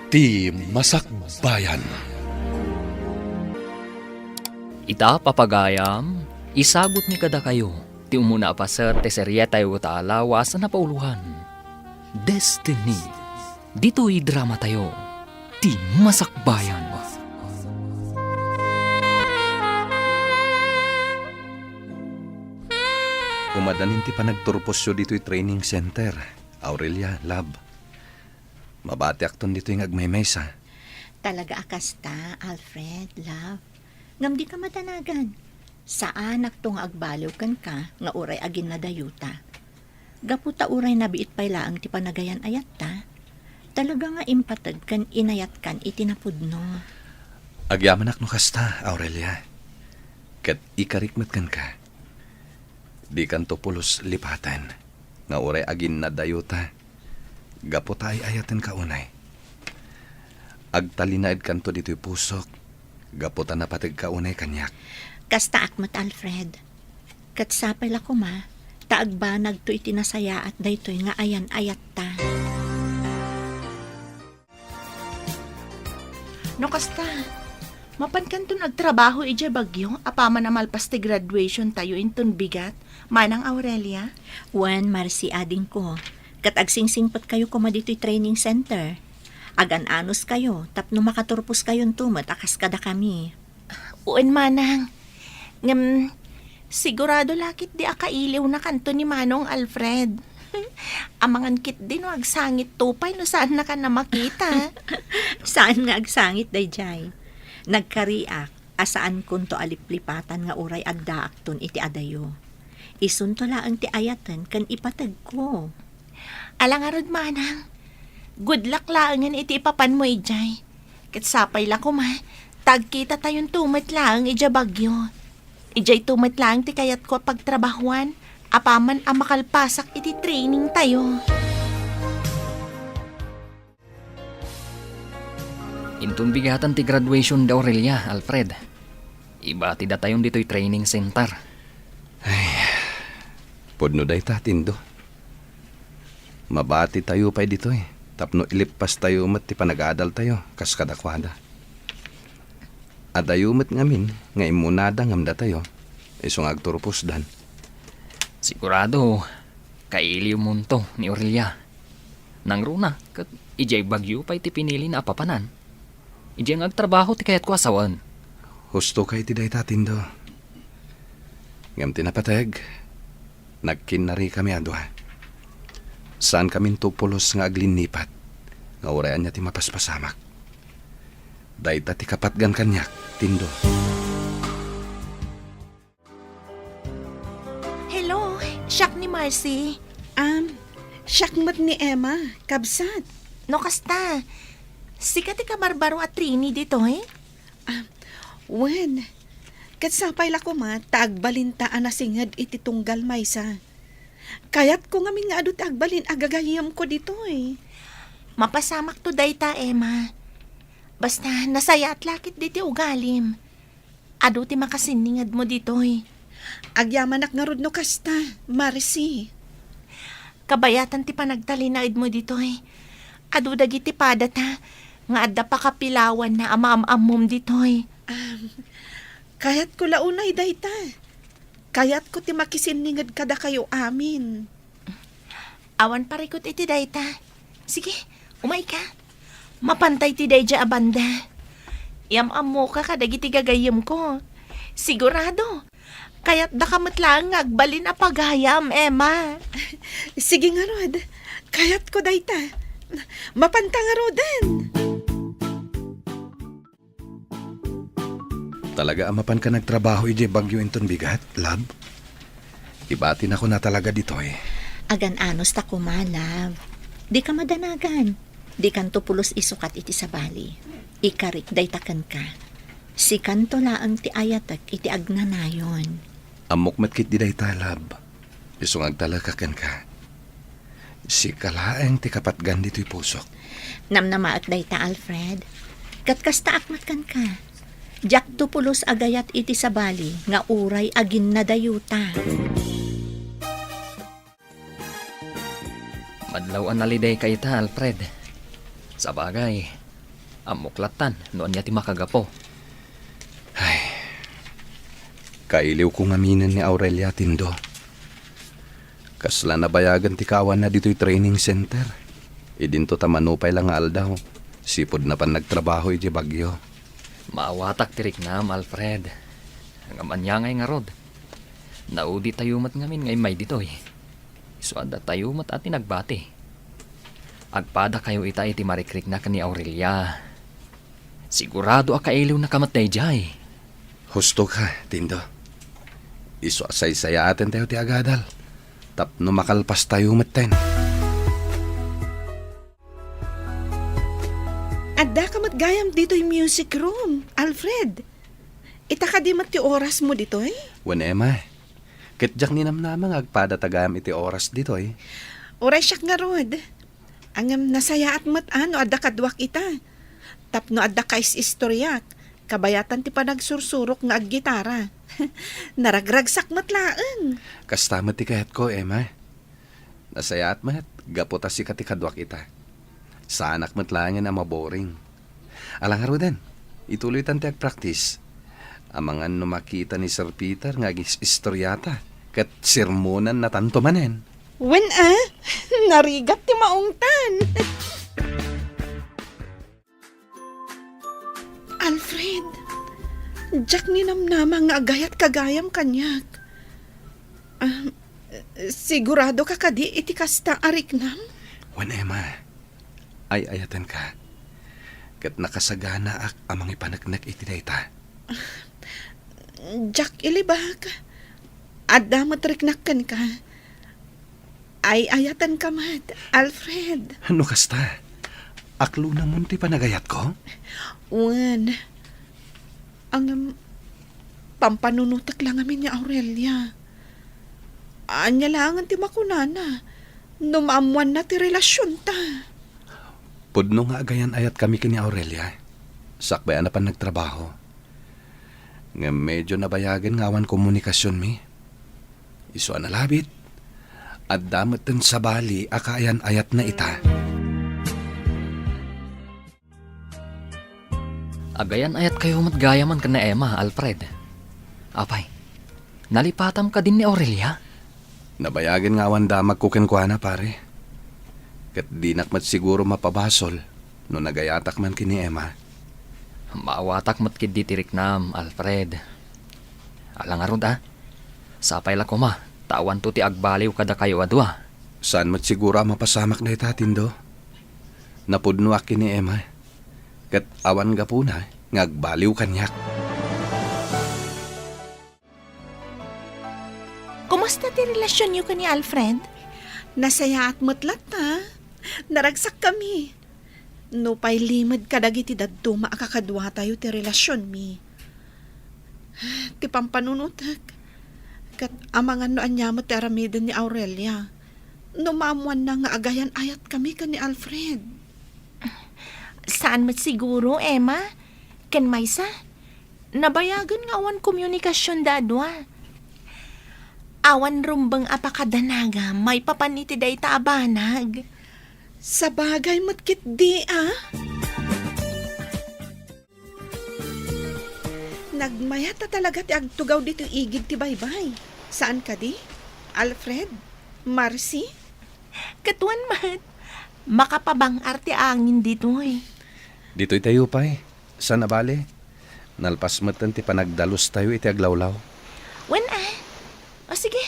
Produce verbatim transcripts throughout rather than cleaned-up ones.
Ti Masakbayan. Ita, papagayam, isagutmi kadakayo ti umuna a paset ti serietayo ta alawas a napauloan, Destiny. Ditoy dramatayo, Ti Masakbayan. Umadanin ti panagturposyo ditoy training center, Aurelia, love. Mabatiakton ditoy nga agmaymaysa. Talaga a kasta, Alfred, love. Ngem dika madanagan. Saanakto nga agbaliw kenka nga uray aginnadayota. Gapu ta uray nabiit pay laeng ti panagayan-ayatta, talaga nga impateg ken inayatkan iti napudno. Agyamanak no kasta, Aurelia. Ket ikarik met kenka. Dikanto pulos lipaten nga uray aginnadayota gapu ta ay-ayatenka unay. Agtalinaedkanto ditoy pusok gapu ta napategka unay kaniak. Kastaak met, Alfred. Ket sapay la koma ta agbanagto iti nasayaat daytoy nga ayan-ayatta. No kasta, mapankanton agtrabaho idiay Baguio apaman a malpas ti graduation tayo inton bigat, Manang Aurelia? Wen, Marcy, adingko. Ket agsingsingpetkayo koma ditoy training center. Agan-anuskayo tapno makaturposkayonto met a kas kadakami. Wen, Manang. Ngem, sigurado la ketdi a kailiwnakanto ni Manong Alfred. Amangan ketdi no agsangitto pay no saannakan a makita. Saan nga agsangit daydiay. Nagkariak a saankonto a liplipatan nga uray addaakton iti adayo. Isunto laeng ti ayaten ken ipategko. Ala ngarud, Manang. Good luck laengen iti ipapanmo idiay. Ket sapay la koma ta agkitatayonto met laeng idiay Baguio. Idiayto met laeng ti kayatko a pagtrabahuan apaman a makalpasak iti training tayo. Inton bigatan ti graduation da Aurelia, Alfred, ibatidatayon ditoy training center. Ay, pudno dayta, Tindo. Mabatitayo pay ditoy tapno ileppastayo met ti panagadaltayo kas kadakuada. Adayo met ngamin nga immunada ngem datayo, isu nga agturposdan. Sigurado, kailiwmonto ni Aurelia. Nangruna, ket idiay Baguio pay ti pinilina a papanan. Idiay nga agtrabaho ti kayatko a sawen. Husto ka iti dayta, Tindo. Ngem ti napateg, nagkinnarikami a dua. Saankaminto pulos nga aglinnipat, nga uray ania ti mapaspasamak. Dayta ti kapatgan kaniak, Tindo. Hello, siak ni Marcy. Am, siak met ni Emma, kabsat. No kasta, sika ti kabarbaro a Trini ditoy? Ah, wen, ket sapay la koma ta agbalinta a nasinged iti tunggal maysa. Kayatko ngamin nga adu ti agbalin a gagayyemko ditoy. Mapasamakto dayta, Emma. Basta, nasayaat la ketdi ti ugalim. Adu ti makasinningedmo ditoy. Agyamanak ngarud no kasta, Marcy. Kabayatan ti panagtalinaedmo ditoy. Adu dagiti padata nga adda pakapilawanna a maam-ammom ditoy. Am, kayatko la unay dayta. Kayatko ti makisinninged kadakayo amin. Awan parikut iti dayta. Sige, umayka. Mapantay ti daydiay a banda. Yam-ammoka kadagiti gagayyemko. Sigurado, kayatdaka met laeng nga agbalin a pagayam, Emma. Sige ngarud, kayatko dayta. Mapanta ngaruden. Talaga a mapanka nagtrabaho idiay Baguio inton bigat, love? Ibatinakon a talaga ditoy. Agan-anos ta koma, love. Dika madanagan. Dikanto pulos isukat iti sabali. Ikarik dayta kenka. Sikanto laeng ti ayatek iti agnanayon. Ammok met ketdi dayta, love. Isu nga agtalekak kenka. Sika laeng ti kapatgan ditoy pusok. Namnamaek dayta, Alfred. Ket kastaak met kenka. Diakto pulos a gayat iti sabali nga uray aginnadayota. Madlaw a nalidayka ita, Alfred. Sabagay, Ammok lattan no ania ti makagapu. Ay, kailiwko ngaminen ni Aurelia, Tindo. Kasla nabayagen ti kaawanna ditoy training center. Idinto ta manupay la nga aldaw, sipud napan nagtrabaho idiay Baguio. Maawatak ti riknam, Alfred. Ngem ania ngay ngarud? Nauditayo met ngamin nga immay ditoy. Isu a datayo met a ti nagbati. Agpadakayo ita iti marikrikna ken ni Aurelia. Sigurado a kailiwnaka met daydiay. Husto ka, Tindo. Isu a saysayaaten tayo ti agadal. Tapno makalpastayo metten. Addaka met gayam ditoy music room, Alfred. Ita kadi met ti orasmo ditoy? Wen, Emma. Ket diak ninamnama nga agpada ta gayam iti oras ditoy. Uray siak ngarud. Ngem nasayaat met a no adda kaduak ita. Tapno adda kais-istoriak, kabayatan ti panagsursurok nga aggitara. Naragragsak met laeng. Kasta met ti kayatko, Emma. Nasayaat met, gapu ta sika ti kaduak ita. Saanak met laengen a maboring. Ala ngaruden, ituloytan ti agpraktis. Amangan no makita ni Sir Peter nga agis-istoriata, ket sermonannatanto manen. Wen a, narigat ti maungtan. Alfred, diak ninamnama nga agayatka gayam kaniak. Ah, siguradoka kadi iti kasta a riknam? Wen, Emma, ay-ayatenka. Ket nakasaganaak a mangipaneknek iti dayta. Diak ilibak. Adda met riknak kenka. Ay-ayatenka met, Alfred. No kasta, aklonamon ti panagayatko? Wen. Ngem, pampanunotek la ngamin ni Aurelia. Ania laengen ti makunana no maammoanna ti relasionta? Pudno nga agayan-ayatkami ken ni Aurelia, sakbay a napan nagtrabaho. Ngem medio nabayagen nga awan komunikasionmi. Isu a nalabit, adda metten sabali a kaayan-ayatna ita. Agayan-ayatkayo met gayamen ken ni Emma, Alfred. Apay, nalipatam kadin ni Aurelia? Nabayagen nga awan damagko kenkuana, pare. Ket dinak met siguro mapabasol no nagayatak man ken ni Emma. Maawatak met ketdi ti riknam, Alfred. Ala ngarud a, sapay la koma ta awanto ti agbaliw kadakayo a dua. Saan met siguro a mapasamak dayta, Tindo. Napudnoak ken ni Emma, ket awan gapuna nga agbaliw kaniak. Kumusta ti relasionyo ken ni Alfred? Nasayaat met latta. Naragsakkami. Nupay limed kadagiti dadduma a kakaduatayo ti relasionmi. Ti pampanunotek, ket amangan no ania met ti aramiden ni Aurelia no maammoanna nga agayan-ayatkami ken ni Alfred. Saan met siguro, Emma. Ken maysa, nabayagen nga awan komunikasionda a dua. Awan rumbeng a pakadanagam maipapan iti dayta a banag. Sabagay met ketdi a. Nagmayat a talaga ti agtugaw ditoy igid ti baybay. Saan kadi? Alfred? Marcy? Ket wen met, makapabang-ar ti angin ditoy. Ditoy tayo pay. Saan a bale, nalpas metten ti panagdalustayo iti aglawlaw. Wen a. O sige.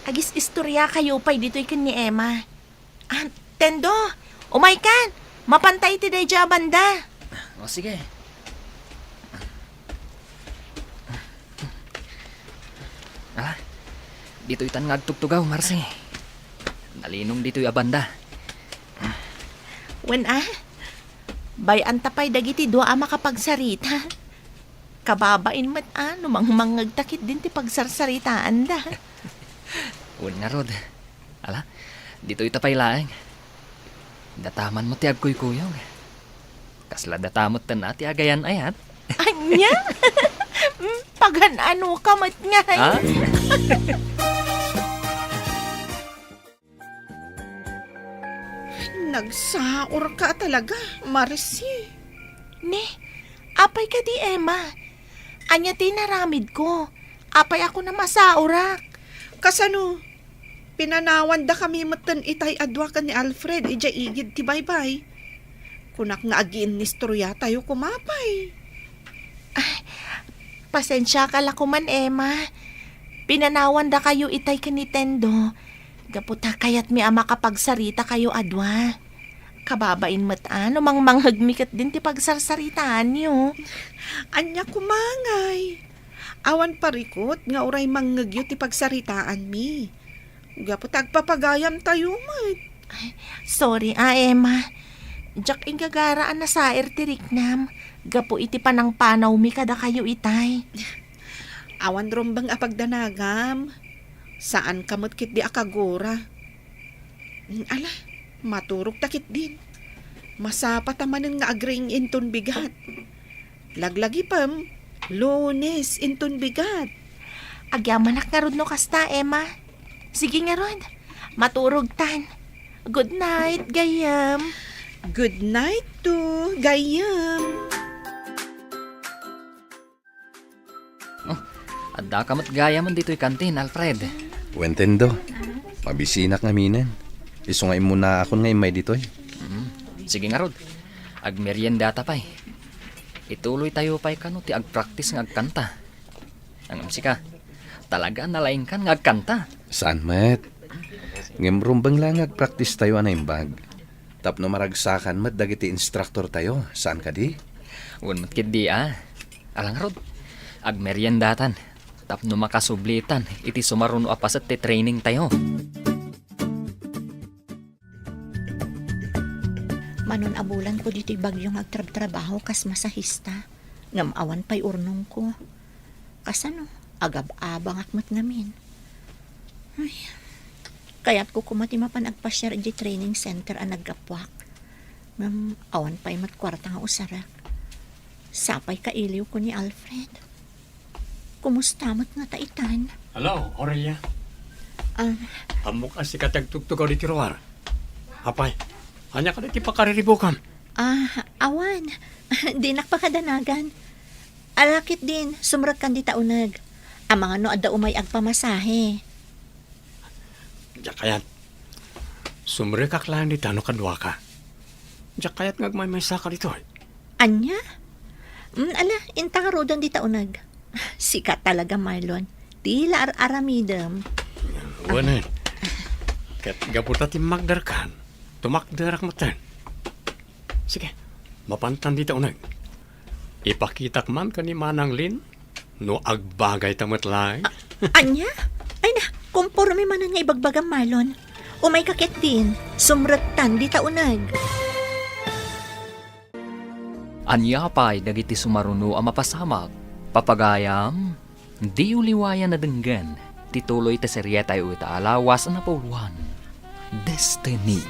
Agis-istoriakayo pay ditoy ken ni Emma. Ah, Tendo, umaykan! Mapanta iti daydiay a banda. O, sige. Ah, ditoytan nga agtugtugaw, Marcy. Nalinong ditoy a banda. Wen a, bay-anta pay dagiti dua a makapagsarita. Kababain met a no mangmangngegta ketdin ti pagsarsaritaanda. Wen ngarud. Ala, ditoyta pay laeng. Dataman met ti agkuykuyog. Kasla datametten a ti agayan-ayat. Ania? Mm, pagan-anoka met ngay? Ha? Agsaurka talaga, Marci. Ne, apay kadi, Emma? Ania ti inaramidko? Apay a kunam a saurak? Kasano? Pinanawandakami metten itay a dua ken ni Alfred idiay igid ti baybay. Kunak nga agiinnistoriatayo koma pay. Ay, pasensiaka la koman, Emma. Pinanawandakayo itay ken ni Tendo. Gapu ta kayatmi a makapagsaritakayo a dua. Kababain met a no mangmanghegmi ketdin ti pagsarsaritaanyo. Ania koma ngay? Awan parikut nga uray mangngegyo ti pagsaritaanmi. Gapu ta agpapagayamtayo met. Ay, sorry a, Emma. Diak igagara a nasair ti riknam gapu iti panangpanawmi kadakayo itay. Awan rumbeng a pagdanagam. Saanka met ketdi a kagura. Mm, ala, maturogta ketdin. Masapata manen nga agriing inton bigat. Laglagipem, Lunes inton bigat. Agyamanak ngarud no kasta, Emma. Sige ngarud, maturogtan. Good night, gayyem. Good night too, gayyem. Oh, addaka met gayamen ditoy kantin, Alfred. Wen Tendo, mabisinak ngaminen. Isu nga immunaakon nga immay ditoy. Mm, sige ngarud. Agmeriendata pay. Ituloytayo pay kano ti agpraktis nga agkanta. Ngem sika, talaga a nalaingkan nga agkanta. Saan met? Ngem rumbeng la nga agpraktistayo a naimbag. Tapno maragsakan met dagiti instruktortayo, saan kadi? Wen met ketdi a. Ala ngarud, agmeriendatan tapno makasublitan iti sumaruno a paset ti trainingtayo. Manon a bulanko ditoy Baguio nga agtrabtrabaho kas masahista, ngem awan pay urnongko. Kasano, agab-abangak met ngamin. Ay, kayatko koma ti mapan agpasiar idiay training center a naggapuak. Ngem awan pay met kuarta nga usarek. Sapay kailiwko ni Alfred. Kumusta met ngata itan? Hello, Aurelia. Ah. Ammok a sika ti agtugtugaw ditoy ruar. Apay, ania kadi ti pakariribukam? Ah, awan. Dinak pakadanagan. Ala ketdin, sumrekkan dita uneg. Amangan no adda umay agpamasahe. Diak kayat. Sumrekak laeng dita no kaduaka. Diak kayat nga agmaymaysaka ditoy. Ania? Mm, ala, inta ngaruden dita uneg. Sika talaga, Marlon. Ti la ar-aramidem. Wen, eh. Ket gapu ta timmakderkan, tumakderak metten. Sige, mapantan dita uneg. Ipakitak man ken ni Manang Lin no agbagayta met laeng. Ania? Ay na, komporme manen nga ibagbagam, Marlon. Umayka ketdin, sumrektan dita uneg. Ania pay dagiti sumaruno a mapasamak? Papagayam, diyo liwayan a denggen ti tuloy ti serietayo ita a lawas a napauluan, Destiny.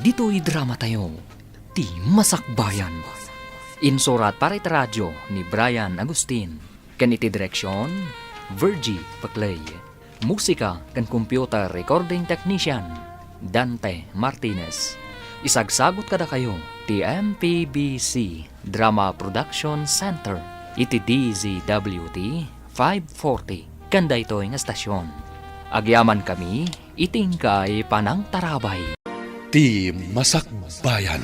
Ditoy dramatayo, Ti Masakbayan. Insurat para iti radio ni Brian Agustin. Ken iti direksion, Virgie Paclay. Musika ken computer recording technician, Dante Martinez. Isagsagut kadakayo ti M P B C Drama Production Center iti D Z W T five forty ken daytoy nga estasion. Agyamankami iti inkay panangtarabay. Ti Masakbayan.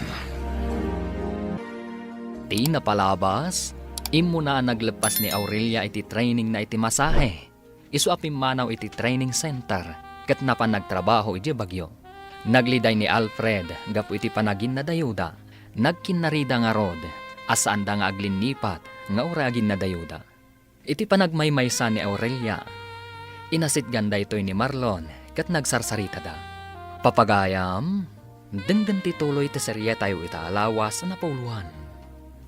Ti napalabas, immuna a nagleppas ni Aurelia iti trainingna iti masahe. Isu a pimmanaw iti training center ket napan nagtrabaho idiay Baguio. Nagliday ni Alfred gapu iti panaginnadayuda. Nagkinnarida ngarud a saanda nga aglinnipat nga uray aginnadayuda. Iti panagmaymaysa ni Aurelia, inasitgan daytoy ni Marlon ket nagsarsaritada. Papagayam, denggen ti tuloy ti serietayo ita a lawas a napauluan,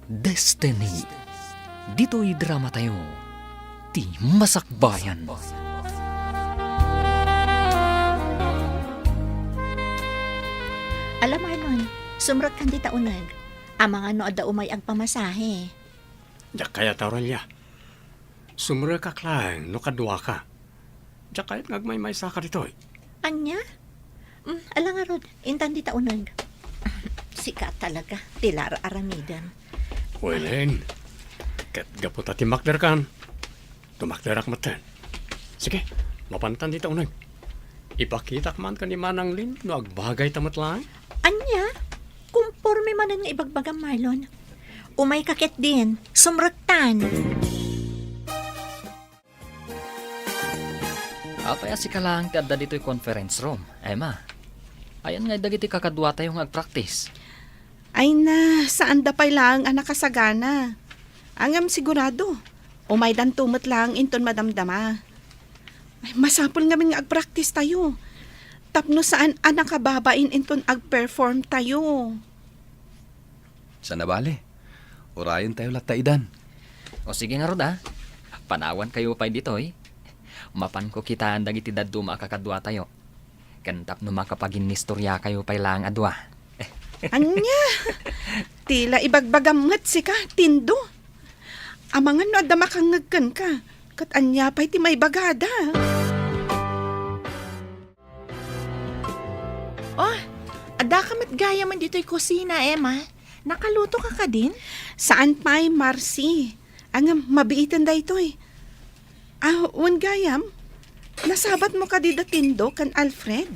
Destiny. Ditoy dramatayo, Ti Masakbayan. Ala, Marlon, sumrekkan dita uneg. Amangan no adda umay agpamasahe. Diak kayat, Aurelia. Sumrekak laeng no kaduaka. Diak kayat nga agmaymaysaka ditoy. Ania? Mm, ala ngarud, intan dita uneg. Sika talaga ti ar-aramidem. Welen, ket gapu ta timmakderkan, tumakderak metten. Sige, mapantan dita uneg. Ipakitak man ken ni Manang Lin no agbagayta met laeng. Ania? Komporme manen nga ibagbagam, Marlon. Umayka ketdin, sumrektan. Apay a sika laeng ti adda ditoy conference room, Emma? Ayan ngay dagiti kakaduatayo nga agpraktis? Ay na, saanda pay laeng a nakasagana. Ngem sigurado, umaydanto met laeng inton madamdama. Ay, masapul ngamin nga agpraktistayo. Tapno saan a nakababain inton agperformtayo. Saan a bale. Urayentayo latta idan. O sige ngarud a. Panawankayo pay ditoy. Mapanko kitaen dagiti dadduma a kakaduatayo. Ken tapno makapaginnistoriakayo pay laeng a dua. Ania? Ti la ibagbagam met sika, Tindo. Amangan no adda makangngeg kenka, ket ania pay ti maibagada? Oh, addaka met gayamen ditoy kusina, Emma. Nakalutoka kadin? Saan pay, Marcy. Ngem mabiiten daytoy. Ah, wen gayam, nasabatmo kadi da Tindo ken Alfred?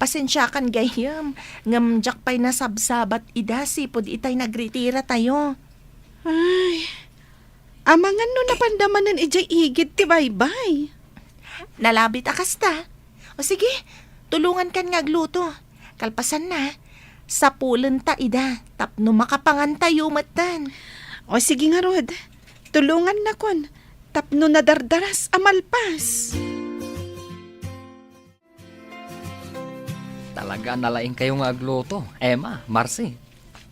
Pasensiakan gayam, ngem diak pay nasabsabat ida sipud itay nagritiratayo. Ay, amangan no napanda manen idiay igid ti baybay. Nalabit a kasta. O sige, tulongankan nga agluto. Kalpasanna, sapulenta ida tapno makapangantayo metten. O sige ngarud, tulongannakon tapno nadardaras a malpas. Talaga a nalaingkayo nga agluto, Emma, Marcy.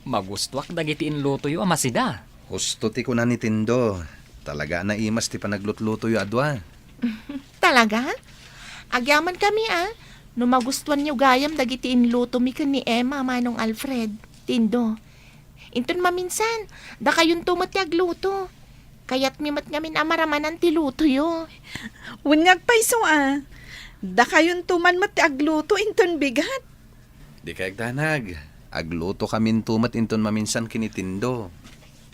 Magustuak dagiti inlutoyo a masida. Husto ti kuna ni Tindo. Talaga a naimas ti panaglutlutoyo a dua. Talaga? Agyamankami a, no magustuanyo gayam dagiti inlutomi ken ni Emma, Manong Alfred, Tindo. Inton maminsan, dakayonto met ti agluto. Kayatmi met ngamin a maramanan ti lutoyo. Wen nga agpayso a, dakayonto man met ti agluto inton bigat. Dikay agdanag. Aglutokaminto met inton maminsan ken ni Tindo.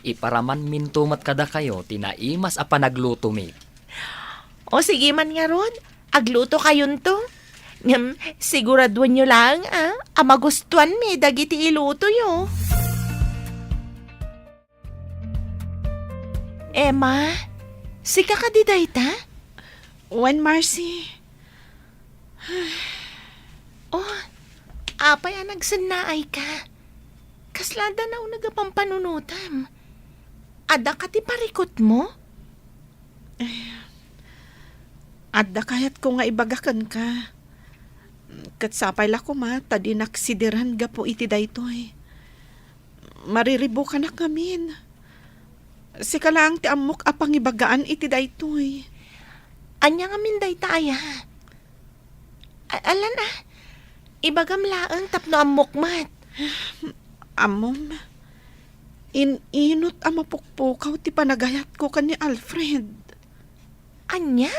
Iparamanminto met kadakayo ti naimas a panaglutomi. O sige man ngarud, aglutokayonto. Ngem siguraduenyo laeng a, a magustuanmi dagiti ilutoyo. Emma, sika kadi dayta? Wen, Marcy. Oh, apay a nagsennaayka? Kasla adda nauneg a pampanunotem? Adda ka ti parikutmo? Eh, adda kayatko nga ibaga kenka. Ket sapay la koma ta dinak sidiren gapu iti daytoy. Mariribukanak ngamin. Sika laeng ti ammok a pangibagaan iti daytoy. Ania ngamin dayta aya? A-, alan a? Ibagam laeng tapno ammok met. Ammom, in-inut a mapukpukaw ti panagayatko ken ni Alfred. Ania?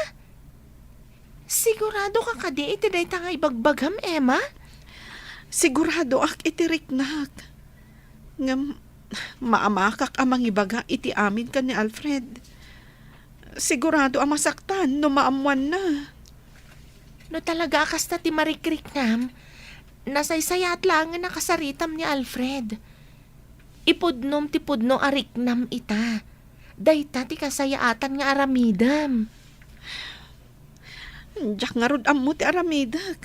Sigurado ka kadi iti dayta nga ibagbagam, Emma? Siguradoak iti riknak. Ngem maamakak a mangibaga iti amin ken ni Alfred. Sigurado a masaktan no maammoanna. No talaga a kasta ti marikriknam, nasaysayaat laengen a kasaritam ni Alfred. Ipudnom ti pudno a riknam ita. Dayta ti kasayaatan nga aramidem. Diak ngarud ammo ti aramidek.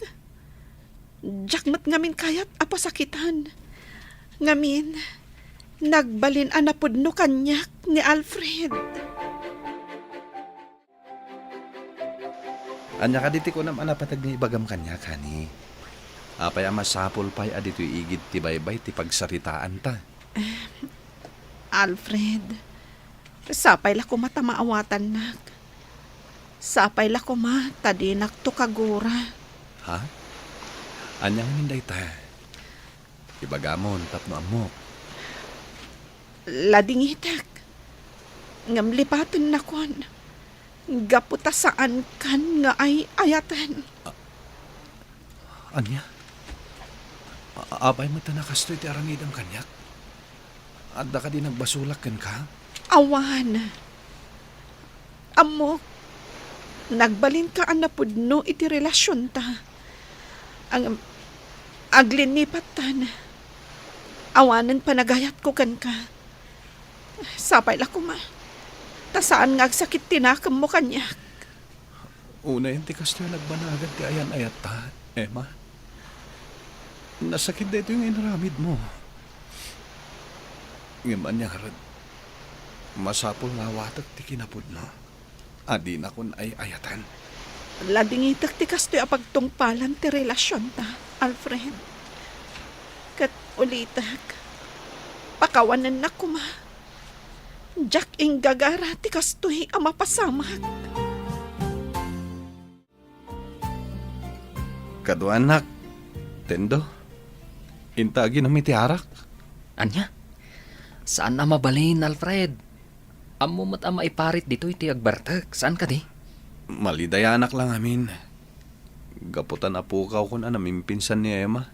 Diak met ngamin kayat a pasakitan. Ngamin, nagbalin a napudno kaniak ni Alfred. Ania kadi ti kunam a napateg nga ibagam kaniak, honey? Apay a masapul pay a ditoy igid ti baybay ti pagsaritaanta? Alfred, sapay la koma ta maawatannak. Sapay la koma ta dinakto kagura. Ha? Ania ngamin dayta? Ibagamon tapno ammok. Ladingitek. Ngem lipatennakon. Gapu ta saankan nga ay-ayaten. A-, ania? A-, apay met a kastoy ti aramidem kaniak? Adda kadi nagbasolak kenka? Awan. Ammok, nagbalinka a napudno iti relasionta. Ang, aglinipattan. Awanen panagayatko kenka. Sapay la koma. Ta saan nga agsakit ti nakemmo kaniak. Unayen ti kastoy a nagbanagan ti ayan-ayatta, Emma. Nasakit daytoy nga inaramidmo. Ngem ania ngarud, masapul nga awatek ti kinapudno a dinakon ay-ayatan. Ladingitek ti kastoy a pagtungpalan ti relasionta, Alfred. Ket ulitek, pakawanennak koma. Diak inggagara ti kastoy a mapasamak. Kaduanak, Tendo, inta aginum iti arak. Ania? Saan a mabalin, Alfred. Ammo met a maiparit ditoy ti agbartek, saan kadi? Malidayanak la ngamin. Gapu ta napukawkon a namimpinsan ni Emma.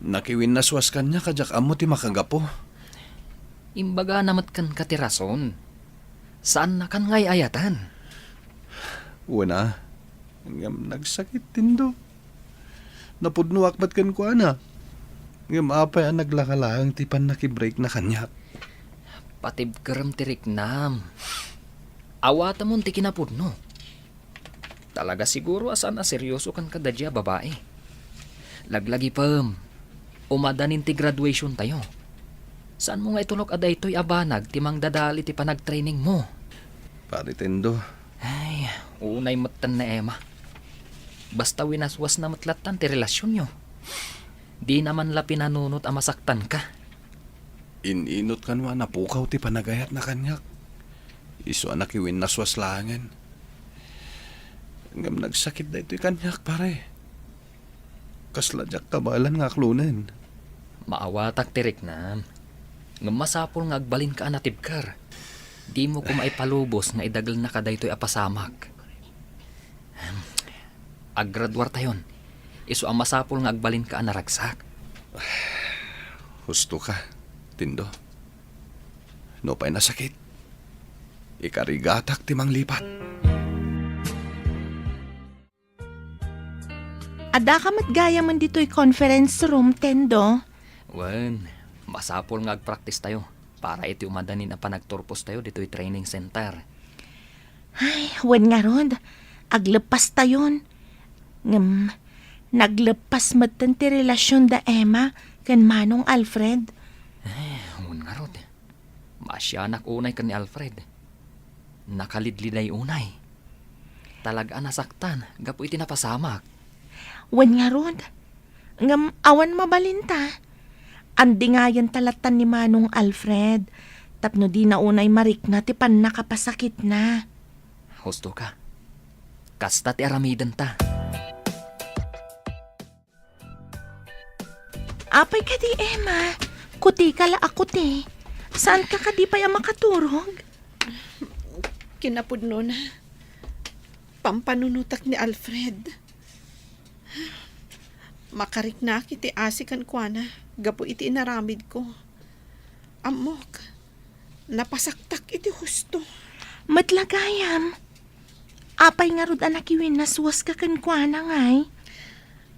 Nakiwinnaswas kaniak a diak ammo ti makagapu. Imbagana met kenka ti rason. Saannakan nga ay-ayatan. Wen a, ngem nagsakit, Tendo. Napudnoak met kenkuana. Ngem apay a naglaka laeng ti pannakibreakna kaniak? Patibkerem ti riknam. Awatemon ti kinapudno. Talaga siguro a saan a seryoso kenka daydiay a babai. Laglagipem, umadanin ti graduation tayo. Saanmo nga itulok a daytoy a banag ti mangdadal iti panagtrainingmo? Pare Tendo. Ay, unay metten ni Emma. Basta winaswasna met lattan ti relasionyo. Dina man la pinanunot a masaktanka. In-inot kano a napukaw ti panagayatna kaniak. Isu a nakiwinnaswas laengen. Ngem nagsakit daytoy kaniak, pare. Kasla diak kabaelan nga aklonen. Maawatak ti riknam. Ngem masapul nga agbalinka a natibker. Dimo koma ipalubos nga idagellaka daytoy a pasamak. Ahem. Aggraduartayon. Isu a masapul nga agbalinka a naragsak. Husto ka, Tindo. Nupay nasakit, ikarigatak ti manglipat. Addaka met gayamen ditoy conference room, Tendo? Wen, masapul nga agpraktistayo para iti umadanin a panagturpostayo ditoy training center. Ay, wen ngarud, agleppastayon. Ngem, nagleppas metten ti relasion da Emma ken Manong Alfred. Eh, wen ngarud. Maasianak unay ken ni Alfred. Nakalidliday unay. Talaga a nasaktan gapu iti napasamak. Wen ngarud, ngem awan mabalinta. Andingayenta lattan ni Manong Alfred tapno dina unay marikna ti pannakapasakitna. Husto ka. Kasta ti aramidenta. Apay kadi, Emma? Kuti ka la a kuti. Saan ka kadi pay a makaturog? Kinapudnona, pampanunotak ni Alfred. Makariknak iti asi kenkuana gapu iti inaramidko. Ammok, napasaktak iti husto. Met la gayam, apay ngarud a nakiwinnaswaska kenkuana, ngay?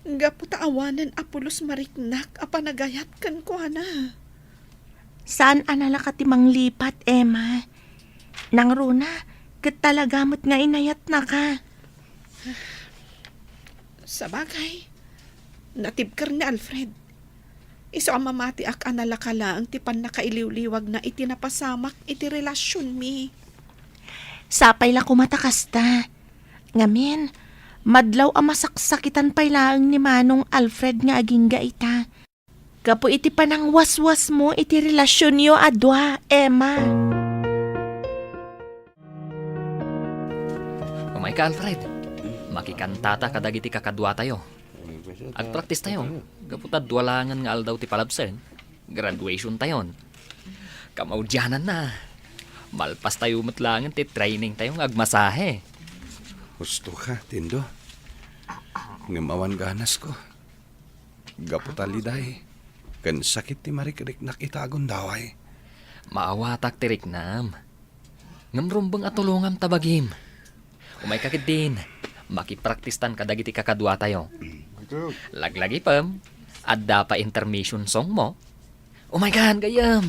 Gapu ta awanen a pulos mariknak a panagayat kenkuana. Saan a nalaka ti manglipat, Emma. Nangruna, ket talaga met nga inayatnaka. Sabagay, natibker ni Alfred. Isu a mamatiak a nalaka laeng ti pannakailiwliwagna iti napasamak iti relasionmi. Sapay la koma ta kasta. Ngamin, madlaw a masaksakitan pay laeng ni Manong Alfred nga agingga ita. Gapu iti panangwaswasmo iti relasionyo a dua, Emma. Umayka, Alfred. Makikantata kadagiti kakaduatayo. Agpraktistayo, gapu ta dua laengen nga aldaw ti palabsen, graduationtayon. Kamaudiananna, malpastayo met laengen ti trainingtayo nga agmasahe. Husto ka, Tindo. Ngem awan ganasko. Gapu ta liday, ken sakit ti marikriknak ita a gundaway. Maawatak ti riknam. Ngem rumbeng a tulongam ta bagim. Umayka ketdin. Makipraktistan kadagiti kakaduatayo. Laglagipem, adda pay intermission song mo. Umaykan, gayyem.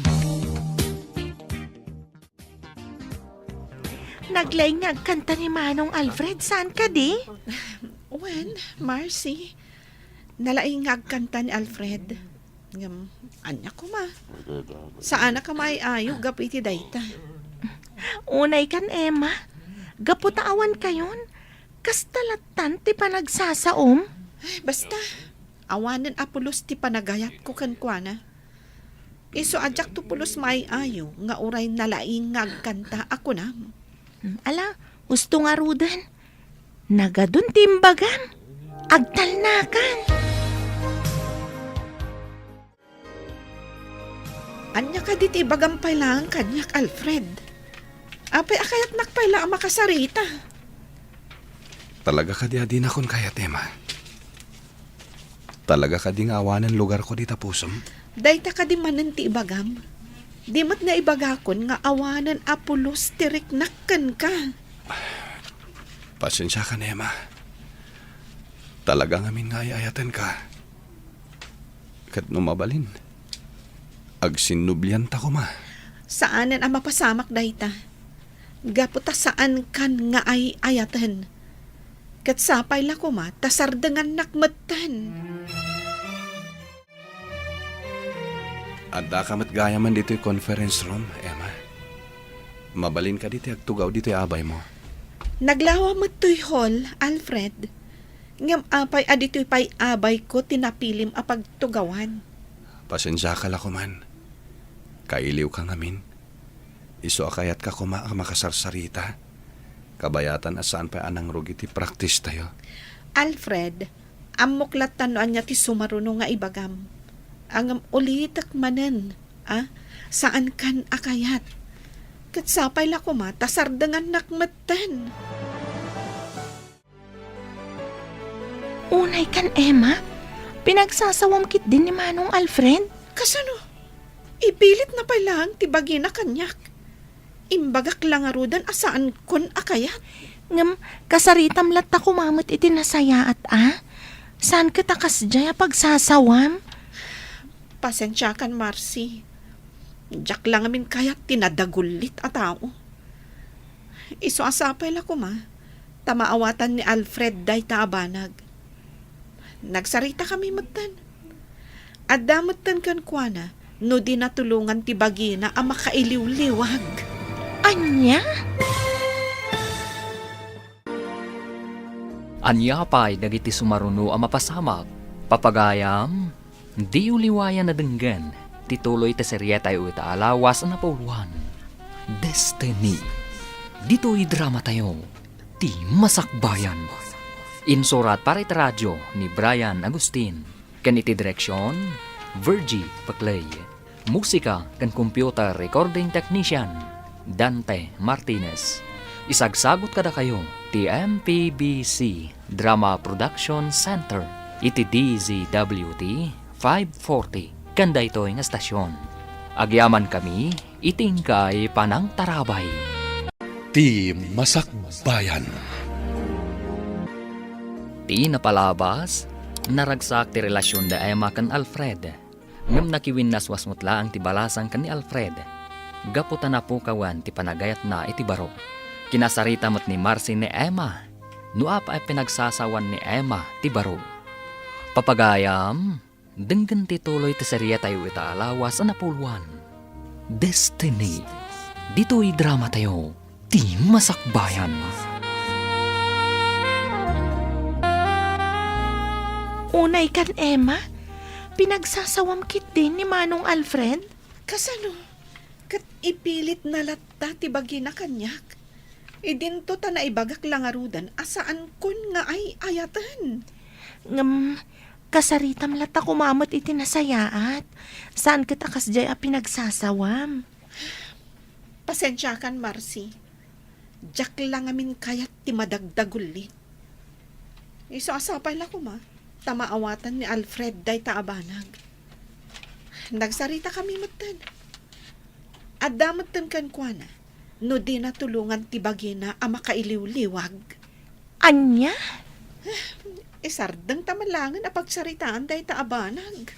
Naglaing nga agkanta ni Manong Alfred, saan kadi? Wen, Marcy, nalaing nga agkanta ni Alfred. Ngem, ania koma? Saanak a maay-ayo gapu iti dayta. Unay kan, Emma. Gapu ta awan kayon, kasta lattan ti panagsasaom. Ay, basta, awanen a pulos ti panagayatko kenkuana. Isu a diakto pulos maay-ayo nga uray nalaing nga agkanta a kunam. Hmm, ala, husto ngaruden. Nagadun ti imbagam. Agtalnakan. Ania kadi ti ibagam pay laeng kaniak, Alfred? Apay a kayatnak pay la a makasarita? Talaga kadi a dinakon kayat, Emma? Talaga kadi nga awanen lugarko dita pusom? Dayta kadi manen ti ibagam? Di met naibagakon nga awanen a pulos ti riknak kenka. Pasensiakan, Emma. Talaga ngamin nga ay-ayatenka. Ket no mabalin, agsinnublianta koma. Saanen a mapasamak dayta. Gapu ta saankan nga ay-ayaten. Ket sapay la koma ta sardengannak metten. Addaka met gayamen ditoy conference room, Emma. Mabalin kadi ti agtugaw ditoy abaymo? Naglawa met toy hall, Alfred. Ngem apay a ditoy pay abayko ti napilim a pagtugawan? Pasensiaka la koman. Kailiwka ngamin. Isu a kayatka koma a makasarsarita. Kabayatan a saan pay a nangrugi ti praktistayo. Alfred, ammok latta no ania ti sumaruno nga ibagam. Ngem ulitek manen, a, saankan a kayat. Ket sapay la koma ta sardengannak metten. Unay kan, Emma, pinagsasawam ketdin ni Manong Alfred. Kasano? Ipilitna pay laeng ti bagina kaniak. Imbagak la ngaruden a saankon a kayat. Ngem, kasaritam latta koma met iti nasayaat a. Saan ket a kasdiay a pagsasawam? Pasensiakan, Marcy. Diak la ngamin kayat ti nadagullit a tao. Isu a sapay la koma, ta maawatan ni Alfred dayta a banag. Nagsaritaka metten. Adda metten kenkuana no di natulongan ti bagina a makailiwliwag. Ania? Ania pay dagiti sumaruno a mapasamak? Papagayam, diyo liwayan a denggen ti tuloy ti serietayo ita a lawas a napauluan, Destiny. Ditoy dramatayo, Ti Masakbayan. Insurat para iti radio ni Brian Agustin, ken iti direksion, Virgie Paclay. Musika ken computer recording technician, Dante Martinez. Isagsagut kadakayo ti M P B C Drama Production Center iti D Z W T five forty ken daytoy nga estasion. Agyamankami iti inkay panangtarabay. Ti Masakbayan. Ti napalabas, naragsak ti relasion da Emma ken Alfred. Ngem nakiwinnaswas met laeng ti balasang ken ni Alfred, gapu ta napukawan ti panagayatna iti baro. Kinasarita met ni Marcy ni Emma no apay a pinagsasawan ni Emma ti baro. Papagayam, denggen ti tuloy ti serietayo ita a lawas a napuloan, Destiny. Ditoy dramatayo, Ti Masakbayan. Unay kan, Emma, pinagsasawam ketdin ni Manong Alfred? Kasano? Ket ipilitna latta ti bagina kaniak. Idinto ta naibagak la ngaruden a saankon nga ay-ayaten. Ngem, kasaritam latta koma met iti nasayaat. Saan ket a kasdiay a pinagsasawam. Pasensiakan, Marcy. Diak la ngamin kayat ti madagdagullit. Isu a sapay la koma, ta maawatan ni Alfred dayta a banag. Nagsaritakami metten. Adda metten kenkuana no dina tulongan ti bagina a makailiwliwag. Ania? Isardengta man laengen a pagsaritaan dayta a banag.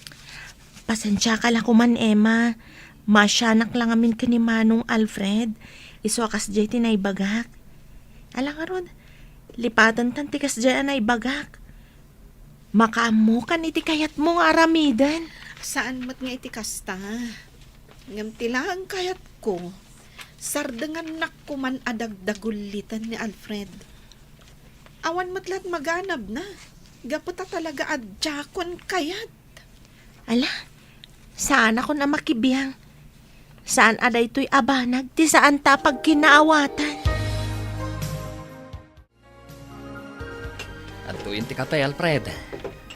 Pasensiaka la koman, Emma. Maasianak la ngamin ken ni Manong Alfred. Isu a kasdiay ti naibagak. Ala ngarud, lipatentan ti kasdiay a naibagak. Makaammokan iti kayatmo nga aramiden. Saan met nga iti kasta. Ngem ti laeng kayatko, sardengannak koman a dagdagulliten ni Alfred. Awan met la't maganabna, gapu ta talaga a diakon kayat. Ala, saanakon a makibiang. Saan a daytoy a banag ti saanta a pagkinaawatan. Adtoyen ti kape, Alfred.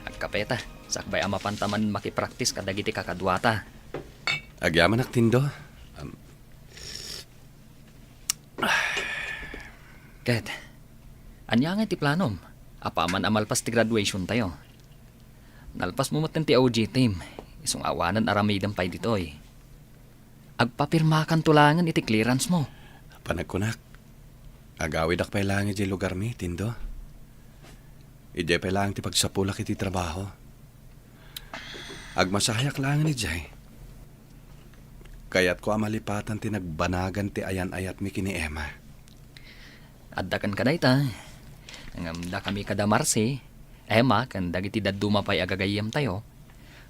Agkapeta, sakbay a mapanta manen makipraktis kadagiti kakaduata. Agyamanak, Tindo. Am, Ket, ania ngay ti planom? Apaman a malpas ti graduation tayo. Nalpasmo metten ti O G team, isu nga awanen aramidem pay ditoy. Agpapirmakanto laengen iti clearance mo. Panagkunak, agawidak pay laeng idiay lugarmi, Tindo. Idiay pay laeng ti pagsapulak iti trabaho. Agmasaheak laengen idiay. Kayatko a malipatan ti nagbanagan ti ayan-ayatmi ken ni Emma. Adda kenka dayta. Ngem dakami kada Marcy, Emma, ken dagiti dadduma pay a gagayyemtayo,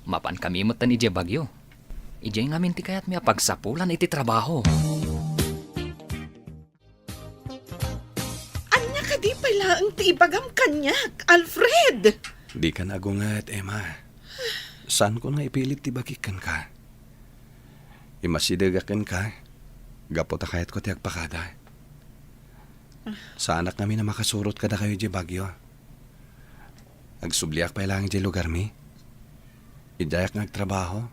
mapankami metten idiay Baguio. Idiay ngamin ti kayatmi a pagsapulan iti trabaho. Ania kadi pay laeng ti ibagam kaniak, Alfred? Dikan agunget, Emma. Saanko nga ipilit ti bagik kenka. Imasidegak kenka, gapu ta kayatko ti agpakada. Saanak ngamin a makasurot kadakayo idiay Baguio. Agsubliak pay laeng idiay lugarmi. Idiayak nga agtrabaho,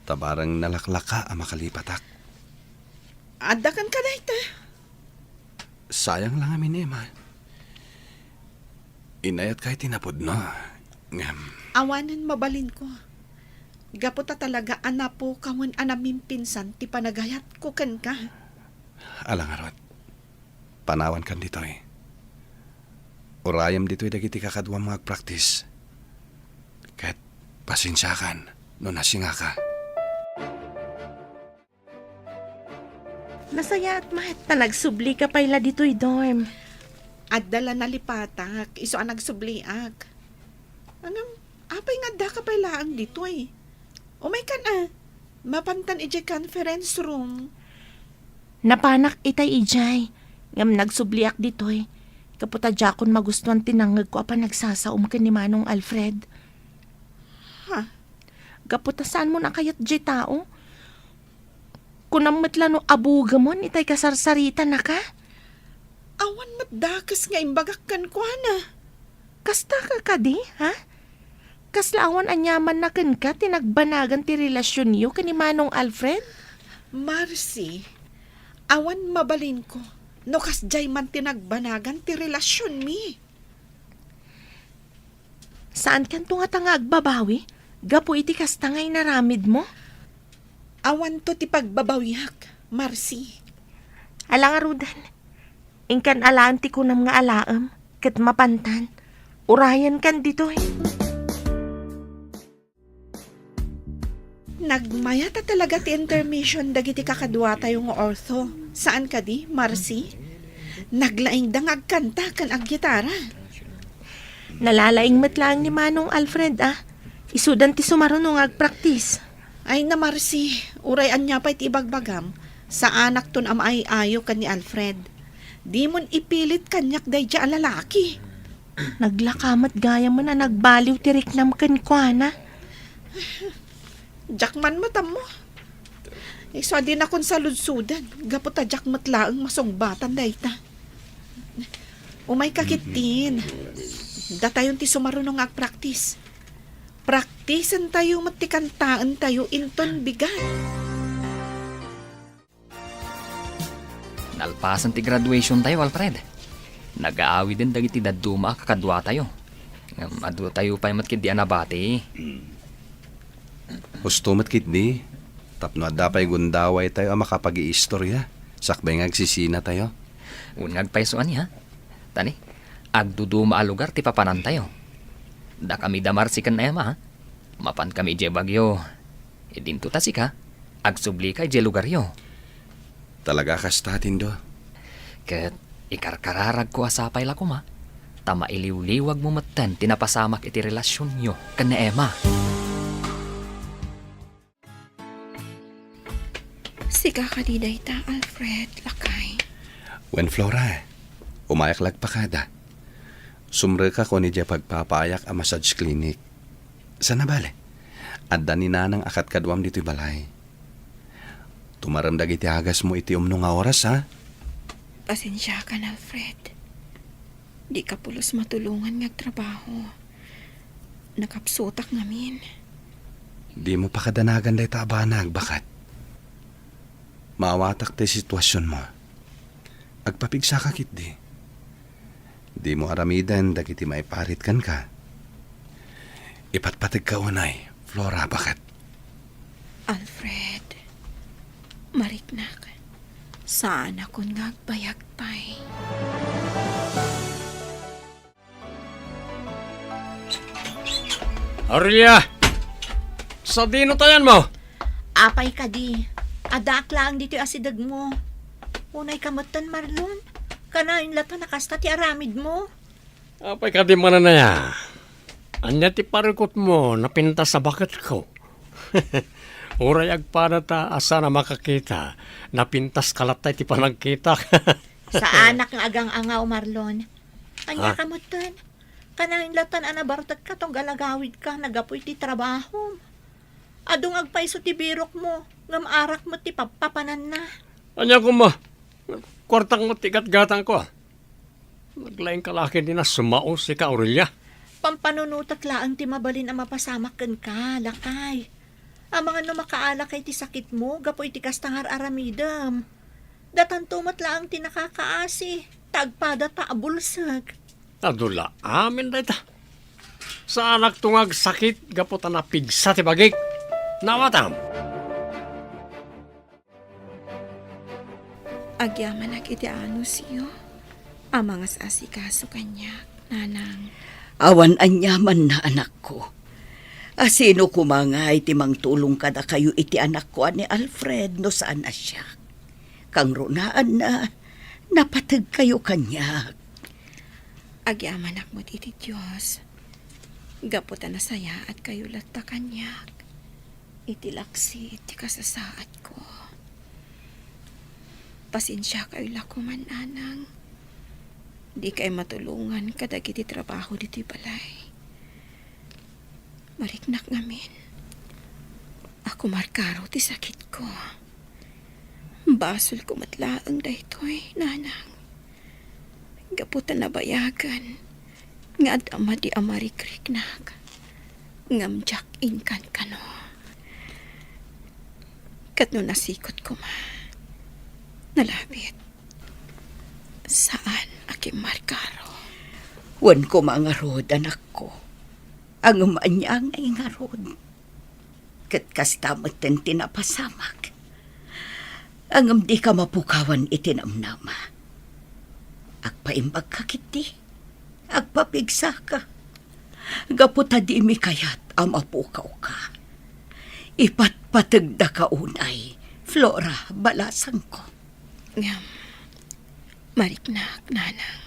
ta bareng nalaklaka a makalipatak. Adda kenka dayta. Sayang la ngamin, Emma. Inayatka iti napudno. Ngem, awanen mabalinko. Gapu ta talaga a napukawen a namimpinsan ti panagayatko kenka. Ala ngarud. Panawankan ditoy. Urayem ditoy dagiti kakaduam nga agpraktis. Ket pasensiakan no nasingaka. Nasayaat met ta nagsublika pay la ditoy dorm. Adda la nalipatak, isu a nagsubliak. Ngem, apay nga addaka pay laeng ditoy? Umaykan a, mapantan idiay conference room. Napanak itay idiay, ngem nagsubliak ditoy. Gapu ta diakon magustuan ti nangngegko a panagsasaom ken ni Manong Alfred. Ha? Gapu ta saanmon a kayat diay tao? Kunam met la no abugemon itay kasarsaritanaka? Awan met dakes nga imbagak kenkuana. Kasta ka kadi, ha? Kasla awan aniamanna kenka ti nagbanagan ti relasionyo ken ni Manong Alfred? Marcy, awan mabalinko no kasdiay man ti nagbanagan ti relasionmi. Saankanto ngata nga agbabawi gapu iti kasta nga inaramidmo? Awanto ti pagbabawiak, Marcy. Ala ngaruden, inkan alaen ti kunam nga alaem, ket mapantan, urayenkan ditoy. Nagmayat a talaga ti intermission dagiti kakaduatayo nga ortho. Saan kadi, Marcy? Naglaingda nga agkanta ken aggitara. Nalalaing met laeng ni Manong Alfred, a. Isudan ti sumaruno nga agpraktis. Ay na, Marcy, uray ania pay ti ibagbagam, saanakton a maay-ayo ken ni Alfred. Dimon ipilit kaniak daydiay a lalaki. Naglaka met gayamen a nagbaliw ti riknam kenkuana. Diak man matammo. Isu a dinakon saludsoden, gapu ta diak met laeng masungbatan dayta. Umayka ketdin. Datayon ti sumaruno nga agpraktis. Praktisentayo met ti kantaentayo inton bigat. Nalpasen ti graduationtayo, Alfred. Nagaawiden dagiti dadduma a kakaduatayo. Ngem adu tayo pay met ketdi a nabati. Husto met ketdi, tapno adda pay gundawaytayo a makapag-iistorya, sakbay nga agsisinatayo. Wen nga agpayso ania. Tani, agduduma a lugar ti papanantayo. Dakami da Marci ken Emma, ha? Mapankami idiay Baguio. Idinto ta sika, agsublika idiay lugaryo. Talaga kasta, Tindo? Ket ikarkararagko a sapay la koma, ta mailiwliwagmo metten ti napasamak iti relasionyo ken ni Emma. Sika kadi dayta, Alfred, lakay? Wen, Flora, umayak la agpakada. Sumrekakon idiay pagpapaayak a massage clinic. Saan a bale, adda ni Nanang a kadkaduam ditoy balay. Tumarem dagiti agasmo iti umno nga oras, ha? Pasensiakan, Alfred. Dika pulos matulongan nga agtrabaho. Nakapsutak ngamin. Dimo pakadanagan dayta a banag, baket. Maawatak ti situasionmo. Agpapigsaka ketdi. Dimo aramiden dagiti maiparit kenka. Ipatpategka unay, Flora, baket. Alfred, mariknak, saanakon nga agbayag pay. Aurelia! Sadino tayanmo? Apay kadi, addaak laeng ditoy asidegmo. Unayka metten, Marlon? Kanayon latta a kasta ti aramidmo? Apay kadi manen aya? Ania ti parikutmo, napintas a baketko? Uray agpada ta a saan a makakita, napintaska latta iti panagkitak. Saanak nga agang-angaw, Marlon. Ania Ha? ka metten? Kanayon latta a nabartekka tunggal agawidka, naggapu iti trabahom. Adu nga agpayso ti birokmo, ngem arak met ti pappapananna. Ania koma? Kuartak met ti gatgatangko, a. Naglaingka la ket ni a sumao, sika, Aurelia. Pampanunotek laeng ti mabalin a mapasamak kenka, lakay. Amangan no makaalakay ti sakitmo gapu iti kasta nga ar-aramidem. Datanto met laeng ti nakakaasi, ta agpada ta a bulsek. Adu la amin dayta. Saanakto nga agsakit gapu ta napigsa ti bagik. Naawatam. Agyamanak iti anusyo a mangas-asikaso kaniak, Nanang. Awan aniamanna, anakko. A sino koma ngay ti mangtulong kadakayo iti anakko a ni Alfred no saan a siak? Kangrunaanna, napategkayo kaniak. Agyamanak met iti Dios, gapu ta nasayaatkayo latta kaniak iti laksid ti kasasaadko. Pasensiakayo la koma, Nanang. Dikay matulongan kadagiti trabaho ditoy balay. Mariknak ngamin a kumarkaro ti sakitko. Basolko met laeng daytoy, Nanang. Gapu ta nabayagen nga adda madi a marikriknak, ngem diak inkankano. Ket no nasikot koma, nalabit, saan a kimmarkaro. Wen koma ngarud, anakko. Ngem ania ngay ngarud? Ket kasta metten ti napasamak. Ngem dika mapukawan iti namnama. Agpaimbagka ketdi. Agpapigsaka. Gapu ta dimi kayat a mapukawka. Ipatpategdaka unay, Flora, balasangko. Ngem, mariknak, Nanang.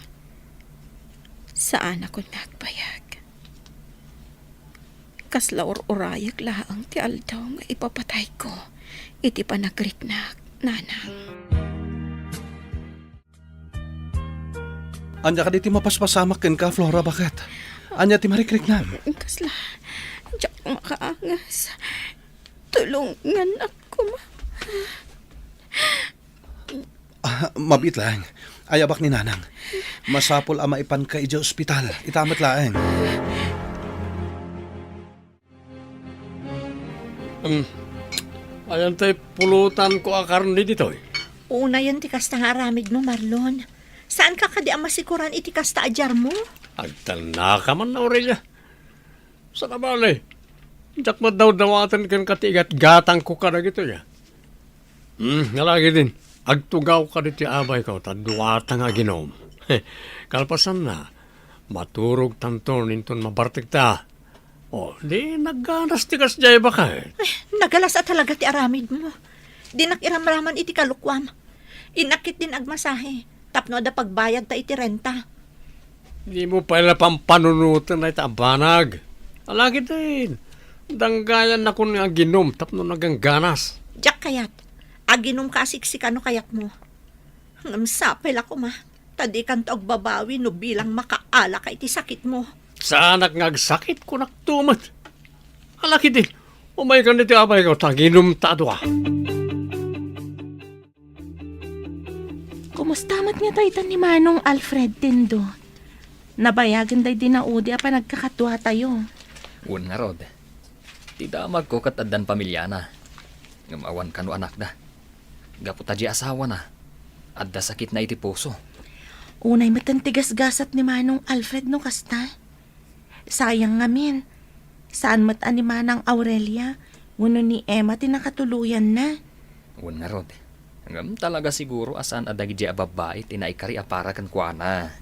Saanakon nga agbayag. Kasla ur-urayek laeng ti aldaw nga ipapatayko iti panagriknak, Nanang. Ania kadi ti mapaspasamak kenka, Flora, baket? Ania ti marikriknam? Kasla, diak makaangas. Tulonganak koma. Ah, mabiit laeng. Ayabak ni Nanang. Masapul a maipanka idiay ospital. Ita met laeng. Um, ayan tay pulutanko a karne ditoy. Unayen ti kasta nga aramidmo, Marlon. Saanka kadi a masikuran iti kasta a diarmo? Agtannaka man, Aurelia. Saan a bale, diak met dawdawaten kenka ti igatgatangko kadagitoy, a. Hmm, alagiden, agtugawka ditoy abayko ta duata nga aginum. Kalpasanna, maturogtanton inton mabartekta. O, di nagganas ti kasdiay, baket. Eh, nagalas a talaga ti aramidmo. Dinak iramraman iti kalokuam. Innak ketdin agmasahe tapno adda pagbayadta iti renta. Dimo pay la pampanunoten dayta a banag. Alagiden, danggayannakon nga aginum tapno nagangganas. Diak kayat. Aginumka a siksika no kayatmo. Ngem sapay la koma, ta dikanto agbabawi no bilang makaalaka iti sakitmo. Saanak nga agsakit, kunakto met. Alagiden, umaykan ditoy abayko ta aginumta a dua. Kumusta met nga dayta ni Manong Alfred, Tindo? Nabayagen daydi naudi a panagkakaduatayo. Wen ngarud, ti damagko ket addan pamiliana, ngem awan kano anakda. Gapu ta di asawana, adda sakitna iti puso. Unay met ti gasgasat ni Manong Alfred no kasta. Sayang ngamin, saan met a ni Manang Aurelia wenno ni Emma ti nakatuloyanna. Wen ngarud, ngem talaga siguro a saan a dagidi a babbai ti naikari a para kenkuana.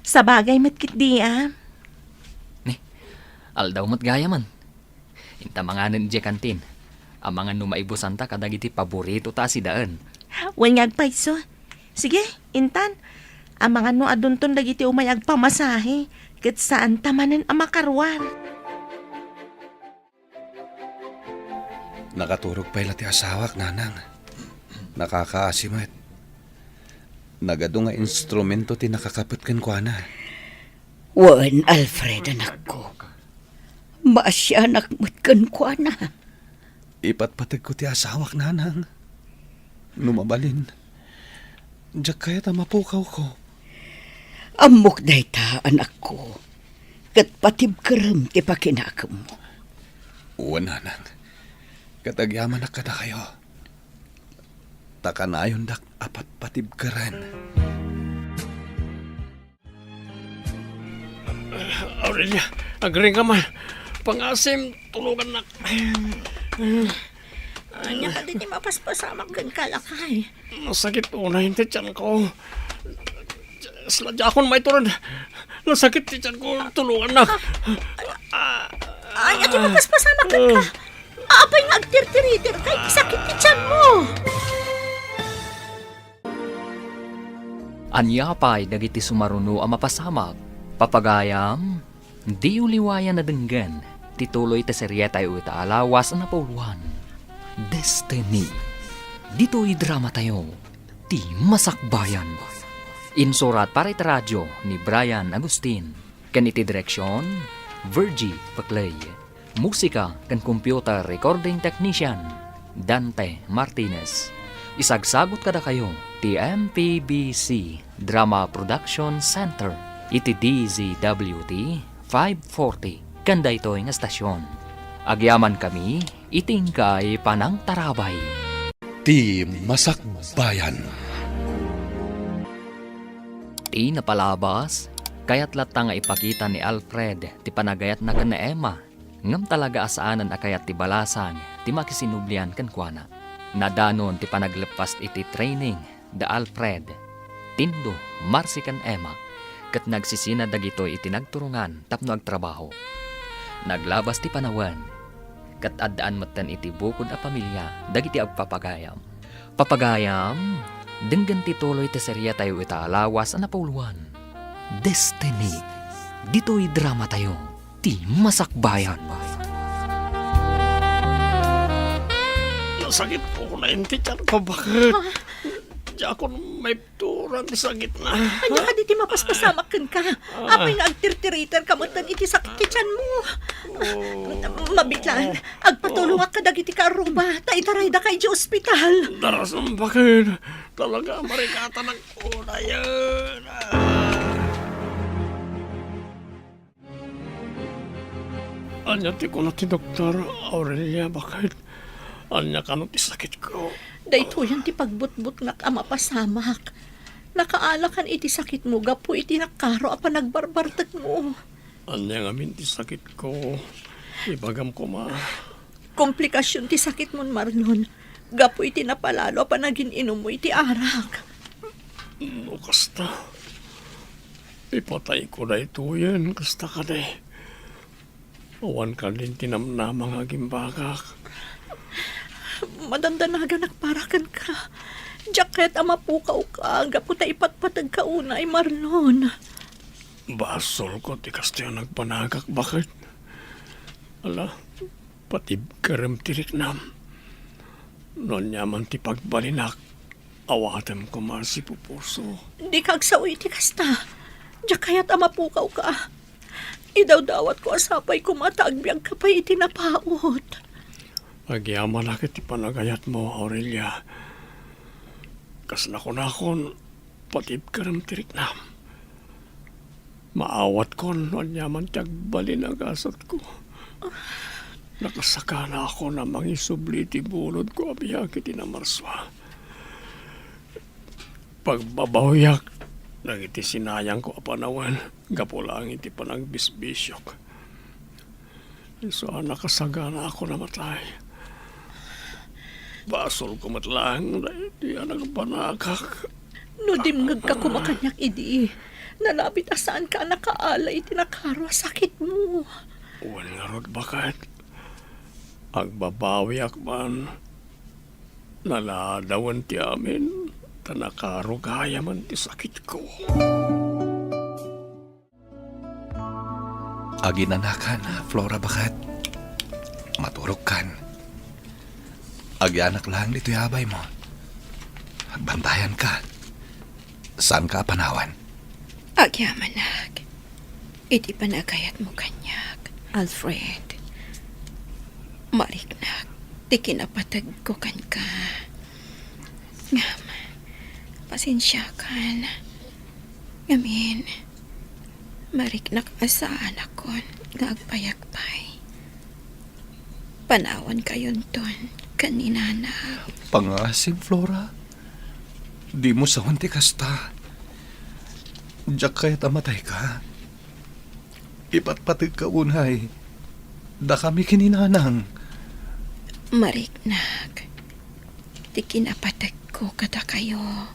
Sabagay met ketdi a. Ni, aldaw met gayamen. Inta manganen idiay kantin. Amangan no maibusanta kadagiti paboritota a sidaen. Wen nga agpayso. Sige, intan. Amangan no adunton dagiti umay agpamasahe, ket saanta manen a makaruar. Nakaturog pay la ti asawak, Nanang. Nakakaasi met. Nagadu nga instrumento ti nakakapet kenkuana. Wen, Alfred, anakko. Maasianak met kenkuana. Ipatpategko ti asawak, Nanang. No mabalin, diak kayat a mapukawko. Ammok dayta, anakko. Ket patibkerem ti pakinakemmo. Wen, Nanang. Ket agyamanak kadakayo. Ta kanayondak a patpatibkeren. Aurelia, agriingka man. Pangasim, tulongannak. Ania kadi ti mapaspasamak kenka, lakay? Nasakit unay ti tianko. Sla, diakon maitured. Nasakit ti tianko, tulongannak. Ania ti mapaspasamak kenka? Apay nga agtirtiriterka iti sakit ti tianmo? Ania pay dagiti sumaruno a mapasamak? Papagayam, diyo liwayan a denggen ti tuloy ti serietayo ita a lawas a napauluan, Destiny. Ditoy dramatayo, Ti Masakbayan. Insurat para iti radio ni Brian Agustin. Ken iti direksion, Virgie Paclay. Musika ken computer recording technician, Dante Martinez. Isagsagut kadakayo ti M P B C Drama Production Center iti D Z W T five forty ken daytoy nga estasion. Agyamankami iti inkay panangtarabay. Ti Masakbayan. Ti napalabas, kayat latta nga ipakita ni Alfred ti panagayatna ken ni Emma, ngem talaga a saanen a kayat ti balasang ti makisinublian kenkuana. Nadanon ti panagleppas iti training da Alfred, Tindo, Marcy ken Emma, ket nagsisina dagitoy iti nagturongan tapno agtrabaho. Naglabas ti panawen, ket addaan metten iti bukod a pamilia dagiti agpapagayam. Papagayam, denggen ti tuloy ti serietayo ita a lawas a napauluan, Destiny. Ditoy dramatayo, Ti Masakbayan. Nasakit ko na inti tiyan ko, baket. Ah. Diakon maipturan ti sakitna. Ania kadi ti mapaspasamak kenka? Ah. Apay nga agtirtiriterka metten iti sakit ti tiyanmo? Oh. Mabitlaan, agpatulongak kadagiti kaarruba, ta itaraydaka idiay ospital. Darasam, baket. Talaga, marikatanak unayen. Ah. Ania ti kuna ti doktor, Aurelia, baket? Ania kano ti sakitko? Daytoyen ti pagbutbutngak a mapasamak. Nakaalakan iti sakitmo gapu iti nakaro a panagbarbartekmo. Ania ngamin ti sakitko? Ibagam koma. Komplikasyon ti sakitmon, Marlon, gapu iti napalalo a panagin-inummo iti arak. No kasta, ipatayko daytoyen, kasta kadi. Awan kadin ti namnama nga agimbagak. Madandanaganak para kenka. Diak kayat a mapukawka gapu ta ipatpategka unay, Marlon. Basolko ti kastoy a nagbanagak, baket. Ala, patibkerem ti riknam. No aniaman ti pagbalinak, awatem koma a sipupuso. Dika agsao iti kasta. Diak kayat a mapukawka. Idawdawatko a sapay koma ta agbiagka pay iti napaut. Agyamanak iti panagayatmo, Aurelia. Kas nakunakon, patibkerem ti riknam. Maawatkon no aniaman ti agbalin a gasatko. Nakasakana ako a mangisubli iti bulodko a biag iti namarsua. Pagbabawiak dagiti sinayangko a panawen gapu laeng iti panagbisbisiok. Isu a nakasagana ako a matay. Basolko met laeng daytoy a nagbanagak. No dimngegka koma kaniak idi, nalabit a saanka a nakaala iti nakaro a sakitmo. Wen ngarud, baket. Agbabawiak man. Naladawen ti amin, ta nakaro gayamen ti sakitko. Aginanakan, Flora, baket. Maturogkan. Agyanak laeng ditoy a baymo. Agbantayanka. Saanka a panawan. Agyamanak iti panagayatmo kaniak, Alfred. Mariknak ti kinapategko kenka. Ngem, pasensiakan. Ngamin, mariknak a saanakon nga agpayagpay. Panawankayonton ken ni Nanang. Pangasim, Flora. Dimo sawen ti kasta. Diak kayat a matayka. Ipatpategka unay dakami ken ni Nanang. Mariknak ti kinapategko kadakayo.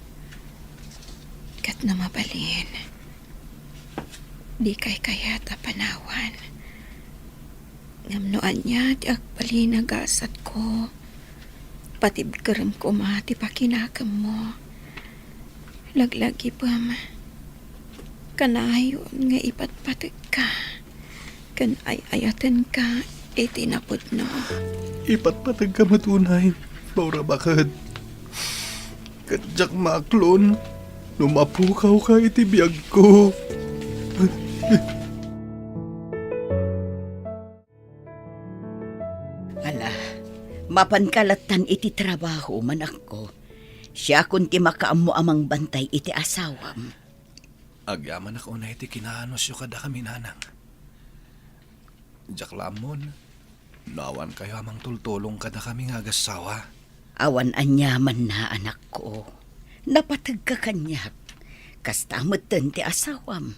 Ket no mabalin, dikay kayat a panawan. Ngem no ania ti agbalin a gasatko, patibkerem koma ti pakinakemmo. Laglagipem, kanayon nga ipatpategka ken ay-ayatenka iti napudno. Ipatpategka met unay, Flora, baket. Ket diak maaklon no mapukawka iti biagko. Ala, mapanka lattan iti trabaho, manakko. Siakon ti makaammo a mangbantay iti asawam. Agyamanak unay ti kinaanusyo kadakami, Nanang. Diak la ammon no awankayo a mangtultulong kadakami nga agassawa. Awan aniamanna, anakko. Napategka kaniak. Kasta metten ti asawam.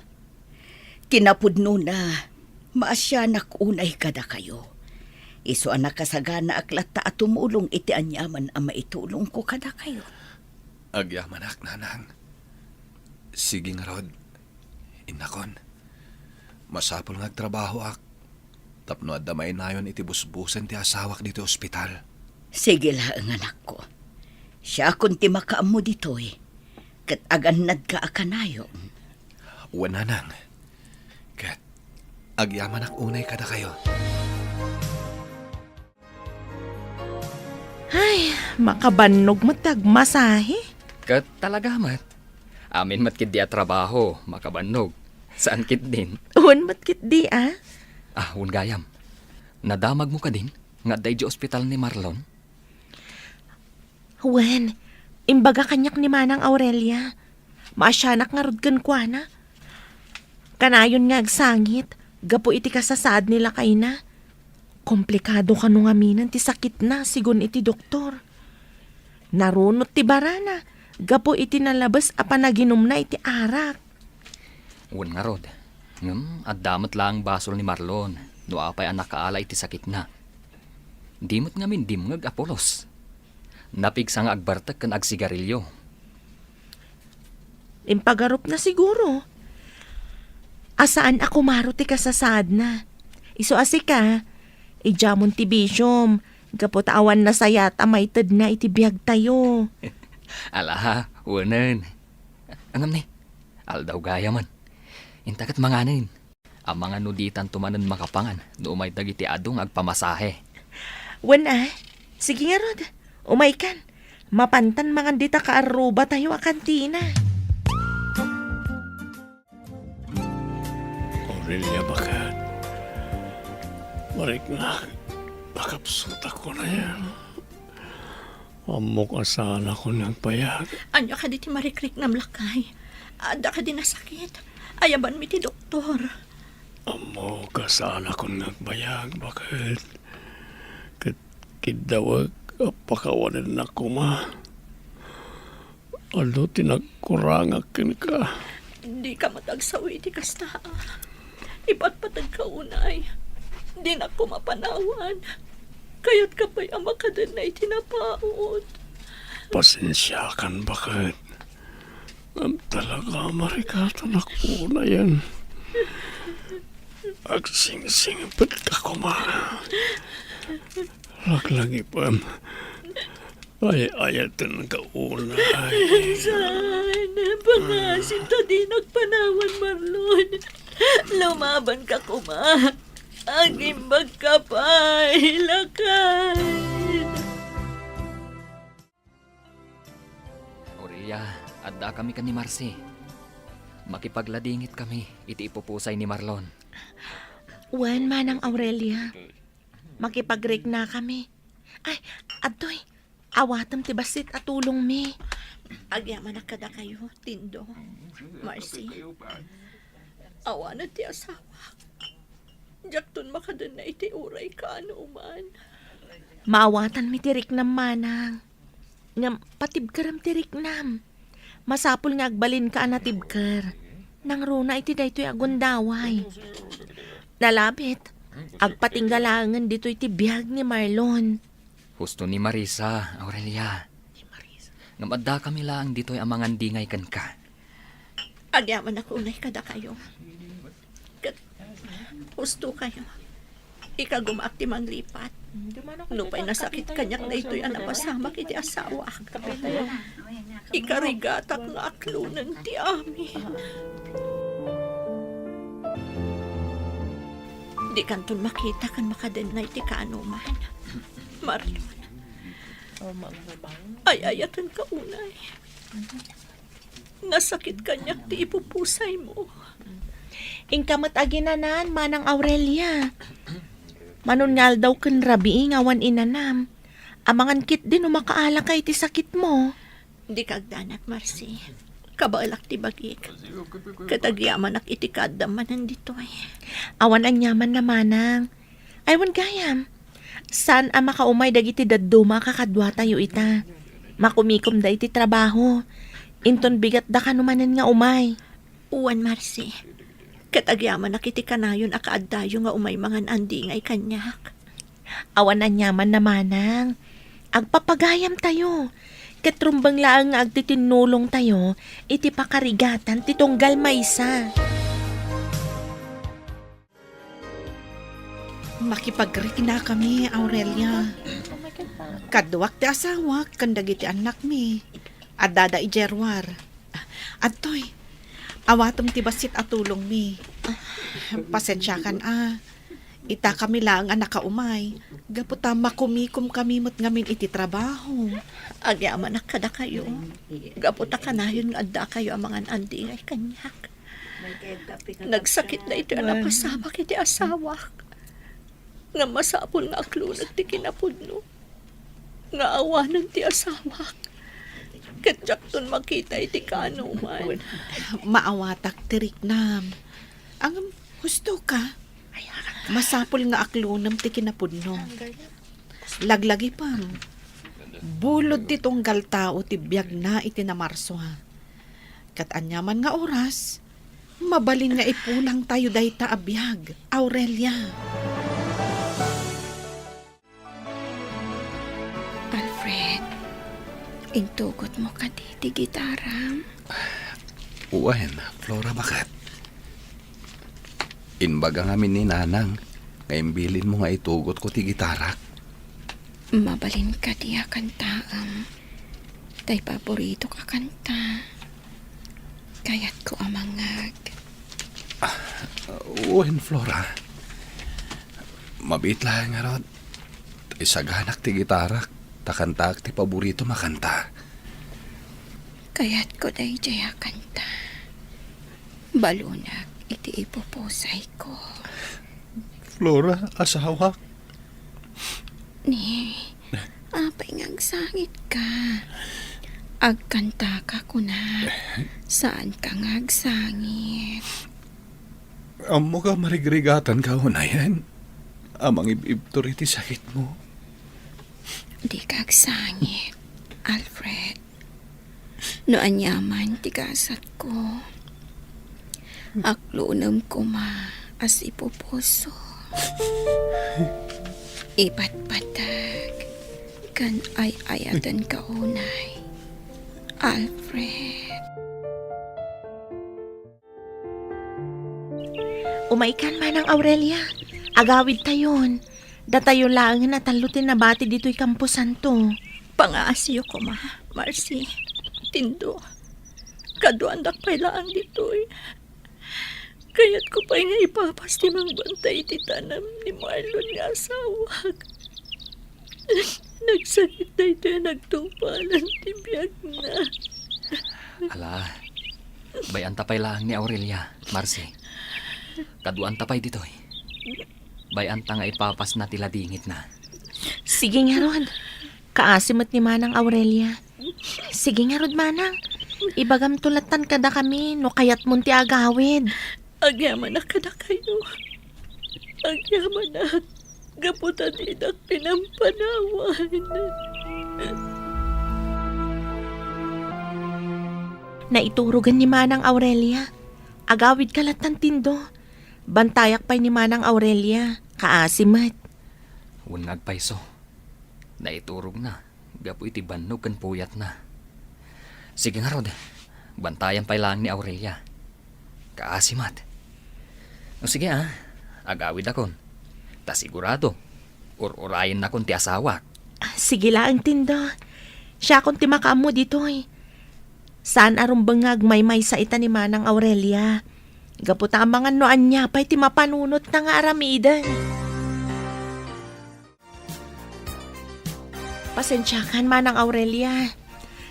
Kinapudnona, maasianak unay kadakayo. Isu a nakasaganaak latta a tumulong iti aniaman a maitulongko kadakayo. Agyamanak, Nanang. Sige ngarud, innakon. Masapul nga agtrabahoak tapno adda mainayon iti busbusen ti asawak ditoy ospital. Sige laeng, anakko. Siakon ti makaammo ditoy, ket agannadka a kanayon. Wen, Nanang. Ket agyamanak unay kadakayo. Ay, makabannog met ti agmasahe. Ket talaga met. Amin met ketdi a trabaho, makabannog. Saan ketdin? Wen met ketdi, a? Ah, wen gayam. Nadamagmo kadin nga adda idiay ospital ni Marlon? Wen, imbaga kaniak ni Manang Aurelia. Maasianak ngarud kenkuana. Kanayon nga agsangit gapu iti kasasaad ni lakayna. Komplikado kano ngaminen ti sakitna, sigun iti doktor. Narunot ti barana, gapu iti nalabes a panaginumna iti arak. Wen ngarud, ngem adda met laeng basol ni Marlon no apay a nakaala iti sakitna. Di met ngamin dimngeg a pulos. Napigsa nga agbartek ken agsigarilio. Impagarupna siguro a saan a kumaro ti kasasaadna. Isu a sika, idiamon ti bisiom, gapu ta awan nasayat a maitedna iti biagtayo. Ala, wenen. Ngem ni, aldaw gayamen. Inta ket manganen. Amangan no ditanto manen makapangan no umay dagiti adu nga agpamasahe. Wen a, sige ngarud, umaykan. Mapantan mangan dita kaarrubatayo a kantina. Aurelia, baket. Mariknak, pakapsutak ko na yan. Ammok a saanakon nga agbayag. Ania kadi ti marikriknam, lakay? Adda kadi nasakit? Ayabanmi ti doktor. Ammok a saanakon nga agbayag, baket. Ket kiddawek a pakawanennak koma. Adu ti nagkurangak kenka. Dika met agsawi iti kasta. Ipatpategka unay. Dinak koma panawan. Kayatka pay a makadenna iti napaut. Pasensiakan, baket. Ngem talaga, marikatanak unayen. Agsingsingpetka koma. Laglagipem. Ay-ayatenka unay. Saan? Pangasim ta dinak panawan, Marlon. Lumabanka koma. Agimbagka pay, lakay. Aurelia, addakami ken ni Marcy. Makipagladingit kami iti ipupusay ni Marlon. Wen, Manang Aurelia. Makipagriknakami. Ay, adtoy. Awatem ti bassit a tulongmi. Agyamanak kadakayo, Tindo, Marcy. Awanen ti asawak. Diakton makadenna iti uray kaanoman. Maawatanmi ti riknam, manang. Ngem patibkerem ti riknam. Masapul nga agbalinka a natibker. Nangruna iti daytoy a gundaway. Nalabit, agpatingga laengen ditoy ti biag ni Marlon. Husto ni Marisa, Aurelia. Ngem addakami laeng ditoy a mangandingay kenka. Agyamanak unay kadakayo. Ket husto kayo. Ikagumaak ti manglipat. Nupay nasakit kaniak daytoy a napasamak iti asawak. Ikarigatak nga aklonen ti amin. Dikanton makita ken makadenna iti kaanoman. Marlon. Ay-ayatenka unay. Nasakit kaniak ti ipupusaymo. Inka met aginanan, Manang Aurelia. Manon nga aldaw ken rabii nga awan inanam. Amangan ketdi no makaalaka iti sakitmo. Dika agdanag, Marcy. Kabaelak ti bagik. Ket agyamanak iti kaaddam manen ditoy. Awan aniaman a manang. Ay, wen gayam. Saan a makaumay dagiti dadduma a kakaduatayo ita. Makumikomda iti trabaho. Inton bigatda kano manen nga umay. Wen, Marcy. Ket agyamanak iti kanayon a kaaddayo nga umay mangan-andingay kaniak. Awan aniaman a manang. Agpapagayamtayo. Ket rumbeng laeng nga agtitinnulongtayo iti pakarigatan ti tunggal maysa. Makipagriknakami, Aurelia. Kaduak ti asawak ken dagiti annakmi. Addada idiay ruar. Adtoy, awatem ti bassit a tulongmi. Pasensiakan a. Itakami laeng a nakaumay. Gapu ta makumikomkami met ngamin iti trabaho. Agyamanak kadakayo. Gapu ta kanayon nga addakayo a mangan-andingay kaniak. Nagsakit daytoy a napasamak iti asawak. Nga masapul nga aklonek ti kinapudno. Nga awanen ti asawak. Ket diakton makita iti kaanoman. Maawatak ti riknam. Ngem, husto ka. Masapul nga aklonem ti kinapudno. Laglagipem. Ulod ti tunggal tao ti biagna iti Namarso. Ket aniaman nga oras, mabalin nga ipulangtayo dayta a biag, Aurelia. Alfred, intugotmo kadi ti gitaram? Wen, Flora, baket. Imbaga ngamin ni Nanang nga imbilinmo nga itugotko ti gitarak. Mabalin kadi a kantaem? Tay paboritok a kanta. Kayatko a mangngeg. Wen, Flora. Mabiit laeng ngarud. Tay saganak ti gitarak, ta kantaak ti paboritom a kanta. Kayatko daydiay a kanta. Balunak iti ipupusayko. Flora, asawak. Ni, apay nga agsangitka? Agkantaka, kunak. Saanka nga agsangit. Ammok a marigrigatanka unayen a mangib-ibtur iti sakitmo. Dika agsangit, Alfred. No aniaman ti gasatko, aklunem koma a sipupuso. Ipatpateg ken ay-ayatenka unay, Alfred. Umaykan, Manang Aurelia. Agawidtayon. Datayo laengen a tallo ti nabati ditoy kamposanto. Pangaasiyo koma, Marcy. Tindo, kaduaandak pay laeng ditoy. Kayatko pay nga ipapas ti mangbantay iti tanem ni Marlon nga asawak. Nagsakit daytoy a nagtungpalan ti biagna. Ala, bay-anta pay laeng ni Aurelia, Marcy. Kaduaanta pay ditoy. Bay-anta nga ipapasna ti ladingitna. Sige ngarud. Kaasi met ni Manang Aurelia. Sige ngarud, Manang. Ibagamto lattan kadakami no kayatmon ti agawid. Agyamanak kadakayo. Agyamanak. Gapu ta didak pinampanawan. Naiturogen ni Manang Aurelia. Agawidka lattan, Tindo. Bantayak pay ni Manang Aurelia. Kaasi met. Wen nga agpayso. Naiturogna gapu iti bannog ken puyatna. Sige ngarud, bantayan pay laeng ni Aurelia. Kaasi met. O sige a, agawidakon. Ta sigurado, ur-urayennakon ti asawak. Sige laeng, Tindo. Siakon ti makaammo ditoy. Saan a rumbeng nga agmaymaysa ita ni Manang Aurelia. Gapu ta amangan no ania pay ti mapanunotna nga aramiden. Pasensiakan, Manang Aurelia.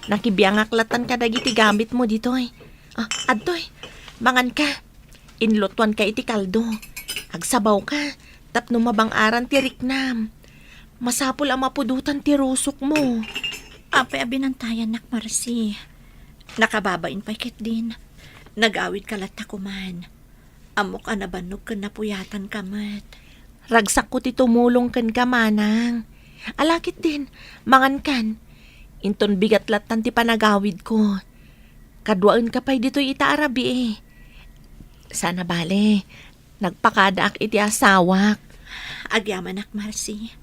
Nakibiangak lattan kadagiti gamitmo ditoy. Ah, adtoy. Manganka. Inlutoanka iti kaldo. Agsabawka tapno mabang-aran ti riknam. Masapul a mapudotan ti rusokmo. Apay a binantayannak, Marcy? Nakababain pay ketdin. Nagawidka latta koman. Ammok a nabannog ken napuyatanka met. Ragsakko ti tumulong kenka, Manang. Ala ketdin, mangankan. Inton bigat lattan ti panagawidko. Kaduaenka pay ditoy ita a rabii. Saan a bale, nagpakadaak iti asawak. Agyamanak, Marcy.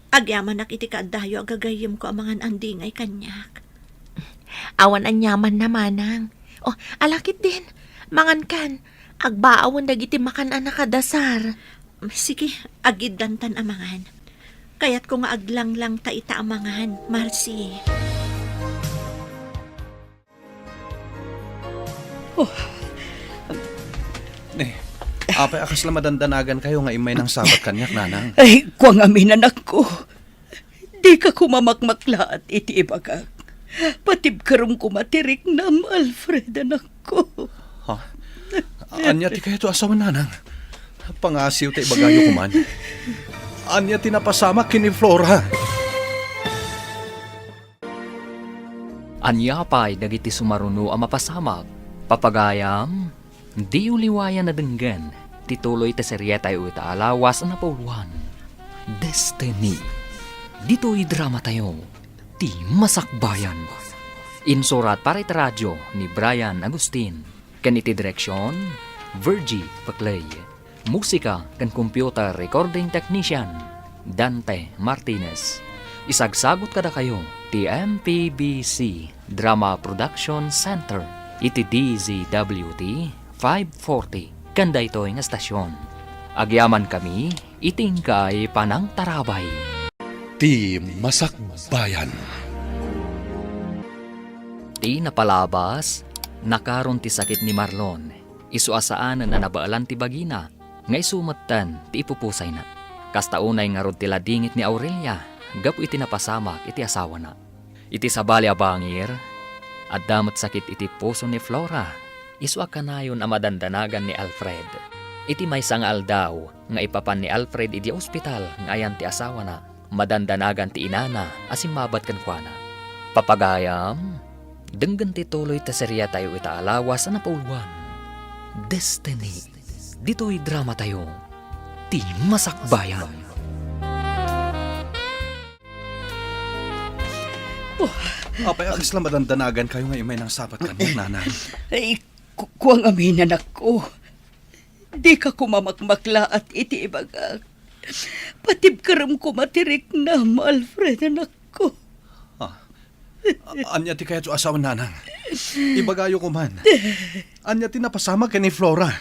Agyamanak iti kaaddayo a gagayyemko amangan a dingay kaniak. Awan aniamanna, Manang. O, ala ketdin. Mangankan. Agbaawen dagiti makan a nakadasar. Sige, agiddantan amangan. Kayatko nga aglanglang ta ita amangan, Marcy. Oh. Ne, apay a kasla madandanagankayo nga immay nangsabat kaniak, Nanang? Ay, kua ngamin, anakko. Dika koma makmaklaat iti ibagak. Patibkerem koma ti riknam, Alfred, anakko. Ha? Ania ti kayatyo a sawen, Nanang? Pangasiw ta ibagayo koman. Ania ti napasamak ken ni Flora? Ania pay dagiti sumaruno a mapasamak? Papagayam, diyo liwayan a denggen ti tuloy ti serietayo ita a lawas a napauluan, Destiny. Ditoy dramatayo, Ti Masakbayan. Insurat para iti radio ni Brian Agustin. Ken iti direksion, Virgie Paclay. Musika ken computer recording technician, Dante Martinez. Isagsagut kadakayo ti M P B C Drama Production Center iti D Z W T five forty ken daytoy nga estasion. Agyamankami iti inkay panangtarabay. Ti Masakbayan. Ti napalabas, nakaron ti sakit ni Marlon. Isu a saanen a nabaelan ti bagina, nga isu metten ti ipupusayna. Kasta unay ngarud ti ladingit ni Aurelia gapu iti napasamak iti asawana. Iti sabali a bangir, adda met sakit iti puso ni Flora, isu a kanayon a madandanagan ni Alfred. Iti maysa nga aldaw nga ipapan ni Alfred idiay ospital nga ayan ti asawana, madandanagan ti inana a simmabat kenkuana. Papagayam, denggen ti tuloy ti seriatayo ita a lawas a napauluan, Destiny. Ditoy dramatayo, Ti Masakbayan. Oh. Apay a kasla madandanagankayo nga immay nangsabat kaniak, nanang? Ay, ku-, kuang amin, anakko. Dika koma makmaklaat iti ibagak. Patibkerem koma ti riknam, Alfred, anakko. Ah. A-, ania ti kayatyo a sawen, nanang? Ibagayo koman. Ania ti napasamak ken ni Flora?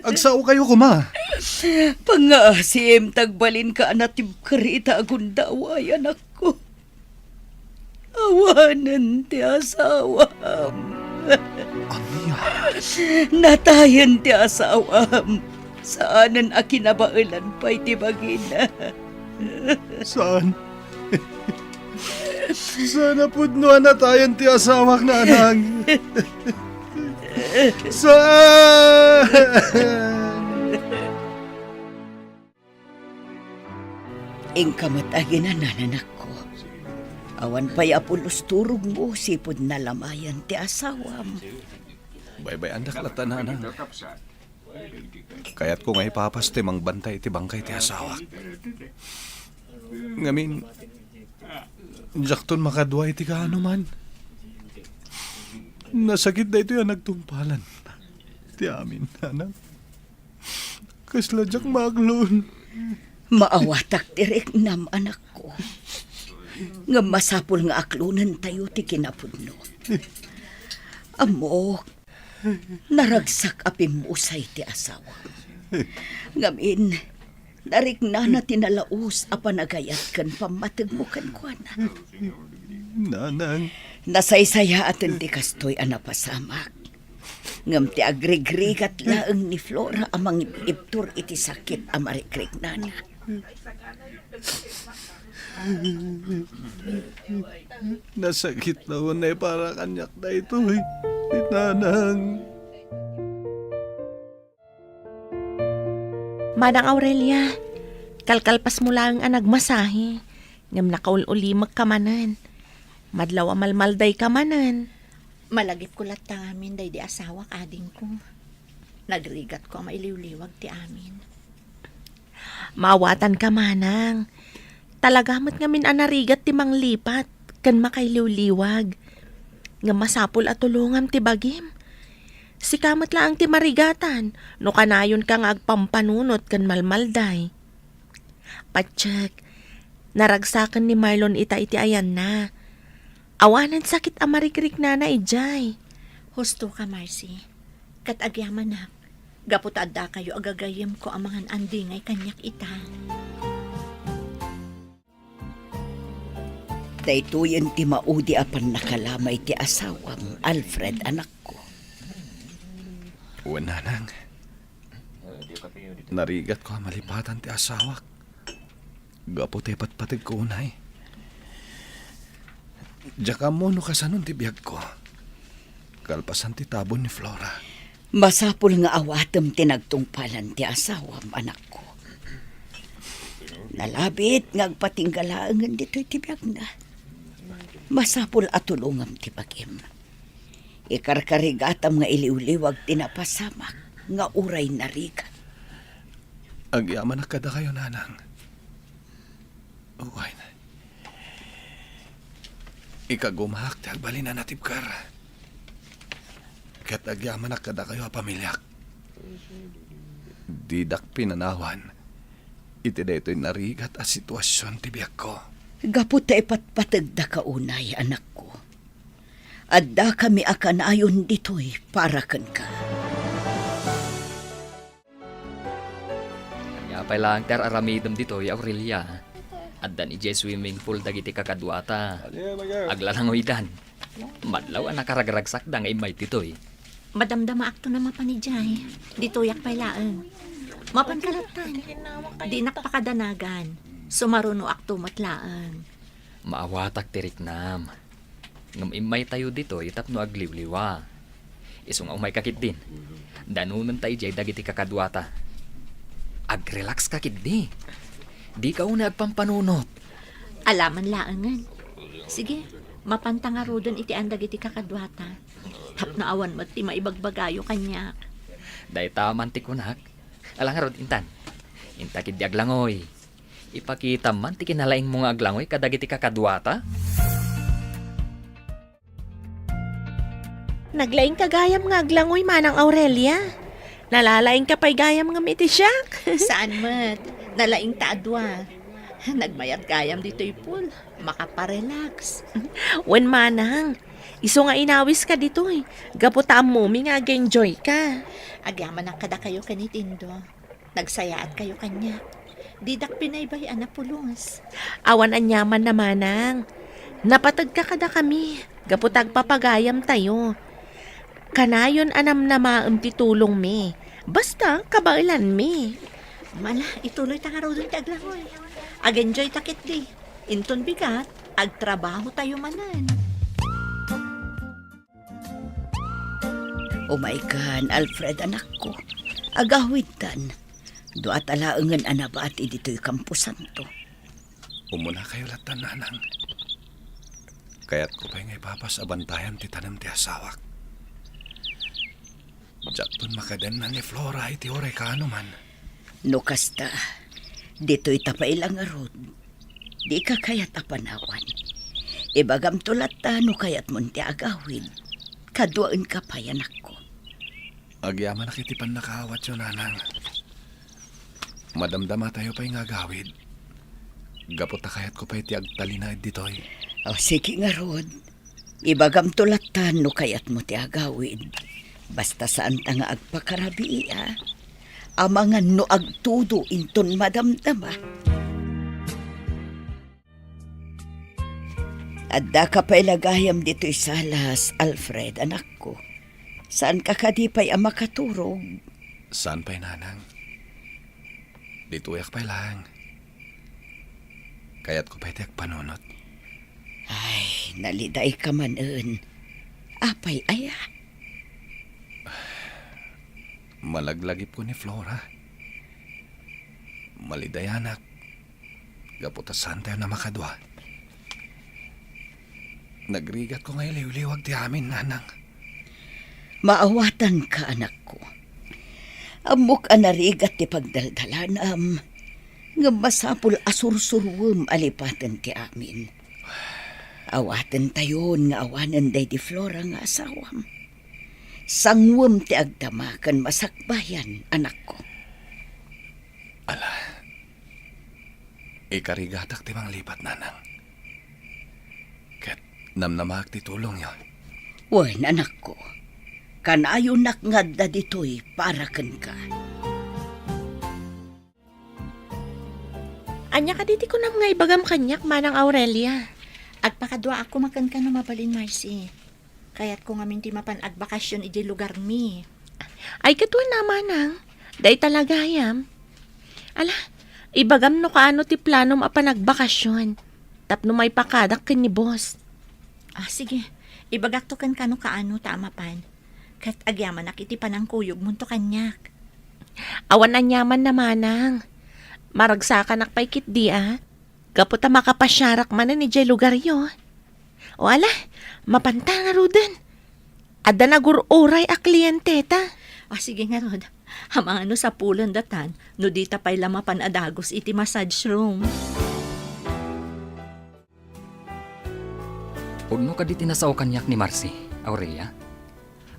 Agsaokayo koma. Pangngaasim ta agbalinka a natibker ita a gundaway, anakko. Awanen ti asawam. Ania? Natayen ti asawam. Saanen a kinabaelan pay ti bagina. Saan? Saan a pudno a natayen ti asawak, nanang? Saan? Inka met aginanan, anakko. Awan pay a pulos turogmo sipud nalamayan ti asawam. Baybay-andak latta, nanang. Kayatko nga ipapas ti mangbantay iti bangkay ti asawak. Ngamin, diakton makadua iti kaanoman. Nasakit daytoy a nagtungpalan ti amin, nanang. Kasla diak maaklon. Maawatak ti riknam, anakko. Ngem masapul nga aklonentayo ti kinapudno. Ammok, naragsak a pimmusay ti asawa. Ngamin, nariknana ti nalaus a panagayat ken pammategmo kenkuana. Nanang. Nasaysayaaten ti kastoy a napasamak. Ngem ti agrigrigat laeng ni Flora a mangib-ibtur iti sakit a marikriknana. Nasakit la unay para kaniak daytoy, ti nanang. Manang Aurelia, kalkalpasmo laeng a nagmasahe, ngem nakaul-ulimekka manen. Madlaw a malmaldayka manen. Malagipko latta ngamin daydi asawak, adingko. Nagrigatko a mailiwliwag ti amin. Maawatanka, manang. Talaga met ngamin a narigat ti manglipat ken makailiwliwag. Ngem masapul a tulongam ti bagim. Sika met laeng ti marigatan no kanayonka nga agpampanunot ken malmalday. Patiek, naragsaken ni Marlon ita iti ayanna. Awanen sakit a marikriknana idiay. Husto ka, Marcy. Ket agyamanak, gapu ta addakayo a gagayyemko a mangan-andingay kaniak ita. Daytoyen ti maudi a pannakalamay ti asawam, Alfred, anakko. Wen, nanang. Narigatko a malipatan ti asawak gapu ta ipatpategko unay. Diak ammo no kasanon ti biagko kalpasan ti tabon ni Flora. Masapul nga awatem ti nagtungpalan ti asawam, anakko. Nalabit nga agpatingga laengen ditoy ti biagna. Masapul a tulongam ti bagim. Ikarkarigatam nga iliwliwag ti napasamak nga uray narigat. Agyamanak kadakayo, nanang. Wen, Ikagumaak ti agbalin a natibker. Ket agyamanak kadakayo a pamiliak. Didak pinanawan iti daytoy narigat a situasion ti biagko. Gapu ta ipatpategdaka unay, anakko, addakami a kanayon ditoy para kenka. Ania pay laeng ti ar-aramidem ditoy, Aurelia? Addan idiay swimming pool dagiti kakaduata. Aglalangoydan. Madlaw a nakaragragsakda nga immay ditoy. Madamdamaakto a mapan idiay. Ditoyak pay laeng. Mapanka lattan. Dinak pakadanagan. Sumarunoakto met laeng. Maawatak ti riknam. Ngem immaytayo ditoy tapno agliwliwa. Isu nga umayka ketdin. Danonenta idiay dagiti kakaduata. Agrelaxka ketdi. Dika unay agpampanunot. Alaman laengen. Sige, mapanta ngaruden iti an dagiti kakaduata. Tapno awan met ti maibagbagayo kaniak. Dayta man ti kunak. Ala ngarud, intan. Inta ketdi aglangoy. Ipakitam man ti kinalaingmo nga aglangoy kadagiti kakaduata. Naglaingka gayam nga aglangoy, Manang Aurelia. Nalalaingka pay gayam ngem iti siak. Saan met. Nalaingta a dua. Nagmayat gayam ditoy pool. Makaparelax. Wen, Manang. Isu nga inawiska ditoy. Gapu ta ammomi nga ag-enjoyka. Agyamanak kadakayo ken ni Tindo. Nagsayaatkayo kaniak. Didak binaybay-an a pulos. Awan aniaman a, Manang. Napategka kadakami gapu ta agpapagayamtayo. Kanayon a namnamaem ti tulongmi. Basta, kabaelanmi. Ala, ituloyta ngaruden ti aglangoy. Ag-enjoyta ketdi. Inton bigat, agtrabahotayo manen. Umaykan, Alfred, anakko. Agawidtan. Duata laengen a nabati ditoy kamposanto. Umunakayo lattan, nanang. Kayatko pay nga ipapas a bantayan ti tanem ti asawak. Diakton makadenna ni Flora iti uray kaano man. No kasta, ditoyta pay la ngarud. Dika kayat a panawan. Ibagamto latta no kayatmon ti agawid. Kaduaenka pay, anakko. Agyamanak iti pannakaawatyo, nanang. Madamdamatayo pay nga agawid. Gapu ta kayatko pay ti agtalinaed ditoy. O, sige ngarud. Ibagamto latta no kayatmo ti agawid. Basta saanta nga agpakarabii, a. Amangan no agtudo inton madamdama. Addaka pay la gayam ditoy salas, Alfred, anakko. Saanka kadi pay a makaturog? Saan pay, nanang. Ditoyak pay laeng. Kayatko pay ti agpanunot. Ay, nalidayka manen. Apay aya? Malaglagipko ni Flora. Malidayanak. Gapu ta saantayo a makadua. Nagrigatko nga iliwliwag ti amin, nanang. Maawatanka, anakko. Ammok a narigat ti pagdaldalanam, ngem masapul a sursuruem a lipaten ti amin. Awatentayon nga awanen daydi Flora nga asawam. Sanguem ti agdama ken masakbayan, anakko. Ala, ikarigatak ti manglipat, nanang. Ket namnamaak ti tulongyo. Wen, anakko, kanayonak nga adda ditoy para kenka. Ania kadi ti kunam nga ibagam kaniak, Manang Aurelia? Agpakaduaak koma kenka no mabalin, Marcy. Kayatko ngamin ti mapan agbakasyon idiay lugarmi. Ay, ket wen a, manang. Dayta la gayam. Ala, ibagam no kaano ti planom a panagbakasyon tapno maipakadak ken ni boss. Ah, sige. Ibagakto kenka no kaano ta a mapan. Ket agyamanak iti panangkuyogmonto kaniak. Awan aniaman a, manang. Maragsakanak pay ketdi a. Gapu ta makapasiarak manen idiay lugaryo. O ala, mapanta ngaruden. Adda nagur-uray a klienteta. Ah, sige ngarud. Amangan no sapulendatan no dita pay la mapan a dagus iti massage room. Pudno kadi ti nasao kaniak ni Marcy, Aurelia?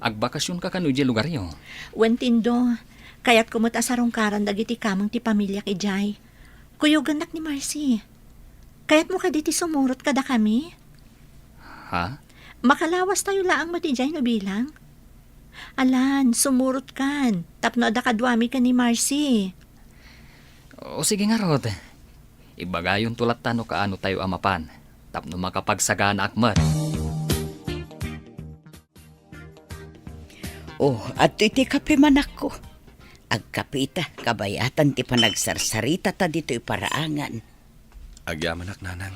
Agbakasionka kano idiay lugaryo? Wen, Tindo, kayatko met a sarungkaran dagiti kameng ti pamiliak idiay. Kuyogennak ni Marcy. Kayatmo kadi ti sumurot kadakami? Ha? Makalawastayo laeng met idiay no bilang. Alan, sumurotkan, tapno adda kaduami ken ni Marcy. O sige ngarud. Ibagayonto latta no kaanotayo a mapan, tapno makapagsaganaak met. Oh, adtoy ti kape, manakko. Agkapeta, kabayatan ti panagsarsarita ta ditoy paraangan. Agyamanak, nanang.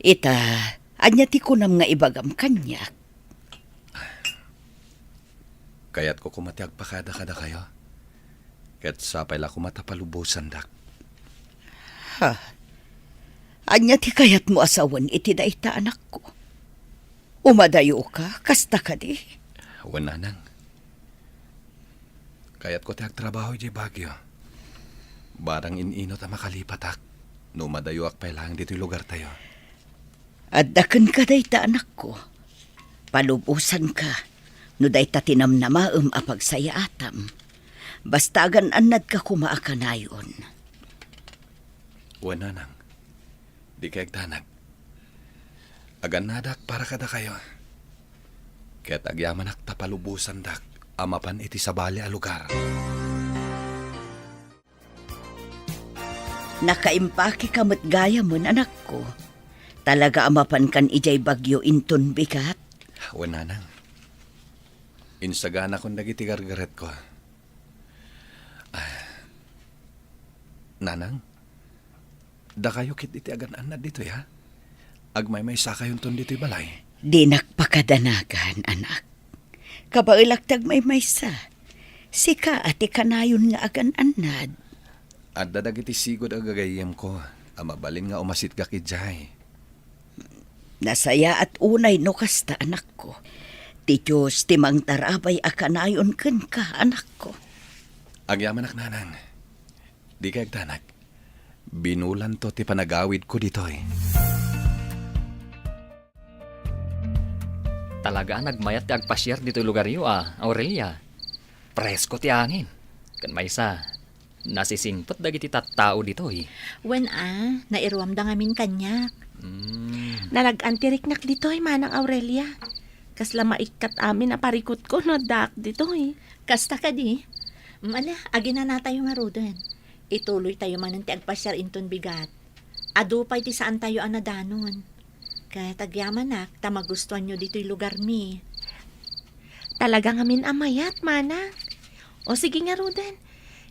Ita, ania ti kunam nga ibagam kaniak? Kayatko koma ti agpakada kadakayo. Ket sapay la koma ta palubosandak. Ha? Ania ti kayatmo a sawen iti dayta, anakko? Umadayoka, kasta kadi? Wen, nanang. Kayatko ti agtrabaho idiay Baguio. Barang in-inut a makalipatak, no umadayoak pay laeng ditoy lugartayo. Adda kenka dayta, anakko. Palubosanka no dayta ti namnamaem a pagsayaatam. Basta agan-annadka koma a kanayon. Wen, nanang. Dika agdanag. Agannadak para kadakayo. Ket agyamanak ta palubosandak a mapan iti sabali a lugar. Nakaimpakeka met gayamen, anakko. Talaga a mapankan idiay Baguio inton bigat? Wen, nanang. Insaganakon dagiti gargaretko. Ah, nanang, dakayo ket iti agan-annad ditoy, ha? Agmaymaysakayonton ditoy balay. Dinak pakadanagan, anak. Kabaelak ti agmaymaysa. Sika a ti kanayon nga agan-annad. Adda dagiti sigud a gagayyemko a mabalin nga umasitgak idiay. Nasayaat unay no kasta, anakko. Ti Dios ti mangtarabay a kanayon kenka, anakko. Agyamanak, nanang. Dika agdanag. Binulanto ti panagawidko ditoy. Talaga a nagmayat ti agpasiar ditoy lugaryo a, Aurelia. Presko ti angin. Ken maysa, nasisingpet dagiti tattao ditoy. Wen a, nairuamda ngamin kaniak. Mm. Narag-an ti riknak ditoy, Manang Aurelia. Kasla maikkat amin a parikutko no addaak ditoy. Kasta kadi? Mm, ala, aginanatayo ngaruden. Ituloytayo manen ti agpasiar inton bigat. Adu pay ti saantayo a nadanon. Ket agyamanak ta magustuanyo ditoy lugarmi. Talaga ngamin a mayat, manang. O sige ngaruden,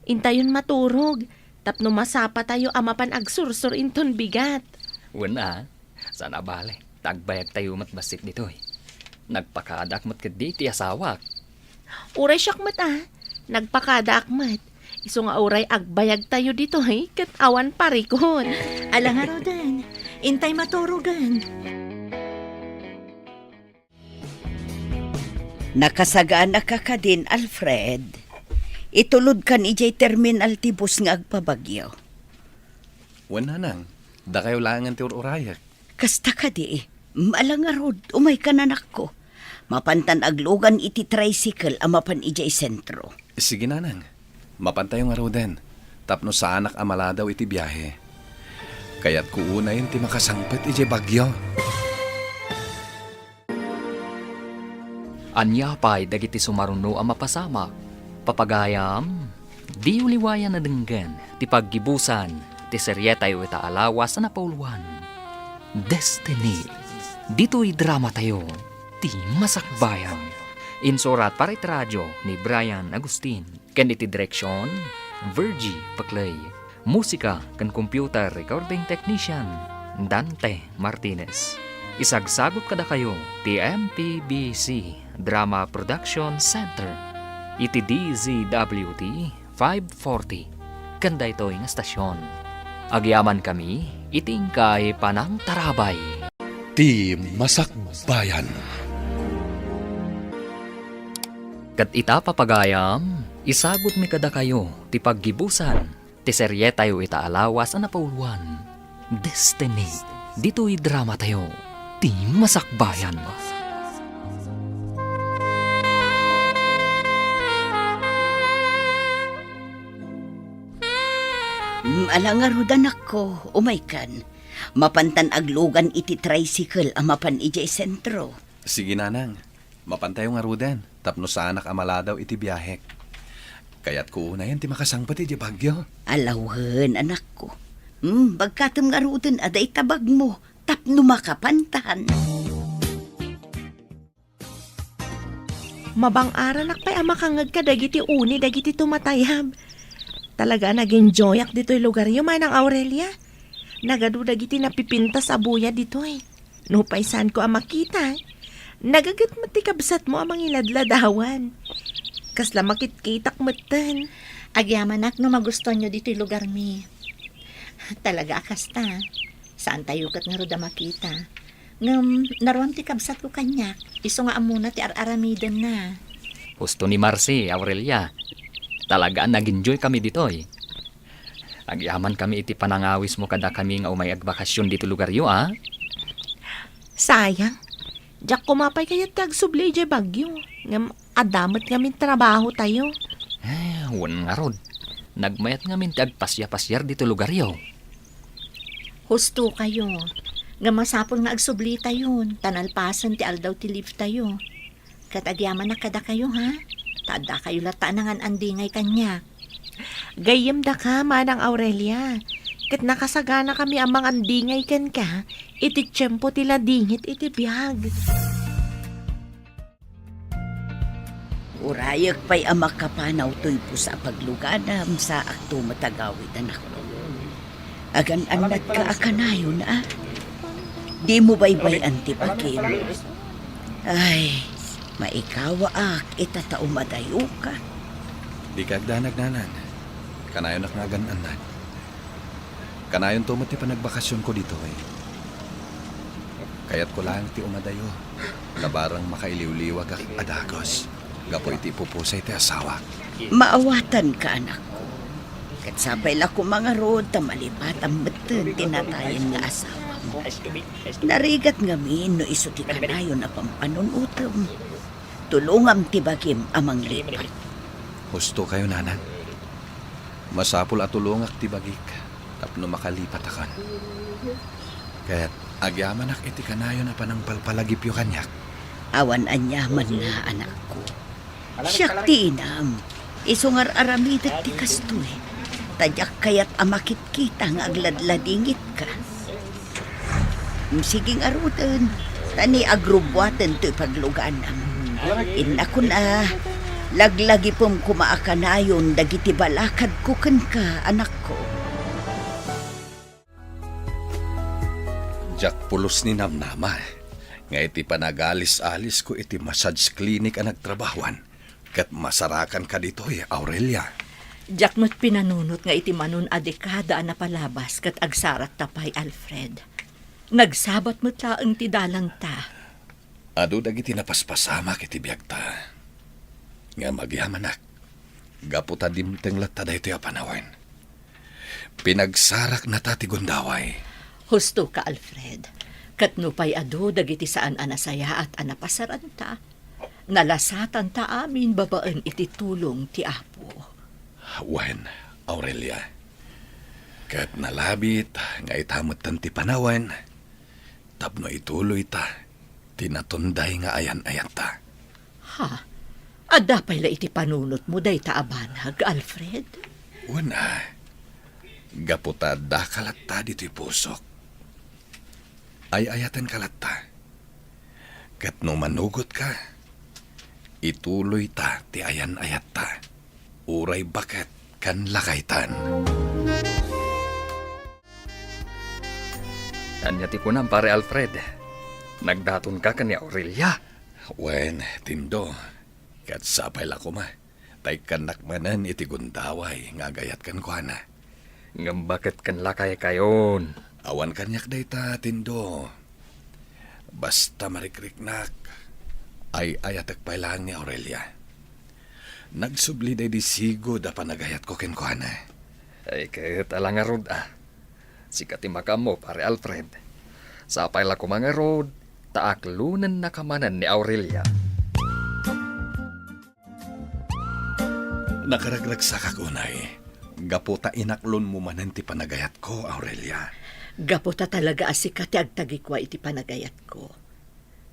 intayon maturog tapno masapatayo a mapan agsursor inton bigat. Wen a, saan a bale, ta agbayagtayo met bassit ditoy. Nagpakadaak met ketdi iti asawak. Uray siak met a, nagpakadaak met. Isu nga uray agbayagtayo ditoy ket awan parikut. Ala ngaruden, intay maturogen. Nakasagana ka kadin, Alfred? Itulodkan idiay terminal ti bus nga agpabagyo. Wen, nanang, dakayo laengen ti ur-urayek. Kasta kadi, ala ngarud, umaykan, anakko. Mapantan aglugan iti tricycle a mapan idiay sentro. Sige, nanang. Mapantayo ngaruden, tapno saanak a maladaw iti biahe. Kayatko unayen ti makasangpet idiay Baguio. Ania pay dagiti sumaruno a mapasamak? Papagayam, diyo liwayan a denggen ti paggibusan ti serietayo ita a lawas a napauluan, Destiny. Ditoy dramatayo, ti Masakbayan. Insurat para iti radio ni Brian Agustin. Ken iti direksion, Virgie Paclay. Musika ken computer recording technician, Dante Martinez. Isagsagut kadakayo ti M P B C Drama Production Center iti D Z W T five forty ken daytoy nga stasyon. Agyamankami iti inkay panangtarabay. Ti Masakbayan. Ket ita, papagayam, isagutmi kadakayo ti paggibusan ti serietayo ita a lawas a napauluan, Destiny, ditoy dramatayo. ti masakbayan. Mm, ala ngarud, anakko, umaykan. Mapantan aglugan iti tricycle a mapan idiay sentro. Sige, nanang. Mapantayo ngaruden, tapno saanak a maladaw iti biahek. Kayatko unayen ti makasangpet idiay Baguio. Ala wen, anakko. Hmm, bagkatem ngaruden a dayta bagmo tapno makapantan. Mabang-aranak pay a makangngeg kadagiti uni dagiti tumatayab. Talaga a nag-enjoyak ditoy lugaryo, Manang Aurelia. Nagadu dagiti napipintas a buya ditoy. Nupay saanko a makita, nagaget met ti kabsatmo a mangiladladawan. Kasla makitkitak metten. Agyamanak no magustuanyo ditoy lugarmi. Talaga a kasta. Saantayo ket ngarud a makita. Ngem naruam ti kabsatko kaniak, isu nga ammona ti ar-aramidenna. Husto ni Marcy, Aurelia. Talaga a nag-enjoy kami ditoy. Agyamankami iti panangawismo kadakami nga umay agbakasyon ditoy lugaryo, a? Sayang. Diak koma pay kayat ti agsubli idiay Baguio. Ngem adda met ngamin trabahotayo. Eh, wen ngarud. Nagmayat ngamin ti agpasiapasiar ditoy lugaryo. Hustokayo. Ngem masapul nga agsublitayon, ta nalpasen ti aldaw ti leave tayo. Ket agyamanak kadakayo, ha? Ta addakayo latta a nangan-andingay kaniak. Gayyemdaka, Manang Aurelia, ket nakasaganakami a mangandingay kenka iti tiempo ti ladingit iti biag. Urayek pay a makapanaw toy pusa a pagluganam, saakto met a gawid, anakko. Agan-annatka a kanayon, a? Dimo baybay-an ti bagim. Ay, maikawaak ita ta umadayoka. Dika agdanag, nanang. Kanayonak nga agan-annad. Kanayonto met ti panagbakasionko ditoy. Kayatko laeng ti umadayo, ta barang makailiwliwagak a dagus gapu iti ipupusay ti asawak. Maawatanka, anakko. Ket sapay la koma ngarud ta malipatam metten ti natayen nga asawam. Narigat ngamin no isu ti kanayon a pampanunotem. Tulongam ti bagim a manglipat. Hustokayo, nanang. Masapul a tulongak ti bagik tapno makalipatakon. Ket agyamanak iti kanayon a panangpalpalagipyo kaniak. Awan aniamanna, anakko. Siak ti inam. Isu nga ar-aramidek ti kastoy. Ta diak kayat a makitkita nga agladladingitka. Sige ngaruden, ta ni agrubbuaten toy pagluganam. Innakon a, laglagipem koma a kanayon dagiti balakadko kenka, anakko. Diak pulos ni namnama nga iti panagalis-alisko iti massage clinic a nagtrabahoan, ket masarakanka ditoy, Aurelia. Diak met pinanunot nga iti manon a dekada a napalabas ket agsarakta pay, Alfred. Nagsabat met laeng ti dalanta. Adu dagiti napaspasamak iti biagta. Ngem agyamanak, gapu ta dimteng latta daytoy a panawen. Pinagsaraknata ti gundaway. Hustoka, Alfred. Ket nupay adu dagiti saan a nasayaat a napasaranta, nalasatanta amin babaen iti tulong ti Apo. Wen, Aurelia. Ket nalabit nga ita metten ti panawen tapno ituloyta ti natunday nga ayan-ayatta. Ha? Adda pay la iti panunotmo dayta a banag, Alfred? Wen a, gapu ta addaka latta ditoy pusok. Ay-ayatenka latta. Ket no manugotka, ituloyta ti ayan-ayatta. Uray baket ken lakaytan. Ania ti kunam, Pare Alfred? Nagdatonka ken ni Aurelia? Wen, Tindo, ket sapay la koma, ta ikkannak manen iti gundaway nga agayat kenkuana. Ngem baket ken lakaykayon? Awan kaniak dayta, Tindo. Basta marikriknak, ay-ayatek pay laeng ni Aurelia. Nagsubli daydi sigud a panagayatko kenkuana. Ay, ket ala ngarud a. Sika ti makaammo, Pare Alfred. Sapay la koma ngarud, ta aklonennaka manen ni Aurelia. Nakaragragsakak unay, gapu ta inaklonmo manen ti panagayatko, Aurelia. Gapu ta talaga a sika ti agtagikua iti panagayatko.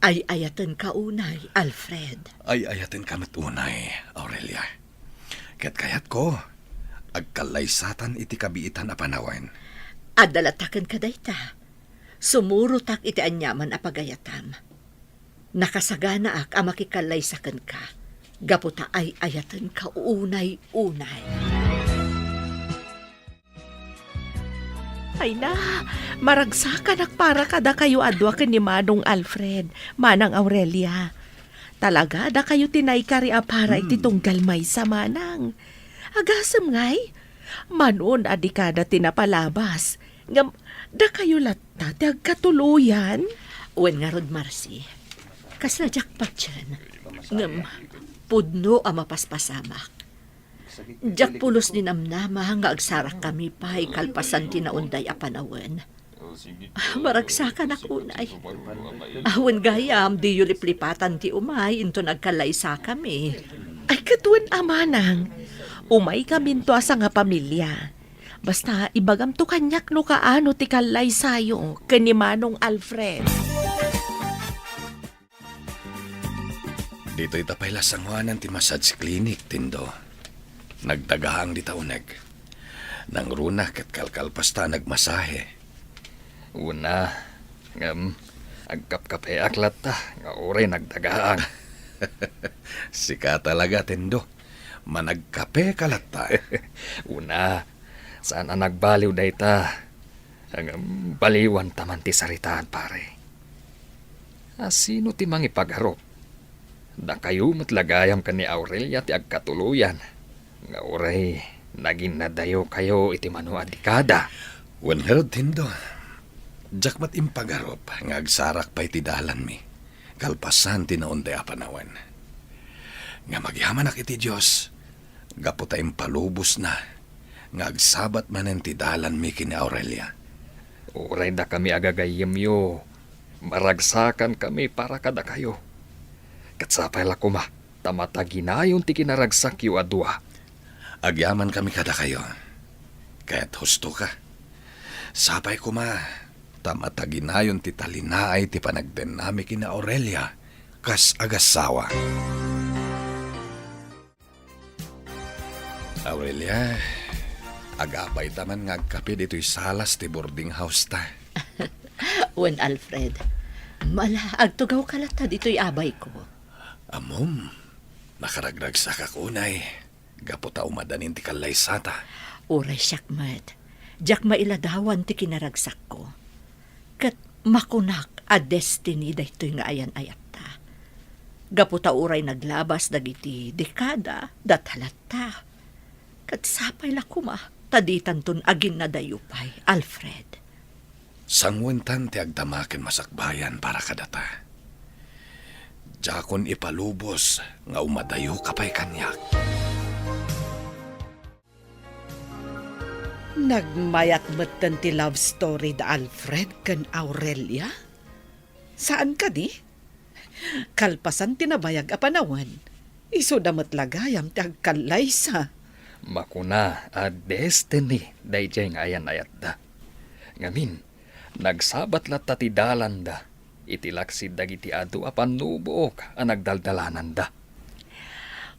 Ay-ayatenka unay, Alfred. Ay-ayatenka met unay, Aurelia. Ket kayatko, agkallaysatan iti kabiitan a panawen. Adda latta kenka dayta. Sumurotak iti aniaman a pagayatam. Nakasaganaak a makikallaysa kenka, gapu ta ay-ayatenka unay-unay. Ay na, maragsakanak para kadakayo a dua ken ni Manong Alfred, Manang Aurelia. Talaga, dakayo ti naikari a para iti Hmm. tunggal maysa, Manang. Agasem ngay, manon a dekada ti napalabas, ngem dakayo latta ti agkatuloyan? Wen ngarud, Marcy, kasla diak patien, ngem pudno a mapaspasamak. Diak pulos ninamnama nga agsarakkami pay kalpasan ti naunday a panawen. Ah, maragsakanak unay. Awan gayam, diyo liplipatan ti umay inton agkallaysakami. Ay, ket wen a, Manang. Umaykaminto a sangapamilia. Basta, ibagamto kaniak no kaano ti kallaysayo ken ni Manong Alfred. Ditoy ta pay la sangoanan ti massage clinic, Tindo. Nagdagaang dita uneg. Nangruna ket kalkalpasta a nagmasahe. Una, ngem, agkapkapeak latta nga uray nagdagaang. Sika talaga, Tindo. Managkape ka latta. Una, saan a nagbaliw dayta. Ngem, baliwanta man ti saritaan, pare. A sino ti mangipagarup? Dakayo met la gayam ken ni Aurelia ti agkatuloyan, nga uray naginnadayokayo iti mano a dekada. Wen ngarud, Tindo, diak met impagarup nga agsarak pay ti dalanmi, kalpasan ti naunday a panawen. Ngem agyamanak iti Dios, gapu ta impalubosna nga agsabat manen ti dalanmi ken ni Aurelia. Uray dakami a gagayyemyo, maragsakankami para kadakayo. Ket sapay la koma ta mataginayon ti kinaragsakyo a dua. Agyamankami kadakayo. Ket hustoka. Sapay koma ta mataginayon ti talinaay ti panagbennami ken ni Aurelia kas agassawa. Aurelia, agapayta man nga agkape ditoy salas ti boarding house ta. Wen, Alfred, mala, agtugawka latta ditoy abayko. Ammom, nakaragragsakak unay, gapu ta umadanin ti kallaysata. Uray siak met, diak mailadawan ti kinaragsakko. Ket makunak a destiny daytoy nga ayan-ayatta. Gapu ta uray naglabas dagiti dekada, data latta. Ket sapay la koma ta ditanton aginnadayo pay, Alfred. Sangoentan ti agdama ken masakbayan para kadata. Diakon ipalubos nga umadayoka pay kaniak. Nagmayat metten ti love story da Alfred ken Aurelia? Saan kadi? Kalpasan ti nabayag a panawen, isuda met la gayam ti agkallaysa. Makuna a destiny daydiay nga ayan-ayatda. Ngamin, nagsabat latta ti dalanda iti laksid dagiti adu a pannubook a nagdaldalananda.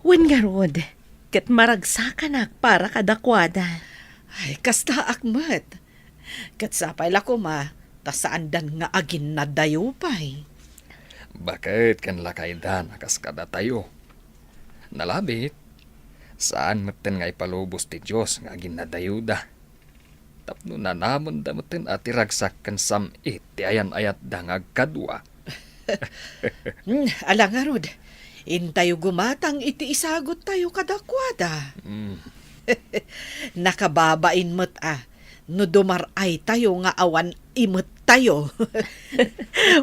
Wen ngarud, ket maragsakanak para kadakuada. Ay, kastaak met. Ket sapay la koma ta saandan nga aginnadayo pay. Baket ken lakaydan a kas kadatayo. Nalabit, saan metten nga ipalubos ti Dios nga aginnadayoda. Tapno nanamenda metten a ti ragsak ken sam-it ti ayan-ayatda nga agkadua. Hmm, ala ngarud, intayo gumatang iti isaguttayo kadakuada. Hmm. Nakababain met a no dumar-aytayo nga awan imettayo.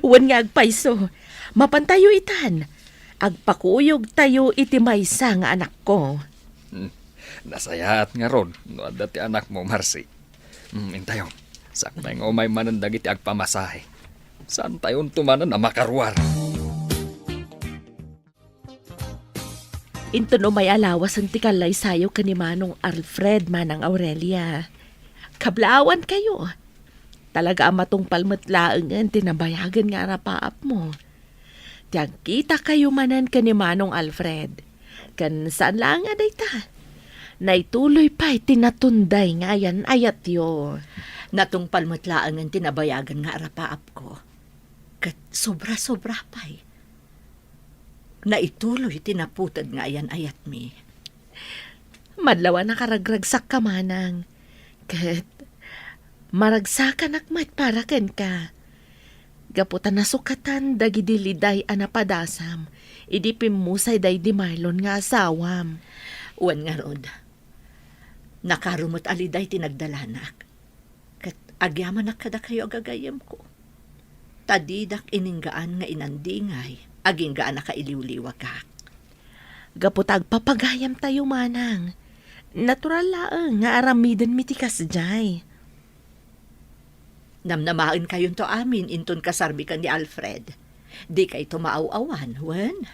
Wen nga agpayso, mapantayo itan. Agpakuyogtayo iti maysa nga anakko. Hmm. Nasayaat ngarud no adda ti anakmo, Marcy. Hmm, intayo. Sakbay nga umay manen dagiti agpamasahe. Saantayonto manen a makaruar. Inton umay a lawasen ti kallaysayo ken ni Manong Alfred, Manang Aurelia, kablaawankayo. Talaga a matungpal met laengen ti nabayagen nga arapaapmo. Ti agkitakayo manen ken ni Manong Alfred. Ken saan laeng a dayta. Naituloy pay ti natunday nga ayan-ayatyo. Natungpal met laengen ti nabayagen nga arapaapko. Ket sobra-sobra pay. Naituloy ti naputed nga ayan-ayatmi. Madlaw a nakaragragsakka, Manang. Ket maragsakanak met para kenka. Gapu ta nasukatan dagidi liday a napadasam idi pimmusay daydi Marlon nga asawam. Wen ngarud, nakaro met a liday ti nagdalanak. Ket agyamanak kadakayo a gagayyemko. Ta didak ininggaan nga inandingay, agingga a nakailiwliwagak. Gapu ta agpapagayamtayo, Manang. Natural laeng nga aramidenmi ti kasdiay. Namnamaenkayonto amin inton kasarmi ken ni Alfred. Dikayto maaw-awan, wen?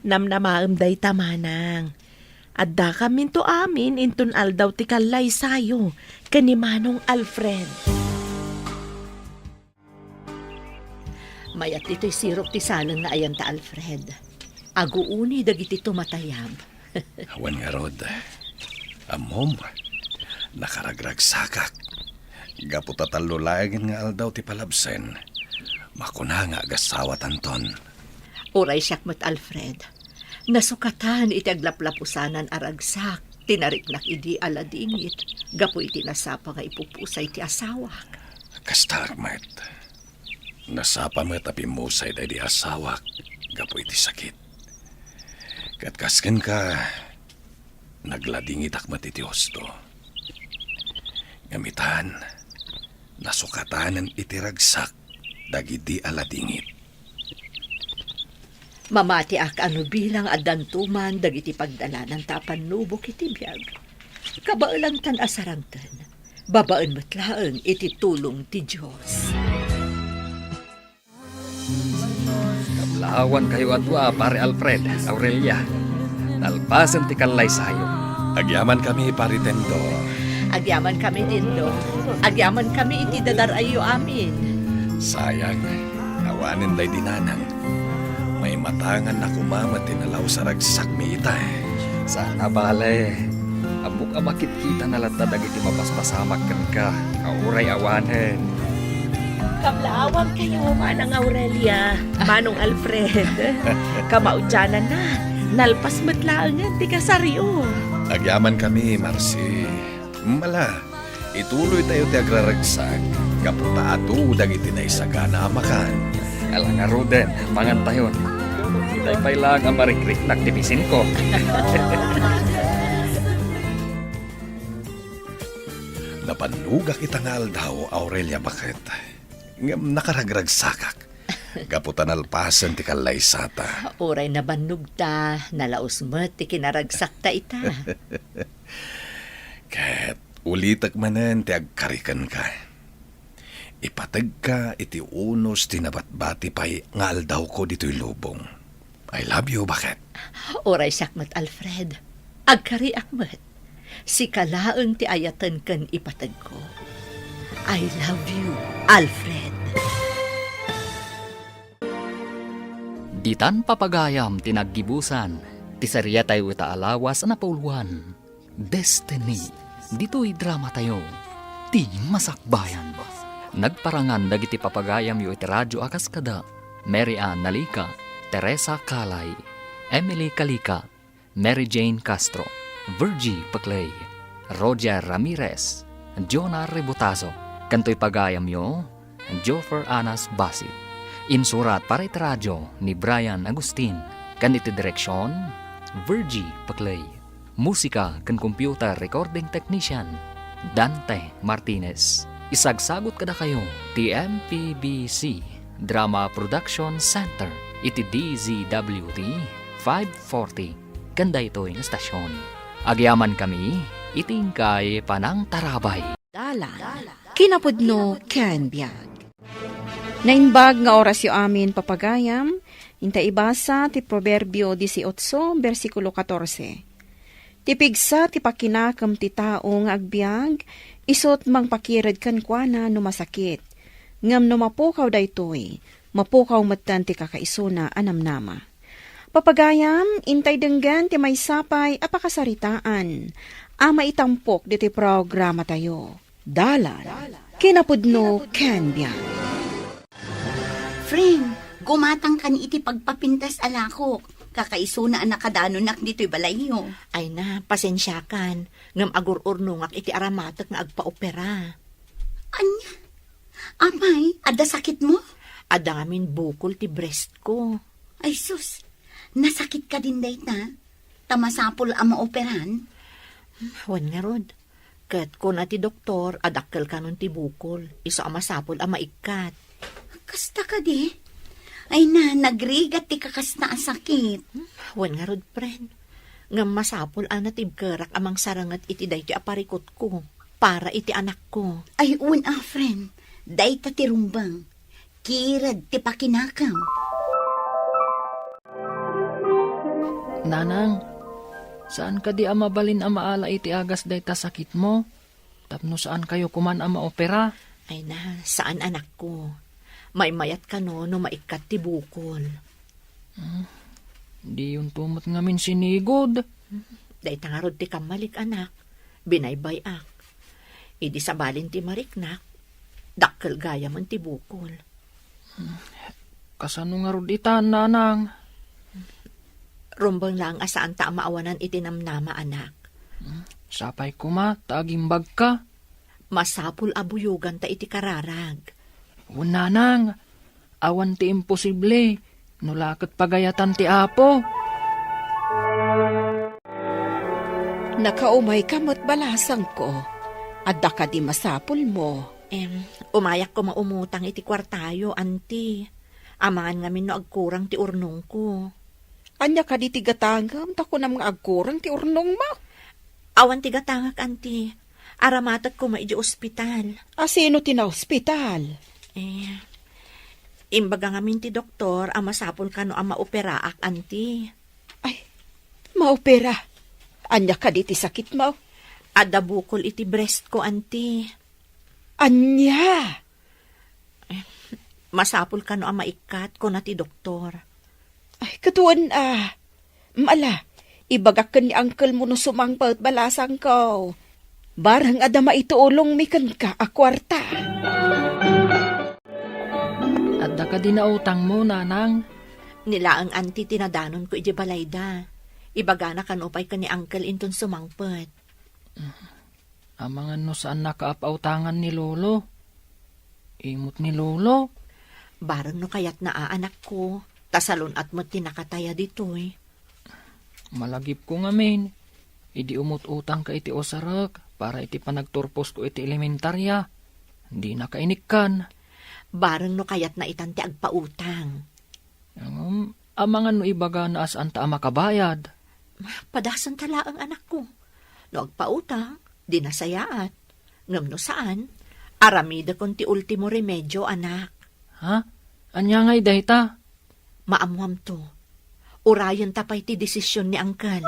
Namnamaem dayta, Manang. Addakaminto amin inton aldaw ti kallaysayo ken ni Manong Alfred. Mayat ditoy sirok ti saleng nga ayanta, Alfred. Aguuni dagiti tumatayab. Awan ngarud. Ammom, nakaragragsakak. Gapu ta tallo laengen nga aldaw ti palabsen, makuna nga agasawatanton. Uray siak met, Alfred. Nasukatan iti aglaplapusanan a ragsak ti nariknak idi aladingit gapu iti nasapa nga ipupusay ti asawak. Kastaak met. Nasapa met a pimmusay daydi asawak gapu iti sakit. Ket kas kenka, nagladingitak met iti husto. Ngem itan, nasukatanen iti ragsak dagidi aladingit. Mamatiak a no bilang addanto man dagiti pagdalananta a pannubok iti biag, kabaelantan a sarangten, babaen met laeng iti tulong ti Dios. Kablaawankayo a dua, Pare Alfred, Aurelia. Nalpasen ti kallaysayo. Agyamankami, Pare Tendo. Agyamankami, Tendo. Agyamankami iti dadar-ayyo amin. Sayang, awanen daydi nanang. Maimatanganna koma met ti nalaus a ragsakmi ita. Saan a bale. Ammok a makitkitana latta dagiti mapaspasamak kenka, a uray awanen. Kablaawankayo, Manang Aurelia, Manong Alfred. Kamaudiananna, nalpas met laengen ti kasaryo. Agyamankami, Marci. Mala, ituloytayo ti agraragsak, gapu ta adu dagiti naisagana a makan. Ala ngaruden, mangantayon. Itay pay laeng a marikriknak ti bisinko. Napannugak ita nga aldaw, Aurelia, baket. Ngem nakaragragsakak. Gapu ta nalpasen ti kallaysata. Uray nabannogta, nalaus met ti kinaragsakta ita. Ket ulitek manen ti agkari kenka. Ipategka iti unos ti nabatbati pay nga aldawko ditoy lubong. I love you, baket. Uray siak met, Alfred. Agkariak met. Sika laeng ti ayaten ken ipategko. I love you, Alfred. Ditan papagayam ti naggibusan, ti sariatayo ita a lawas a napauluan. Destiny. Ditoy dramatayo, ti masakbayan. Nagparangan dagiti papagayamyo iti radyo a kas kada Mary Ann Nalica, Teresa Calay, Emily Calica, Mary Jane Castro, Virgie Peclay, Roger Ramirez, Jonah Rebotazo, ken toy pagayamyo, Joffer Anas Basit. Insurat para iti radyo ni Brian Agustin, ken iti direksion, Virgie Peclay. Musika ken computer recording technician, Dante Martinez. Isagsagut kadakayo ti M P B C Drama Production Center iti D Z W T five forty ken daytoy nga stasyon. Agyamankami iti inkay panangtarabay. Dalan, kinapudno ken biag. Naimbag nga orasyo amin, papagayam, inta ibasa ti Proverbio dieciocho, bersikulo catorce. Ti pigsa ti pakinakem ti tao nga agbiag, isut' mangpakired kenkuana no masakit. Ngem no mapukaw daytoy, mapukaw metten ti kakaisuna a namnama. Papagayam, intay denggen ti maysa pay a pakasaritaan a maitampok ditoy programatayo. Dalan, kinapudno ken biag. Friend, gumatangkan iti pagpapintas a lakok. Kakaisuna a nakadanonak ditoy balayyo. Ay na, pasensiakan. Ngem agur-urnongak iti aramatek nga agpaopera. Ania? Apay, adda sakitmo? Adda ngamin bukol ti breastko. Ay sus, nasakit kadin dayta? Ta masapul a maoperan? Wen ngarud. Ket kuna ti doktor a dakkel kanon ti bukol, isu a masapul a maikkat. Kasta kadi? Ay na, nagrigat ti kakasta a sakit. Wen ngarud, friend. Ngem masapul a natibkerak a mangsaranget iti daytoy a parikutko para iti anakko. Ay, wen a, friend. Dayta ti rumbeng. Kired ti pakinakem. Nanang, saan kadi a mabalin a maala iti agas dayta sakitmo? Tapno saan kayo kuman a maopera? Ay na, saan, anakko. Maymayat kano no maikkat ti bukol. Hmm, diyonto met ngamin sinigod. Dayta ngarud ti kammalik, anak. Binaybay-ak. Idi sabalin ti mariknak, dakkel gayamen ti bukol. Kasano ngarud ita, nanang? Rumbeng laeng a saanta a maawanan iti namnama, anak. Sapay koma ta agimbagka. Masapul a buyoganta iti kararag. Wen, nanang, awan ti imposible, no la ket pagayatan ti Apo. Nakaumayka met, balasangko. Adda kadi masapulmo? Em, umayak koma umutang iti kuartayo, anti. Amangan ngamin no agkurang ti urnongko. Ania kadi ti gatangem ta kunam nga agkurang ti urnongmo? Awan ti gatangek, anti. Aramatek koma iti ospital. A sino ti naospital? Eh, imbaga ngamin ti doktor a masapul kano a maoperaak, anti. Ay, maopera? Ania kadi ti sakitmo? Adda bukol iti breastko, anti. Ania? Masapul kano a maikkat, kuna ti doktor. Ay, ket wen a. Ala, ibagak ken ni uncle mo no sumangpet, balasangko. Bareng adda maitulongmi kenka a kuarta. Adda kadi nautangmo, nanang? Ni laeng, anti, ti nadanonko idiay balayda. Ibagana kano pay ken ni uncle inton sumangpet. Amangan no saannaka a pautangan ni Lolo. Imot ni Lolo. Bareng no kayatna a, anakko, ta salun-at met ti nakataya ditoy. Malagipko ngamin, idi umut-utangka iti usarek para iti panagturposko iti elementaria, dinaka inikkan. Bareng no kayatna itan ti agpautang. Ngem, amangan no ibagana a saanta a makabayad. Padasenta laeng, anakko. No agpautang, di nasayaat. Ngem no saan, aramidekon ti ultimo remedio, anak. Ha? Ania ngay dayta? Maammoamto. Urayenta pay ti desisyon ni uncle.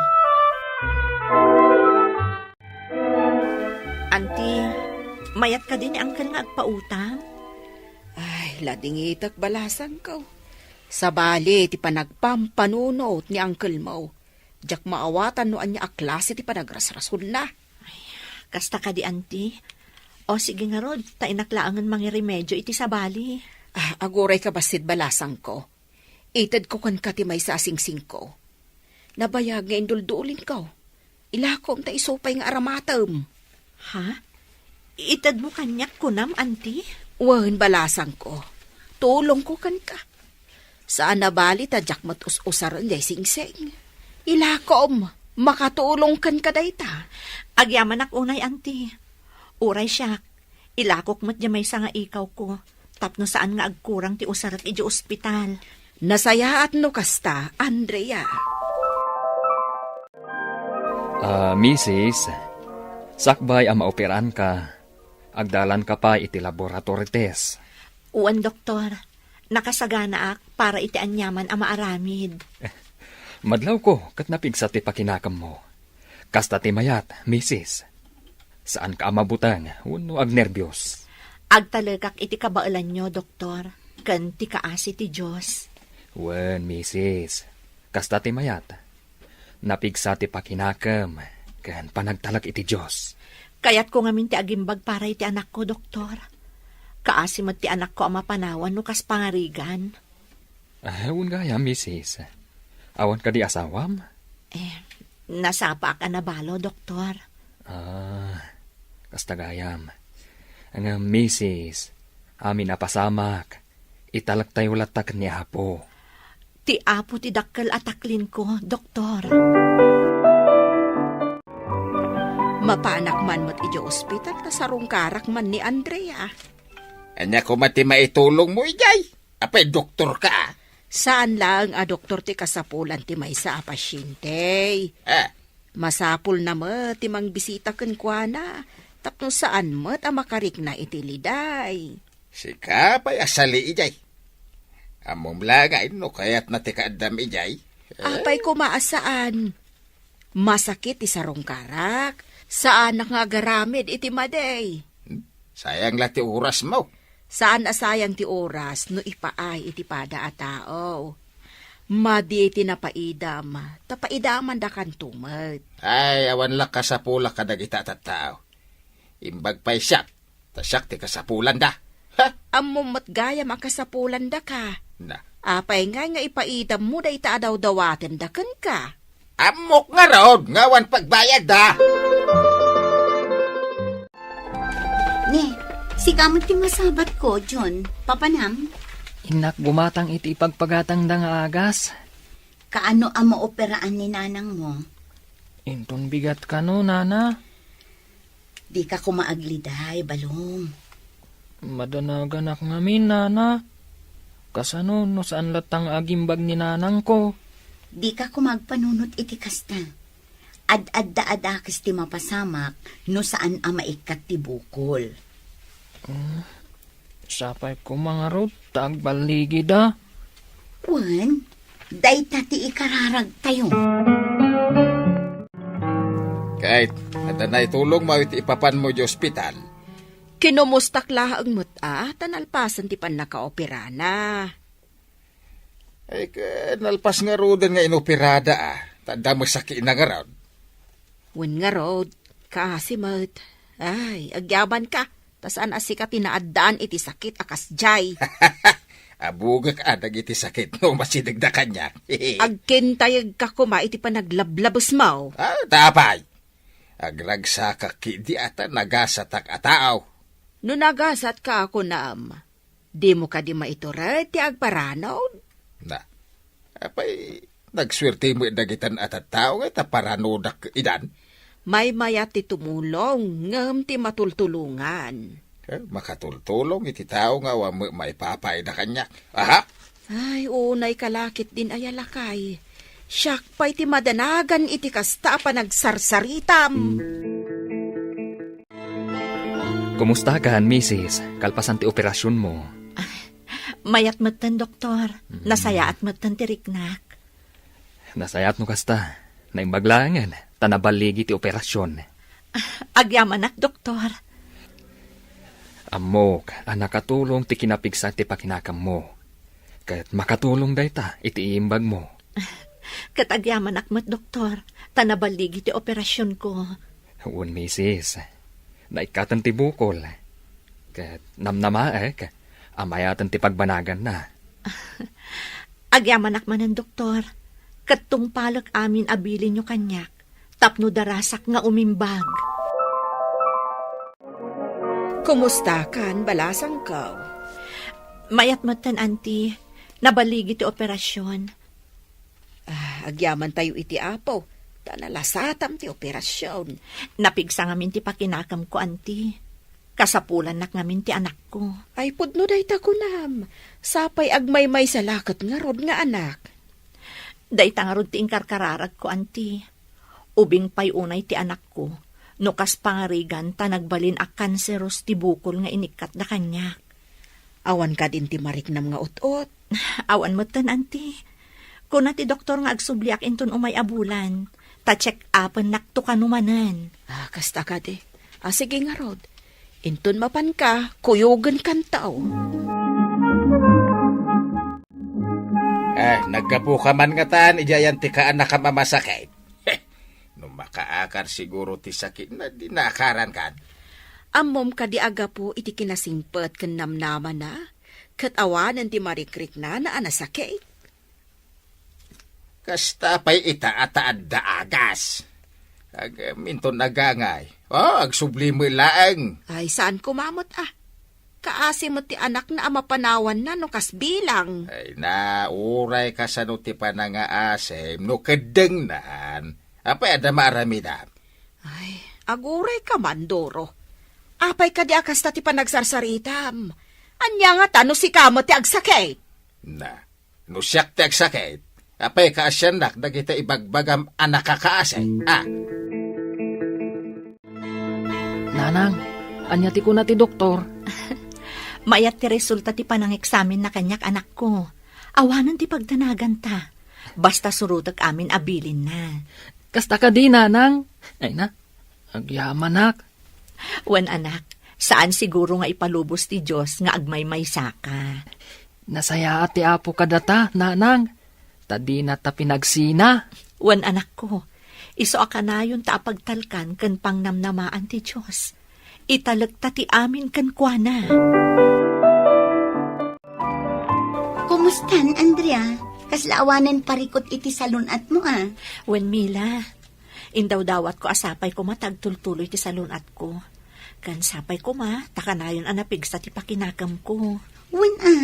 Anti, mayat kadi ni uncle nga agpautang? Ay, ladingitek, balasangko. Sabali ti panagpampanunot ni uncle mo. Diak maawatan no ania a klase ti panagrasrasolna. Ay, kasta kadi, anti? O, sige ngarud, ta innak laengen mangiremedio iti sabali. Ah, agurayka bassit, balasangko. Itedko kenka ti maysa a singsingko. Nabayag nga induldulinko. Ilakom ta isu pay nga aramatem. Ha? Itedmo kaniak kunam, anti? Wen, balasangko. Tulongko kenka. Saan a bali ta diak met us-usaren jay singsing. Ilakom, makatulong kenka dayta. Agyamanak unay, anti. Uray siak, ilakok met diay maysa nga ikawko, tapno saan nga agkurang ti usarek idiay ospital. Nasayaat no kasta, Andrea. Ah, misis, sakbay a maoperaanka, agdalanka pay iti laboratory test. Wen, Doktor. Nakasaganaak para iti aniaman a maaramid. Madlawko ket napigsa ti pakinakemmo. Kasta ti mayat, misis. Saanka a mabuteng wenno agnerbios. Agtalekak iti kabaelanyo, Doktor, ken ti kaasi ti Dios. Wen, misis. Kasta ti mayat. Napigsa ti pakinakem ken panagtalek iti Dios. Kayatko ngamin ti agimbag para iti anakko, Doktor. Kaasi met ti anakko a mapanawan no kas pangarigan. Ah, wen gayam, misis. Awan kadi asawam? Eh, nasapaak a nabalo, Doktor. Ah, kasta gayam. Ngem, misis, amin a pasamak, italektayo latta ken ni Apo. Ti Apo ti dakkel a taklinko, Doktor. Mapanak man met idiay ospital ta sarungkarak man ni Andrea. Ania koma ti maitulongmo idiay? Apay, doktorka? Saan laeng a doktor ti kasapulan ti maysa a pasiente. Ah. Masapulna met ti mangbisita kenkuana, tapno saan met a makarikna iti liday. Sika pay a sali idiay. Ammom la ngay no kayatna ti kaaddam idiay. Eh? Apay koma a saan. Masakit ti sarungkarak. Saanak nga agaramid iti madi. Hmm? Sayang la ti orasmo. Saan a sayang ti oras no ipaay iti pada a tao. Madi ti napaidam, ta paidamandakanto met. Ay, awan la kasapulak kadagita a tattao. Imbag pay siak, ta siak ti kasapulanda. Ha? Ammom met gayam a kasapulandaka. Na. Apay ngay nga ipaidammo dayta a dawdawatenda kenka? Ammok ngarud nga awan pagbayadda. Ne, sika met ti masabatko, John. Papanam? Innak gumatang iti ipagpagatangda nga agas. Kaano a maoperaan ni nanangmo? Inton bigat kano, nana? Dika koma agliday, Balong. Madanaganak ngamin, nana. Kasano no saan latta nga agimbag ni nanangko? Dika koma agpanunot iti kasta. Ad-adda a dakes ti mapasamak no saan a maikkat ti bukol. Hmm, sapay koma ngarud ta agballigida. Wen, dayta ti ikararagtayo. Kay, adda naitulongmo iti ipapanmo iti ospital? Kinomustak laeng met a, ta nalpasen ti pannakaoperana. Ay, ket nalpas ngaruden nga inoperada a, ta adda met sakitna ngarud. Wen ngarud, kaasi met. Ay, agyamanka, ta saan a sika ti naaddaan iti sakit a kasdiay. Abugek a dagiti sakit no masidegda kaniak. Agkintayegka koma iti panaglablabesmo. Ah, ta apay? Agragsakak ketdi a ta nagasatak a tao. No nagasatka a kunam, dimo kadi maitured ti agparanod? Na, apay, nagsuerte met dagitan a tattao nga ita paranodak idan? Maymayat ti tumulong, ngem ti matultulongan. Eh, makatultulong iti tao nga awan met maipapaayda kaniak. Aha? Ay, unay ka la ketdin aya lakay. Siak pay ti madanagan iti kasta a panagsarsaritam. Kumustakan, misis? Kalpasan ti operasionmo? Mayat metten, Doktor. Mm. Nasayaat metten ti riknak. Nasayaat no kasta. Naimbag laengen, ta naballigi ti operasion. Agyamanak, Doktor. Ammok a nakatulong ti kinapigsa ti pakinakammo. Ket makatulong dayta iti imbagmo. Ket agyamanak met, Doktor, ta naballigi ti operasionko. Wen, misis. Naikkaten ti bukol. Ket namnamaek a mayaten ti pagbanaganna. Agyamanak manen, Doktor, ket tungpalek amin a bilinyo kaniak tapno darasak nga umimbag. Kumustakan, balasangko? Mayat metten, Auntie. Naballigi ti operasion. Ah, agyamantayo iti Apo, ta nalasatam ti operasion. Napigsa ngamin ti pakinakemko, Auntie. Kasapulannak ngamin ti anakko. Ay, pudno dayta kunam. Sapay agmaymaysa la ket ngarud nga anak. Dayta ngarud ti inkarkararagko, Auntie. Ubing pay unay ti anakko, no kas pangarigan ta nagbalin a kanseros ti bukol nga inikkatda kaniak. Awan kadin ti mariknam nga ut-ot? Awan metten, Auntie. Kuna ti doktor nga agsubliak inton umay a bulan. Ta check-upennakto kano manen. Ah, kasta kadi. Ah, sige ngarud. Inton mapanka, kuyogenkanto. Eh, naggapu ka man ngatan, idiay ti kaanakam a masakit. No makaakar siguro ti sakitna, di naakaran kan. Ammom kadi a gapu iti kinasingpet ken namnamana, ket awanen ti marikriknana a nasakit? Kasta pay ita a ta adda agas. Ag-, minton nagangay. Oh, agsubli met laeng. Ay, saan koma met, ah. Kaasi met ti anakna a mapanawanna no kas bilang. Ay na, uray kasano ti panangaasim no keddengnan. Apay adda maaramidam? Ay, aguray ka man, Doro. Apay kadi a kasta ti panagsarsaritam? Ania ngata no sika met ti agsakit? Na, no siak ti agsakit, apay kaasiannak dagiti ibagbagam a nakakaasi? Ah. Nanang, ania ti kuna ti doktor? Mayat ti resulta ti panangeksaminna kaniak, anakko. Awanen ti pagdanaganta. Basta surotek amin a bilinna. Kasta kadi, Nanang? Ay na, agyamanak. Wen, anak, saan siguro nga ipalubos ti Dios nga agmaymaysaka. Nasayaat ti Apo kadata, Nanang, ta dinata pinagsina. Wen, anakko, isu a kanayon ta apagtalkan ken pangnamnamaan ti Dios. Italekta ti amin kenkuana. Kumustan, Andrea? Kasla awanen parikut iti salun-atmo, a? Wen, Mila, indawdawatko a sapay koma ta agtultuloy ti salun-atko. Ken sapay koma ta kanayon a napigsa ti pakinakemko. Wen, a,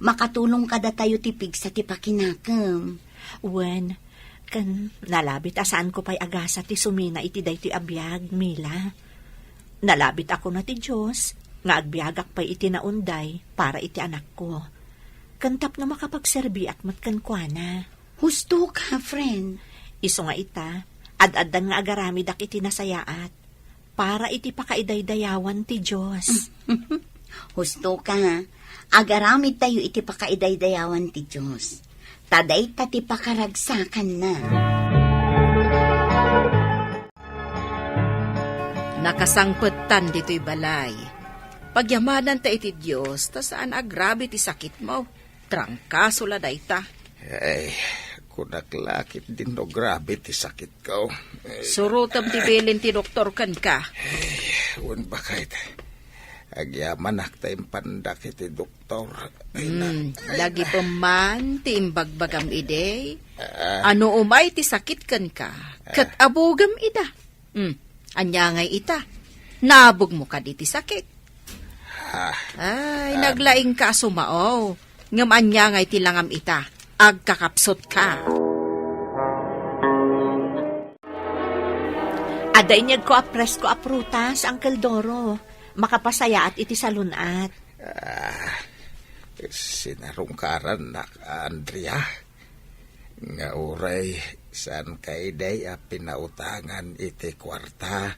makatulong kadatayo ti pigsa ti pakinakem. Wen, ken nalabit a saanko pay agasa ti sumina iti daytoy a biag, Mila. Nalabit a kuna ti Dios nga agbiagak pay iti naunday para iti anakko. Ken tapno makapagserbiak met kenkuana. Husto ka, friend. Isu nga ita, ad-addan nga agaramidak iti nasayaat para iti pakaidaydayawan ti Dios. Husto ka. Agaramidtayo iti pakaidaydayawan ti Dios. Ta dayta ti pakaragsakanna. Nakasangpetan ditoy balay. Pagyamananta iti Dios, ta saan agrabe ti sakitmo. Trangkaso la dayta. Ay, kunak la ketdin no grabe ti sakitko. Ay, surotem ti bilin ti doktor kenka. Ay, wen baket. Agyamanak ta impandak iti doktor. Ay, na-, hmm, ay, lagipem man ti imbagbagam idi. Ah. Ano umay ti sakit kenka, ket, ah, abugem ida. Hmm, ania ngay ita? Nabugmo kadi ti sakit? Ah, ay, ah, naglaingka a sumao. Ngem ania ngay ti langam ita? Agkakapsutka. Adda inyegko a presko a prutas, Uncle Doro. Makapasayaat iti salun-at. Ah, sinarungkarannak, Andrea. Nga uray, saanka idi a pinautangan iti kuarta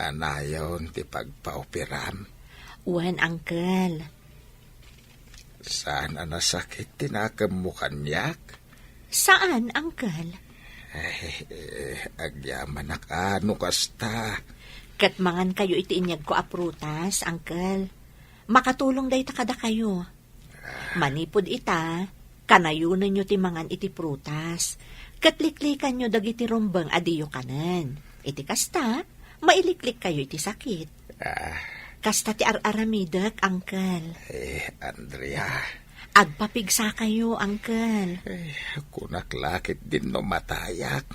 a nayon ti pagpaoperam? Wen, Uncle. Saan a nasakit ti nakemmo kaniak? Saan, Uncle. Ay, eh, agyamanak a no kasta. Ket mangankayo iti inyegko a prutas, Uncle. Makatulong dayta kadakayo. Manipud ita, kanayonenyo ti mangan iti prutas, ket liklikanyo dagiti rumbeng a diyo kanen. Iti kasta, mailiklikayo iti sakit. Ah. Kasta ti ar-aramidek, Uncle. Eh, Andrea. Agpapigsakayo, Uncle. Eh, kunak la ketdin no matayak.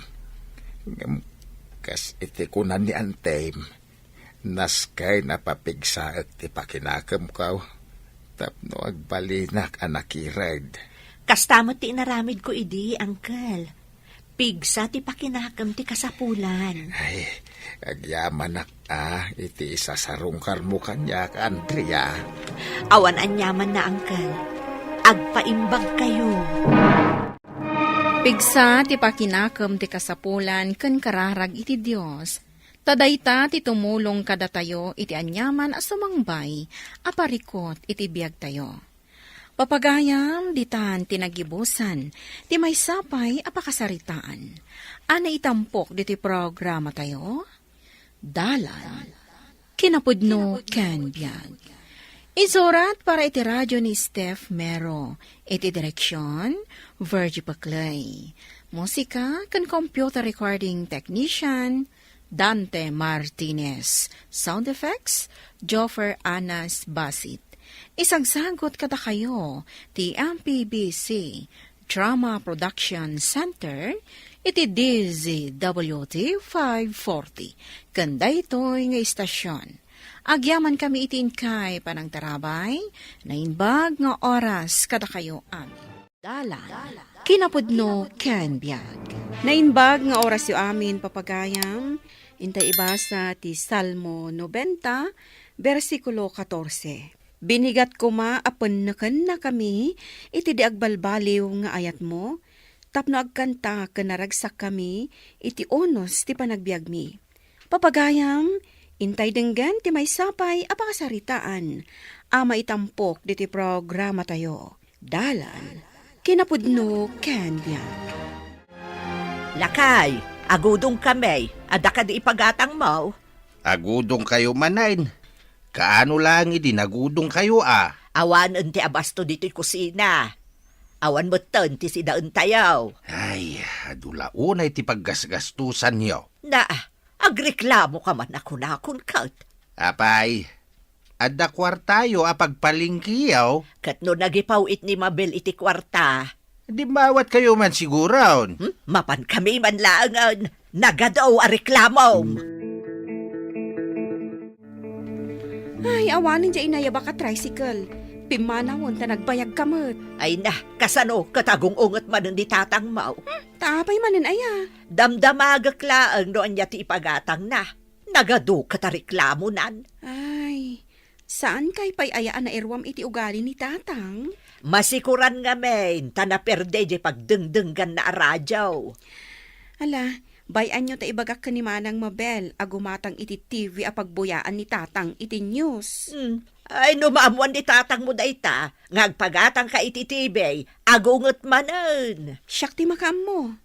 Ngem kas iti kuna ni Antem, naskay napapigsaek ti pakinakemko tapno agbalinak a nakired. Kasta met ti inaramidko idi, Uncle. Pigsa ti pakinakem ti kasapulan. Ay, agyamanak a iti isasarungkarmo kaniak, Andrea. Awan aniamanna, Uncle. Agpaimbagkayo. Pigsa ti pakinakem ti kasapulan ken kararag iti Dios. Ta dayta ti tumulong kadatayo iti aniaman a sumangbay a parikut iti biagtayo. Papagayam, ditan ti naggibusan ti maysa pay a pakasaritaan a naitampok ditoy programatayo, Dalan, Kinapudno ken Biag. Insurat para iti radio ni Steph Mero, iti direksyon, Virgie Paclay. Musika ken computer recording technician, Dante Martinez. Sound effects, Joffer Anas Basit. Isagsagut kadakayo ti M P B C Drama Production Center iti D Z W T five forty. Ken daytoy nga istasyon, agyamankami iti inkay panangtarabay, naimbag nga oras kadakayo amin. Dalan, Kinapudno ken Biag. Naimbag nga orasyo amin, papagayam. Intay ibasa ti Salmo nobenta, bersikulo katorse. Binigat koma a pennekennakami iti di agbalbaliw nga ayatmo, tapno agkanta ken naragsakkami iti unos ti panagbiagmi. Papagayam, intay denggen ti maysa pay a pakasaritaan a maitampok ditoy programatayo. Dalan, Kinapudno ken Biag. Lakay, agudongkami. Adda kadi ipagatangmo? Agudongkayo manen. Kaano laeng idi nagudongkayo a? Awanen ti abasto ditoy kusina. Awan metten ti sidaentayo. Ay, adu la unay ti paggasgastosanyo. Na, agreklamoka man a kunakon ket. Apay, adda kuartayo a pagpalengkeyo? Ket no nagipaw-it ni Mabel iti kuarta? Dimmawatkayo man siguron. Hmm? Mapankami man laengen. Nagadu a reklamom. Ay, awanen diay inayabak a tricycle. Pimmanawen ta nagbayagka met. Ay na, kasano ket agung-unget manen ni tatangmo? Hmm, ta apay manen aya? Damdamagek laeng no ania ti ipagatangna. Nagadu ket a reklamonan. Ay, saankay pay aya a nairuam iti ugali ni tatang? Masikuran ngamin ta naperde diay pagdengdengganna a radio. Ala, bay-anyo ta ibagak ken ni Manang Mabel a gumatang iti T V a pagbuyaan ni tatang iti news. Hmm. Ay, no maammuan ni tatangmo dayta, nga agpagatangka iti T V, agunget manen. Siak ti makaammo.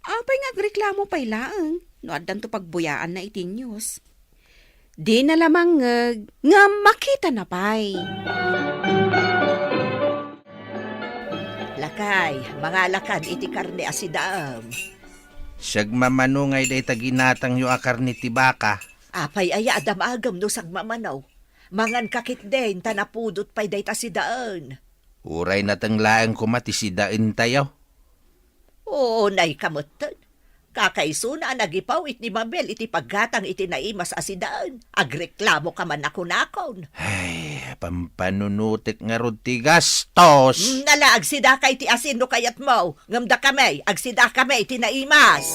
Apay nga agreklamo pay laeng no addanto pagbuyaanna iti news? Dina la mangngeg ngem makitana pay. Lakay, mangalakan iti karne a sidaem. Sagmamano ngay dayta ginatangyo a karne ti baka. Apay aya a damagem no sagmamano? Manganka ketdin ta napudot pay dayta sidaen. Uray nateng laeng koma ti sidaentayo. Unayka metten. Kakaisuna a nagipaw-it ni Mabel iti paggatang iti naimas a sidaen. Agreklamoka man a kunakon. Ay, pampanunotek ngarud ti gastos. Mm, ala, agsidaka iti asin no kayatmo. Ngem dakami, agsidakami iti naimas.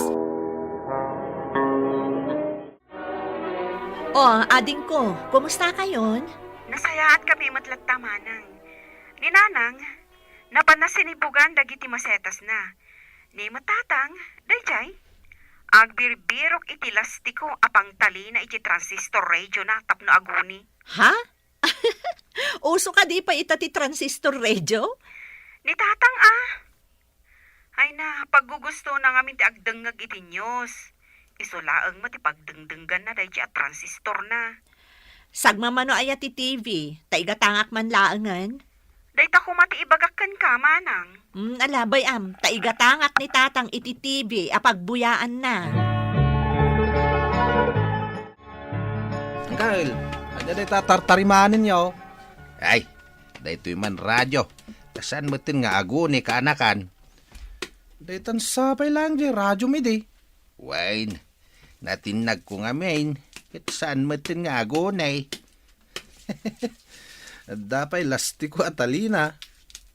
O, adingko, kumusta kayon? Nasayaatkami met latta, Manang. Ni Nanang, napanna sinibugan dagiti masetasna. Ni met Tatang, daydiay, agbirbirok iti lastiko a pangtalina iti transistor radio na tapno aguni. Ha? Uso kadi pay ita ti transistor radio? Ni Tatang, a. Ay na, paggugustona ngamin ti agdengngeg iti news. Isu laeng met ti pagdengdengganna daydi a transistorna. Sagmamano aya ti T V, ta igatangak man laengen? Dayta koma ti ibagak kenka, Manang. Mm, ala, bay-am, ta igatangak ni Tatang iti T V a pagbuyaanna. Angkel, adda dayta tartarimanenyo? Ay, daytoy man radio. Ta saan metten nga aguni kaanakan? Daytan sapay laeng diay radiom idi. Wen, natinnagko ngamin, ket saan metten nga aguni. Adda pay lastiko a talina.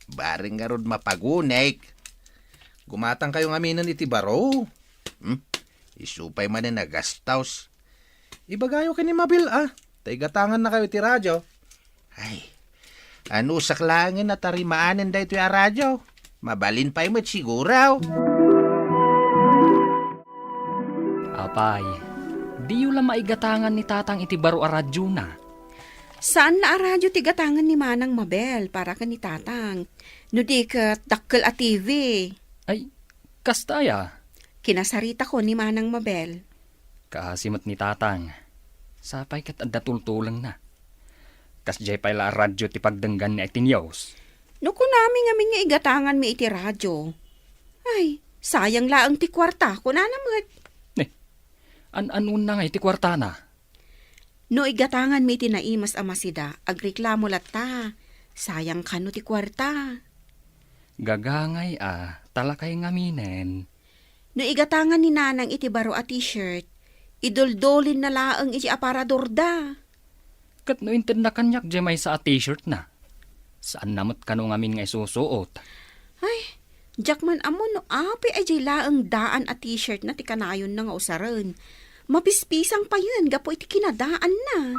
Bareng ngarud mapagunik. Gumatangkayo ngaminen iti baro. Hmm? Isu pay manen a gastos. Ibagayo ken ni Mabel, a, ta igatangannakayo iti radio. Ay, anusak laengen a tarimaanen daytoy a radio. Mabalin pay met siguro. Apay, diyo la maigatangan ni Tatang iti baro a radiona. Saan la a radyo ti gatangen ni Manang Mabel para ken ni Tatang. No di ket dakkel a T V. Ay, kasta aya? Kinasaritako ni Manang Mabel. Kaasi met ni Tatang. Sapay ket adda tultulengna. Kasdiay pay la a radyo ti pagdengganna iti news. No kunami ngamin nga igatanganmi iti radyo, ay, sayang laeng ti kuarta, kunana met. Ne, an-anonna nga iti kuartana? No igatanganmi iti naimas a masida, agreklamo latta. Sayang kano ti kuarta. Gagangay a, ta lakay ngaminen. No igatangan ni Nanang iti baro a t-shirt, iduldulinna laeng iti aparadorda. Ket no intedna kaniak diay maysa a t-shirtna, saanna met kano ngamin nga isusuot. Ay, diak man ammo no apay a diay laeng daan a t-shirtna ti kanayonna nga usaren. Mapispisang payen gapu iti kinadaanna.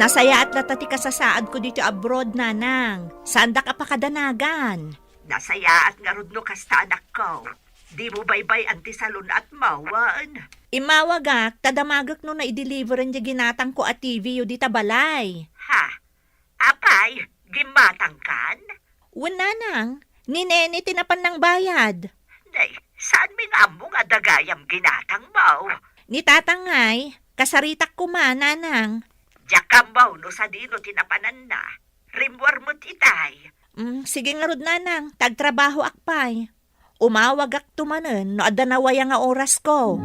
Nasayaat latta ti kasasaadko ditoy abroad, Nanang. Saandak a pakadanagan. Nasayaat ngarud no kasta, anakko. Dimo baybay-an ti salun-atmo, wen? Immawagak, ta damagek no naideliveran diay ginatangko a T V-yo dita balay. Ha? Apay, gimmatangkan? Wen, Nanang, ni Nene ti napan nangbayad. Nay, saanmi nga ammo nga adda gayam ginatangmo? Ni Tatang ngay, kasaritak koma, Nanang. Diak ammo no sadino ti napananna. Rimmuar met itay. Mm, sige ngarud, Nanang, ta agtrabahoak pay. Umawagakto manen no adda nawaya nga orasko.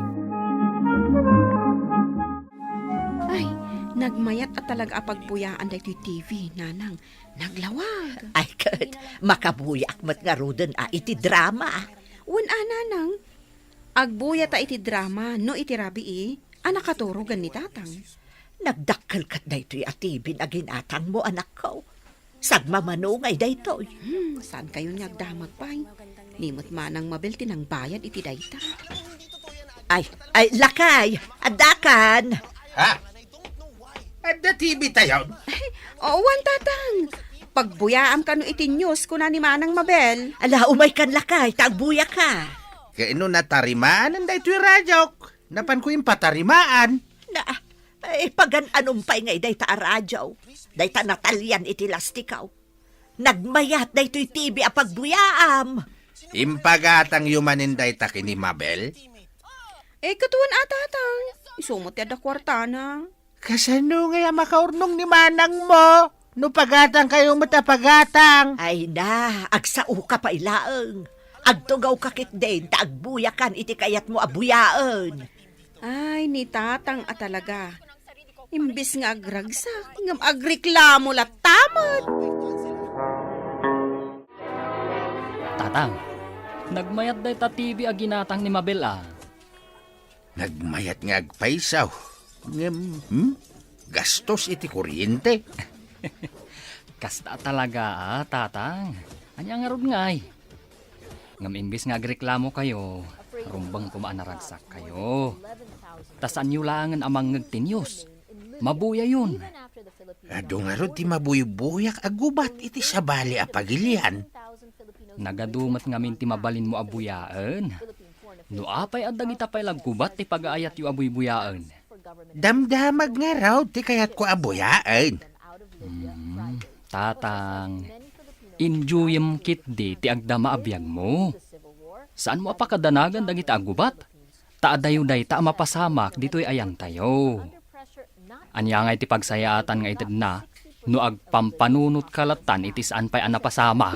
Ay, nagmayat a talaga a pagbuyaan daytoy T V, Nanang. Naglawag. Ay, ket, makabuyaak met ngaruden a iti drama. Wen a, Nanang. Agbuya ta iti drama, no iti rabii, a nakaturogan ni Tatang. Nagdakkel ket daytoy a T V a ginatangmo, anakko. Sagmamano ngay daytoy. Hmm, saankayon nga agdamag pay? Ni met Manang Mabel ti nangbayad iti dayta. Ay, ay, lakay! Addakan! Ha? Adda T V tayon? Ay, oo, wen, Tatang. Pagbuyaam kano iti news, kuna ni Manang Mabel. Ala, umaykan, lakay, ta agbuyaka. Kayno natarimaan daytoy radiok. Napanko impatarimaan. Na, eh, pagan-anom pay ngay dayta a radio? Dayta natalian iti lastikaw. Nagmayat daytoy T V a pagbuyaam. Impagatangyo manen dayta ken ni Mabel? Eh, ket wen a, Tatang. Isu met ti adda kuartana. Kasano ngay a makaurnong ni manangmo? No pagatangkayo met a pagatang. Ay na, agsaoka pay laeng. Agtugawka ketdin ta agbuyakan iti kayatmo a buyaen. Ay, ni Tatang a talaga. Imbes nga agragsak, ngem agreklamo latta met. Tatang, nagmayat dayta T V a ginatang ni Mabel a. Nagmayat nga agpayso. Ngem, hmm? Gastos iti kuryente. Kasta talaga, a, Tatang. Ania ngarud ngay? Ngem imbes nga agreklamokayo, rumbeng koma a naragsakkayo. Ta saanyo laengen a mangngeg ti news. Mabuyayon. Adu ngarud ti mabuybuyak a gubat iti sabali a pagilian. Nagadu met ngamin ti mabalinmo a buyaen. No apay a dagita pay la gubat ti pagaayatyo a buybuyaen? Damdamag ngarud ti kayatko a buyaen. Hmm, Tatang, enjoyem ketdi ti agdama a biagmo. Saanmo a pakadanagan dagita a gubat? Ta adayo dayta a mapasamak ditoy ayantayo. Ania ngay ti pagsayaatan nga itedna no agpampanunotka lattan iti saan pay a napasamak?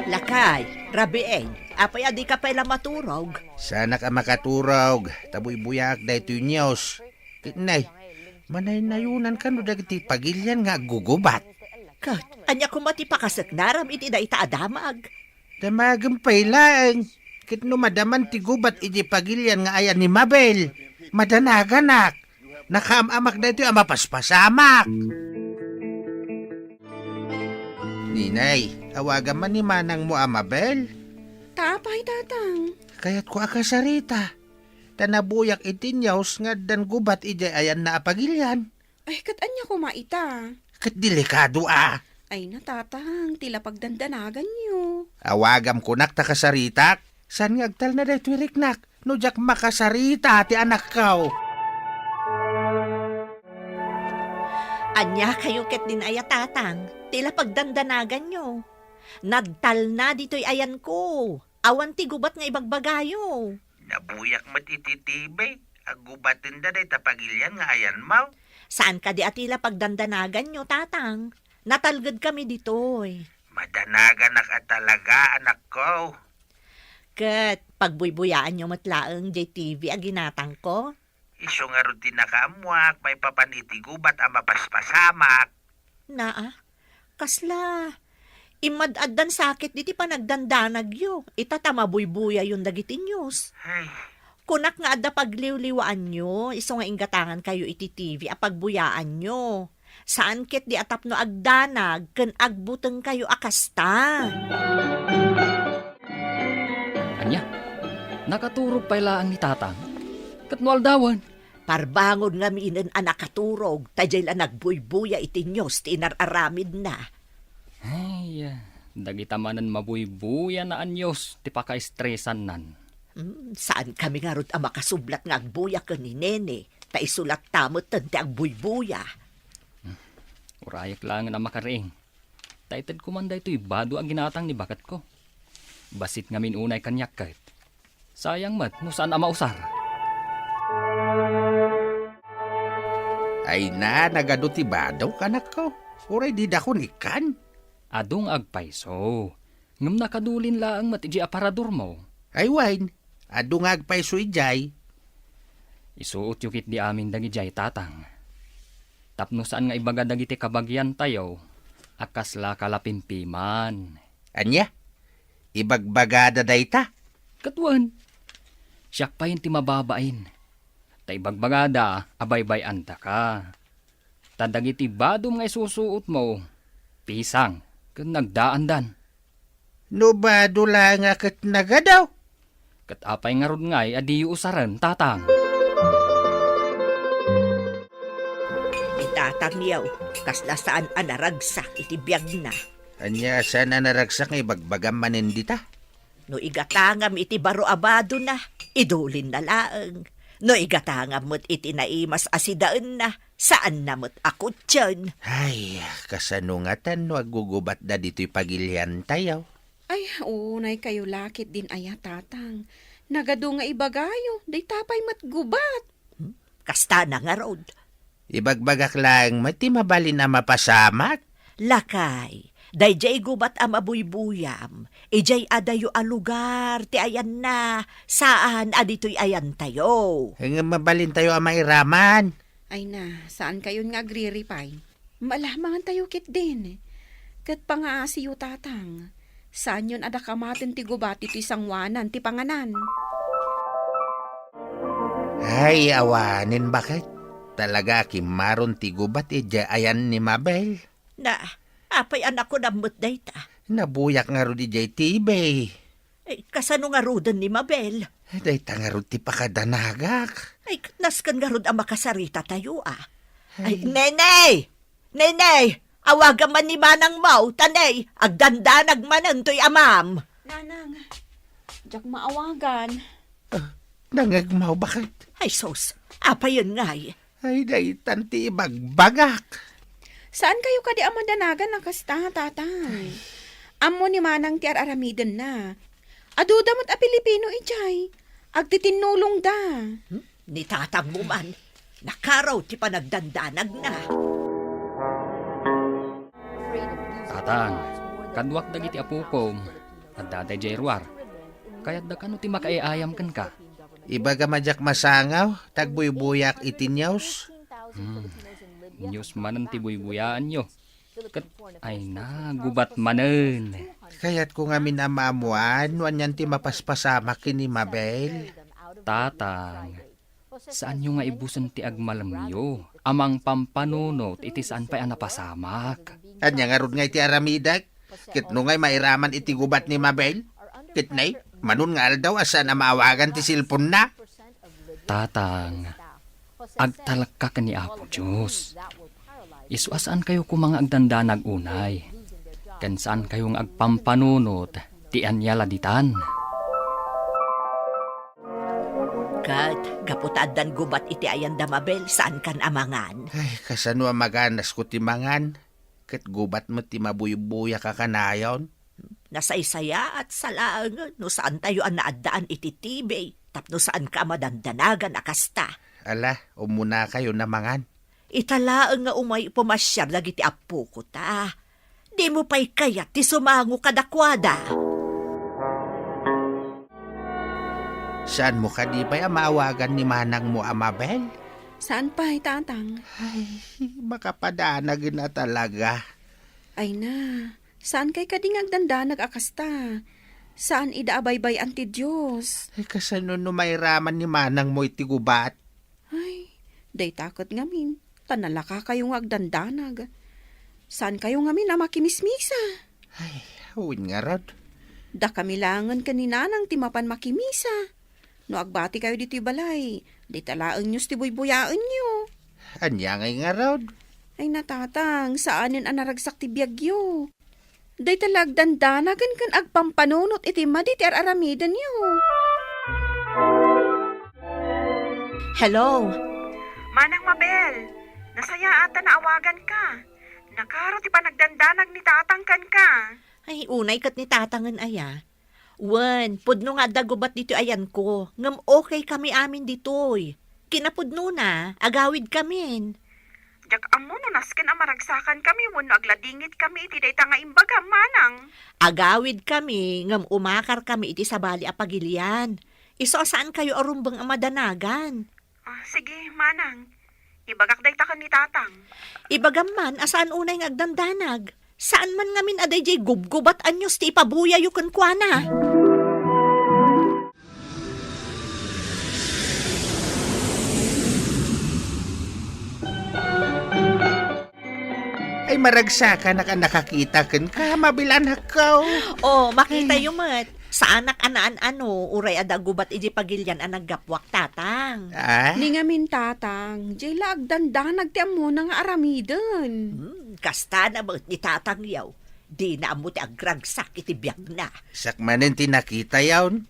Lakay, rabiin, apay a dika pay la maturog? Saanak a makaturog, ta buybuyaak daytoy news. Ket nay, manaynayonan kano dagiti pagilian nga aggugubat. Ket, ania koma ti pakaseknaram iti dayta a damag? Damagem pay laeng, ket no madaman ti gubat iti pagilian nga ayan ni Mabel, madanaganak. Nakaam-amak daytoy a mapaspasamak. Ninay, awagam man ni manangmo a Mabel. Ta apay, Tatang? Kayatko a kasarita. Ta nabuyak iti news nga addan gubat idiay ayanna a pagilian. Ay, ket ania koma ita? Ket delikado a. Ay na, Tatang, ti la pagdandanaganyo. Awagam kunak ta kasaritak. Saan nga agtalna daytoy riknak no diak makasarita ti anakko? Ania kayo ketdin aya, Tatang, ti la pagdandanaganyo? Nadtalna ditoy ayanko. Awan ti gubat nga ibagbagayo. Nabuyak met iti T V. Aggubatenda dayta pagilian nga ayanmo. Saan kadi a ti la pagdandanaganyo, Tatang? Natalgedkami ditoy. Madanaganak a talaga, anakko. Ket pagbuybuyaanyo met laeng jay T V a ginatangko? Isu ngarud ti nakaammoak maipapan iti gubat a mapaspasamak. Naa, kasla, immad-addan sakit diti panagdandanagyo, ita ta mabuybuyayon dagiti news. Ay, Kunak nga adda pagliwliwaanyo, isu nga inggatangankayo iti T V a pagbuyaanyo. Saan ketdi a tapno agdanag ken agbutengkayo a kasta. Ania? Nakaturog pay laeng ni Tatang? Ket no aldawen? Parbangon ngaminen a nakaturog, ta diay la nagbuybuya iti news ti inar-aramidna. Ay, dagita manen mabuybuya a news ti pakaestresannan. Hmm, saan kami ngarud a makasublat nga agbuya ken ni Nene, ta isu latta metten ti agbuybuya. Urayek laengen a makariing. Ta itedko man daytoy bado a ginatang ni baketko. Bassit ngamin unay kaniak ket. Sayang met no saan a mausar. Ay na, nagadu ti bado, anakko. Uray didakon ikkan. Adu nga agpayso. Ngem nakadulin laeng met idiay aparadormo. Ay wen, adu nga agpayso idiay. Isuotyo ketdi amin dagidiay, Tatang. Tapno saan nga ibaga dagiti kabagiantayo a kasla kalapimpiman. Ania? Ibagbagada dayta? Ket wen, siak payen ti mababain. Ta ibagbagada a baybay-andaka. Ta dagiti badom nga isusuotmo, pisang ken nagdaandan. No bado la nga ket nagadu. Ket apay ngarud ngay a diyo usaren, Tatang? Ni Tatangyo, kasla saan a naragsak iti biagna. Ania a saan a naragsak nga ibagbagam manen dita? No igatangam iti baro a badona, idulinna laeng. No igatangam met iti naimas a sidaenna, saanna met a kutien. Ay, kasano ngatan no aggugubatda ditoy pagiliantayo? Ay, unay kayo la ketdin aya, Tatang. Nagadu nga ibagayo, dayta pay met gubat. Hmm? Kasta na ngarud. Ibagbagak laeng met ti mabalin a mapasamak. Lakay, daydiay gubat a mabuybuyam, idiay adayo a lugar ti ayanna, saan a ditoy ayantayo. Ngem mabalintayo a mairaman. Ay na, saan kayon nga agriripay? Malamangan tayo ketdin. Ket pangaasiyo, Tatang. Saanyon a dakamaten ti gubat iti sangoanan ti panganan. Ay, awanen baket. Talaga a kimmaron ti gubat idiay ayan ni Mabel. Na, apay a nakunam met dayta? Nabuyak ngarud idiay T V. Ay, kasano ngaruden ni Mabel? Dayta ngarud ti pakadanagak. Ay, nasken ngarud a makasarita tayo, ah. Ay, ay. Nene! Nene! Awagam man ni manangmo, ta ne, agdandanag manen toy amam. Nanang, diak maawagan. Ah, nangngegmo, baket? Ay, sus, apayen ngay? Ay, daytan ti ibagbagak. Saan kayo kadi a madanagan a kasta, Tatang? Ay. Ammo ni Manang ti ar-aramidenna. Aduda met a Pilipino idiay. Agtitinnulongda. Hmm? Ni Tatangmo man, nakaraw ti panagdandanagna. Tatang, kaduak dagiti apokom. Adda daydiay ruar. Kayatda kano ti makaay-ayam kenka? Ibagam a diak masangaw, ta agbuybuyaak iti news. Hmm. News manen ti buybuyaanyo. Ket, ay na, gubat manen. Kayatko ngamin a maammoan no anian ti mapaspasamak ken ni Mabel. Tatang, saanyo nga ibusen ti agmalemyo a mangpampanunot iti saan pay a napasamak. Ania ngarud nga iti aramidek? Ket no ngay mairaman iti gubat ni Mabel? Ket nay, manon nga aldaw a saan a maawagan ti cellphone-na? Tatang, agtalekka ken ni Apo Dios. Isu a saan kayo koma nga agdandanag unay, ken saan kayo nga agpampanunot ti ania la ditan. Ket gapu ta addan gubat iti ayan da Mabel, saankan a mangan. Ay, kasano a maganasko ti mangan? Ket gubat met ti mabuybuyak a kanayon. Nasaysayaat sa laengen no saantayo a naaddaan iti T V tapno saanka a madandanagan a kasta. Ala, umunakayon a mangan. Ita laeng nga umay pumasiar dagiti appoko ta. Dimo pay kayat ti sumango kadakuada. Saanmo kadi pay a maawagan ni manangmo a Mabel? Saan pay, Tatang. Ay, makapadanagen a talaga. Ay na, saankay kadi nga agdandanag a kasta? Saan ida a baybay-an ti Dios. Ay, kasano no mairaman ni manangmo iti gubat? Ay, dayta ket ngamin, ta nalakakayo nga agdandanag. Saankayo ngamin a makimismisa? Ay, wen ngarud. Dakami laengen ken ni Nanang ti mapan makimisa. No agbatikayo ditoy balay, dita laeng Dios ti buybuyaenyo. Ania ngay ngarud? Ay na, Tatang, saanen a naragsak ti biagyo. Dayta la agdandanagen ken agpampanunot iti madi ti ar-aramidenyo. Hello? Manang Mabel, nasayaat ta naawaganka. Nakaro ti panagdandanag ni Tatang kenka. Ay, unay ket ni Tatangen aya. Wen, pudno nga adda gubat ditoy ayanko, ngem okay kami amin ditoy. Kinapudnona, agawidkamin. Diak ammo no nasken a maragsakankami wenno agladingitkami iti dayta nga imbagam, manang. Agawidkami, ngem umakarkami iti sabali a pagilian. Isu a saankayo a rumbeng a madanagan. Ah, sige, manang. Ibagak dayta ken ni Tatang. Ibagam man a saan unay nga agdandanag. Saan man ngamin a daydiay gubgubat a news ti ipabuyayo kenkuana. Ay, maragsakanak a nakakita kenka, mabilanakko. Oh, makitayo met. Saanak a naan-ano, uray adda gubat iti pagilian a naggapuak, Tatang. Ah? Ni ngamin, Tatang, diay la agdandanag ti ammona nga aramiden. Hmm, kasta na met ni Tatang yaw. Dina ammo ti agragsak iti biagna. Sakmanen ti nakita yawn.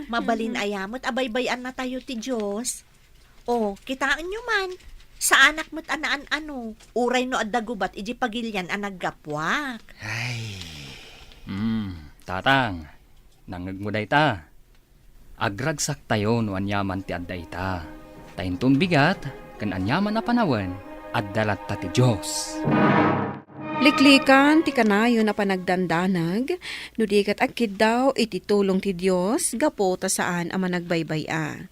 Mabalin aya met a baybay-annatayo ti Dios. Oh, kitaenyo man, saanak met a naan-ano, uray no adda gubat iti pagilian a naggapuak. Ay. Hmm, Tatang, nangngegmo dayta. Agragsaktayo no aniaman ti adda ita. Ta inton bigat, ken aniaman a panawen, adda latta ti Dios. Liklikan ti kanayon a panagdandanag, no di ket agkiddaw iti tulong ti Dios gapu ta saan a managbaybay-a.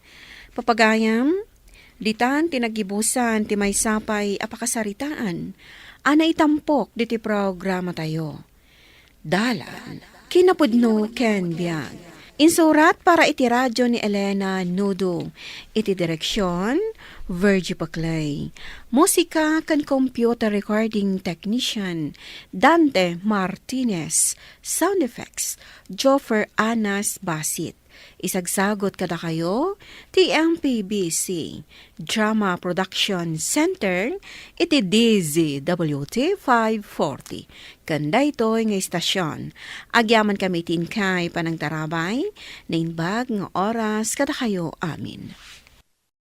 Papagayam, ditan ti naggibusan ti maysa pay a pakasaritaan a naitampok diti programatayo. Dalan, kinapudno ken biag. Insurat para iti radio ni Elena Nudo. Iti direksion, Virgie Paclay. Musika ken computer recording technician, Dante Martinez. Sound effects, Joffer Anas Basit. Isagsagut kadakayo ti M P B C Drama Production Center iti D Z W T five forty. Ken daytoy nga istasion, agyamankami iti inkay panangtarabay, naimbag nga oras kadakayo amin.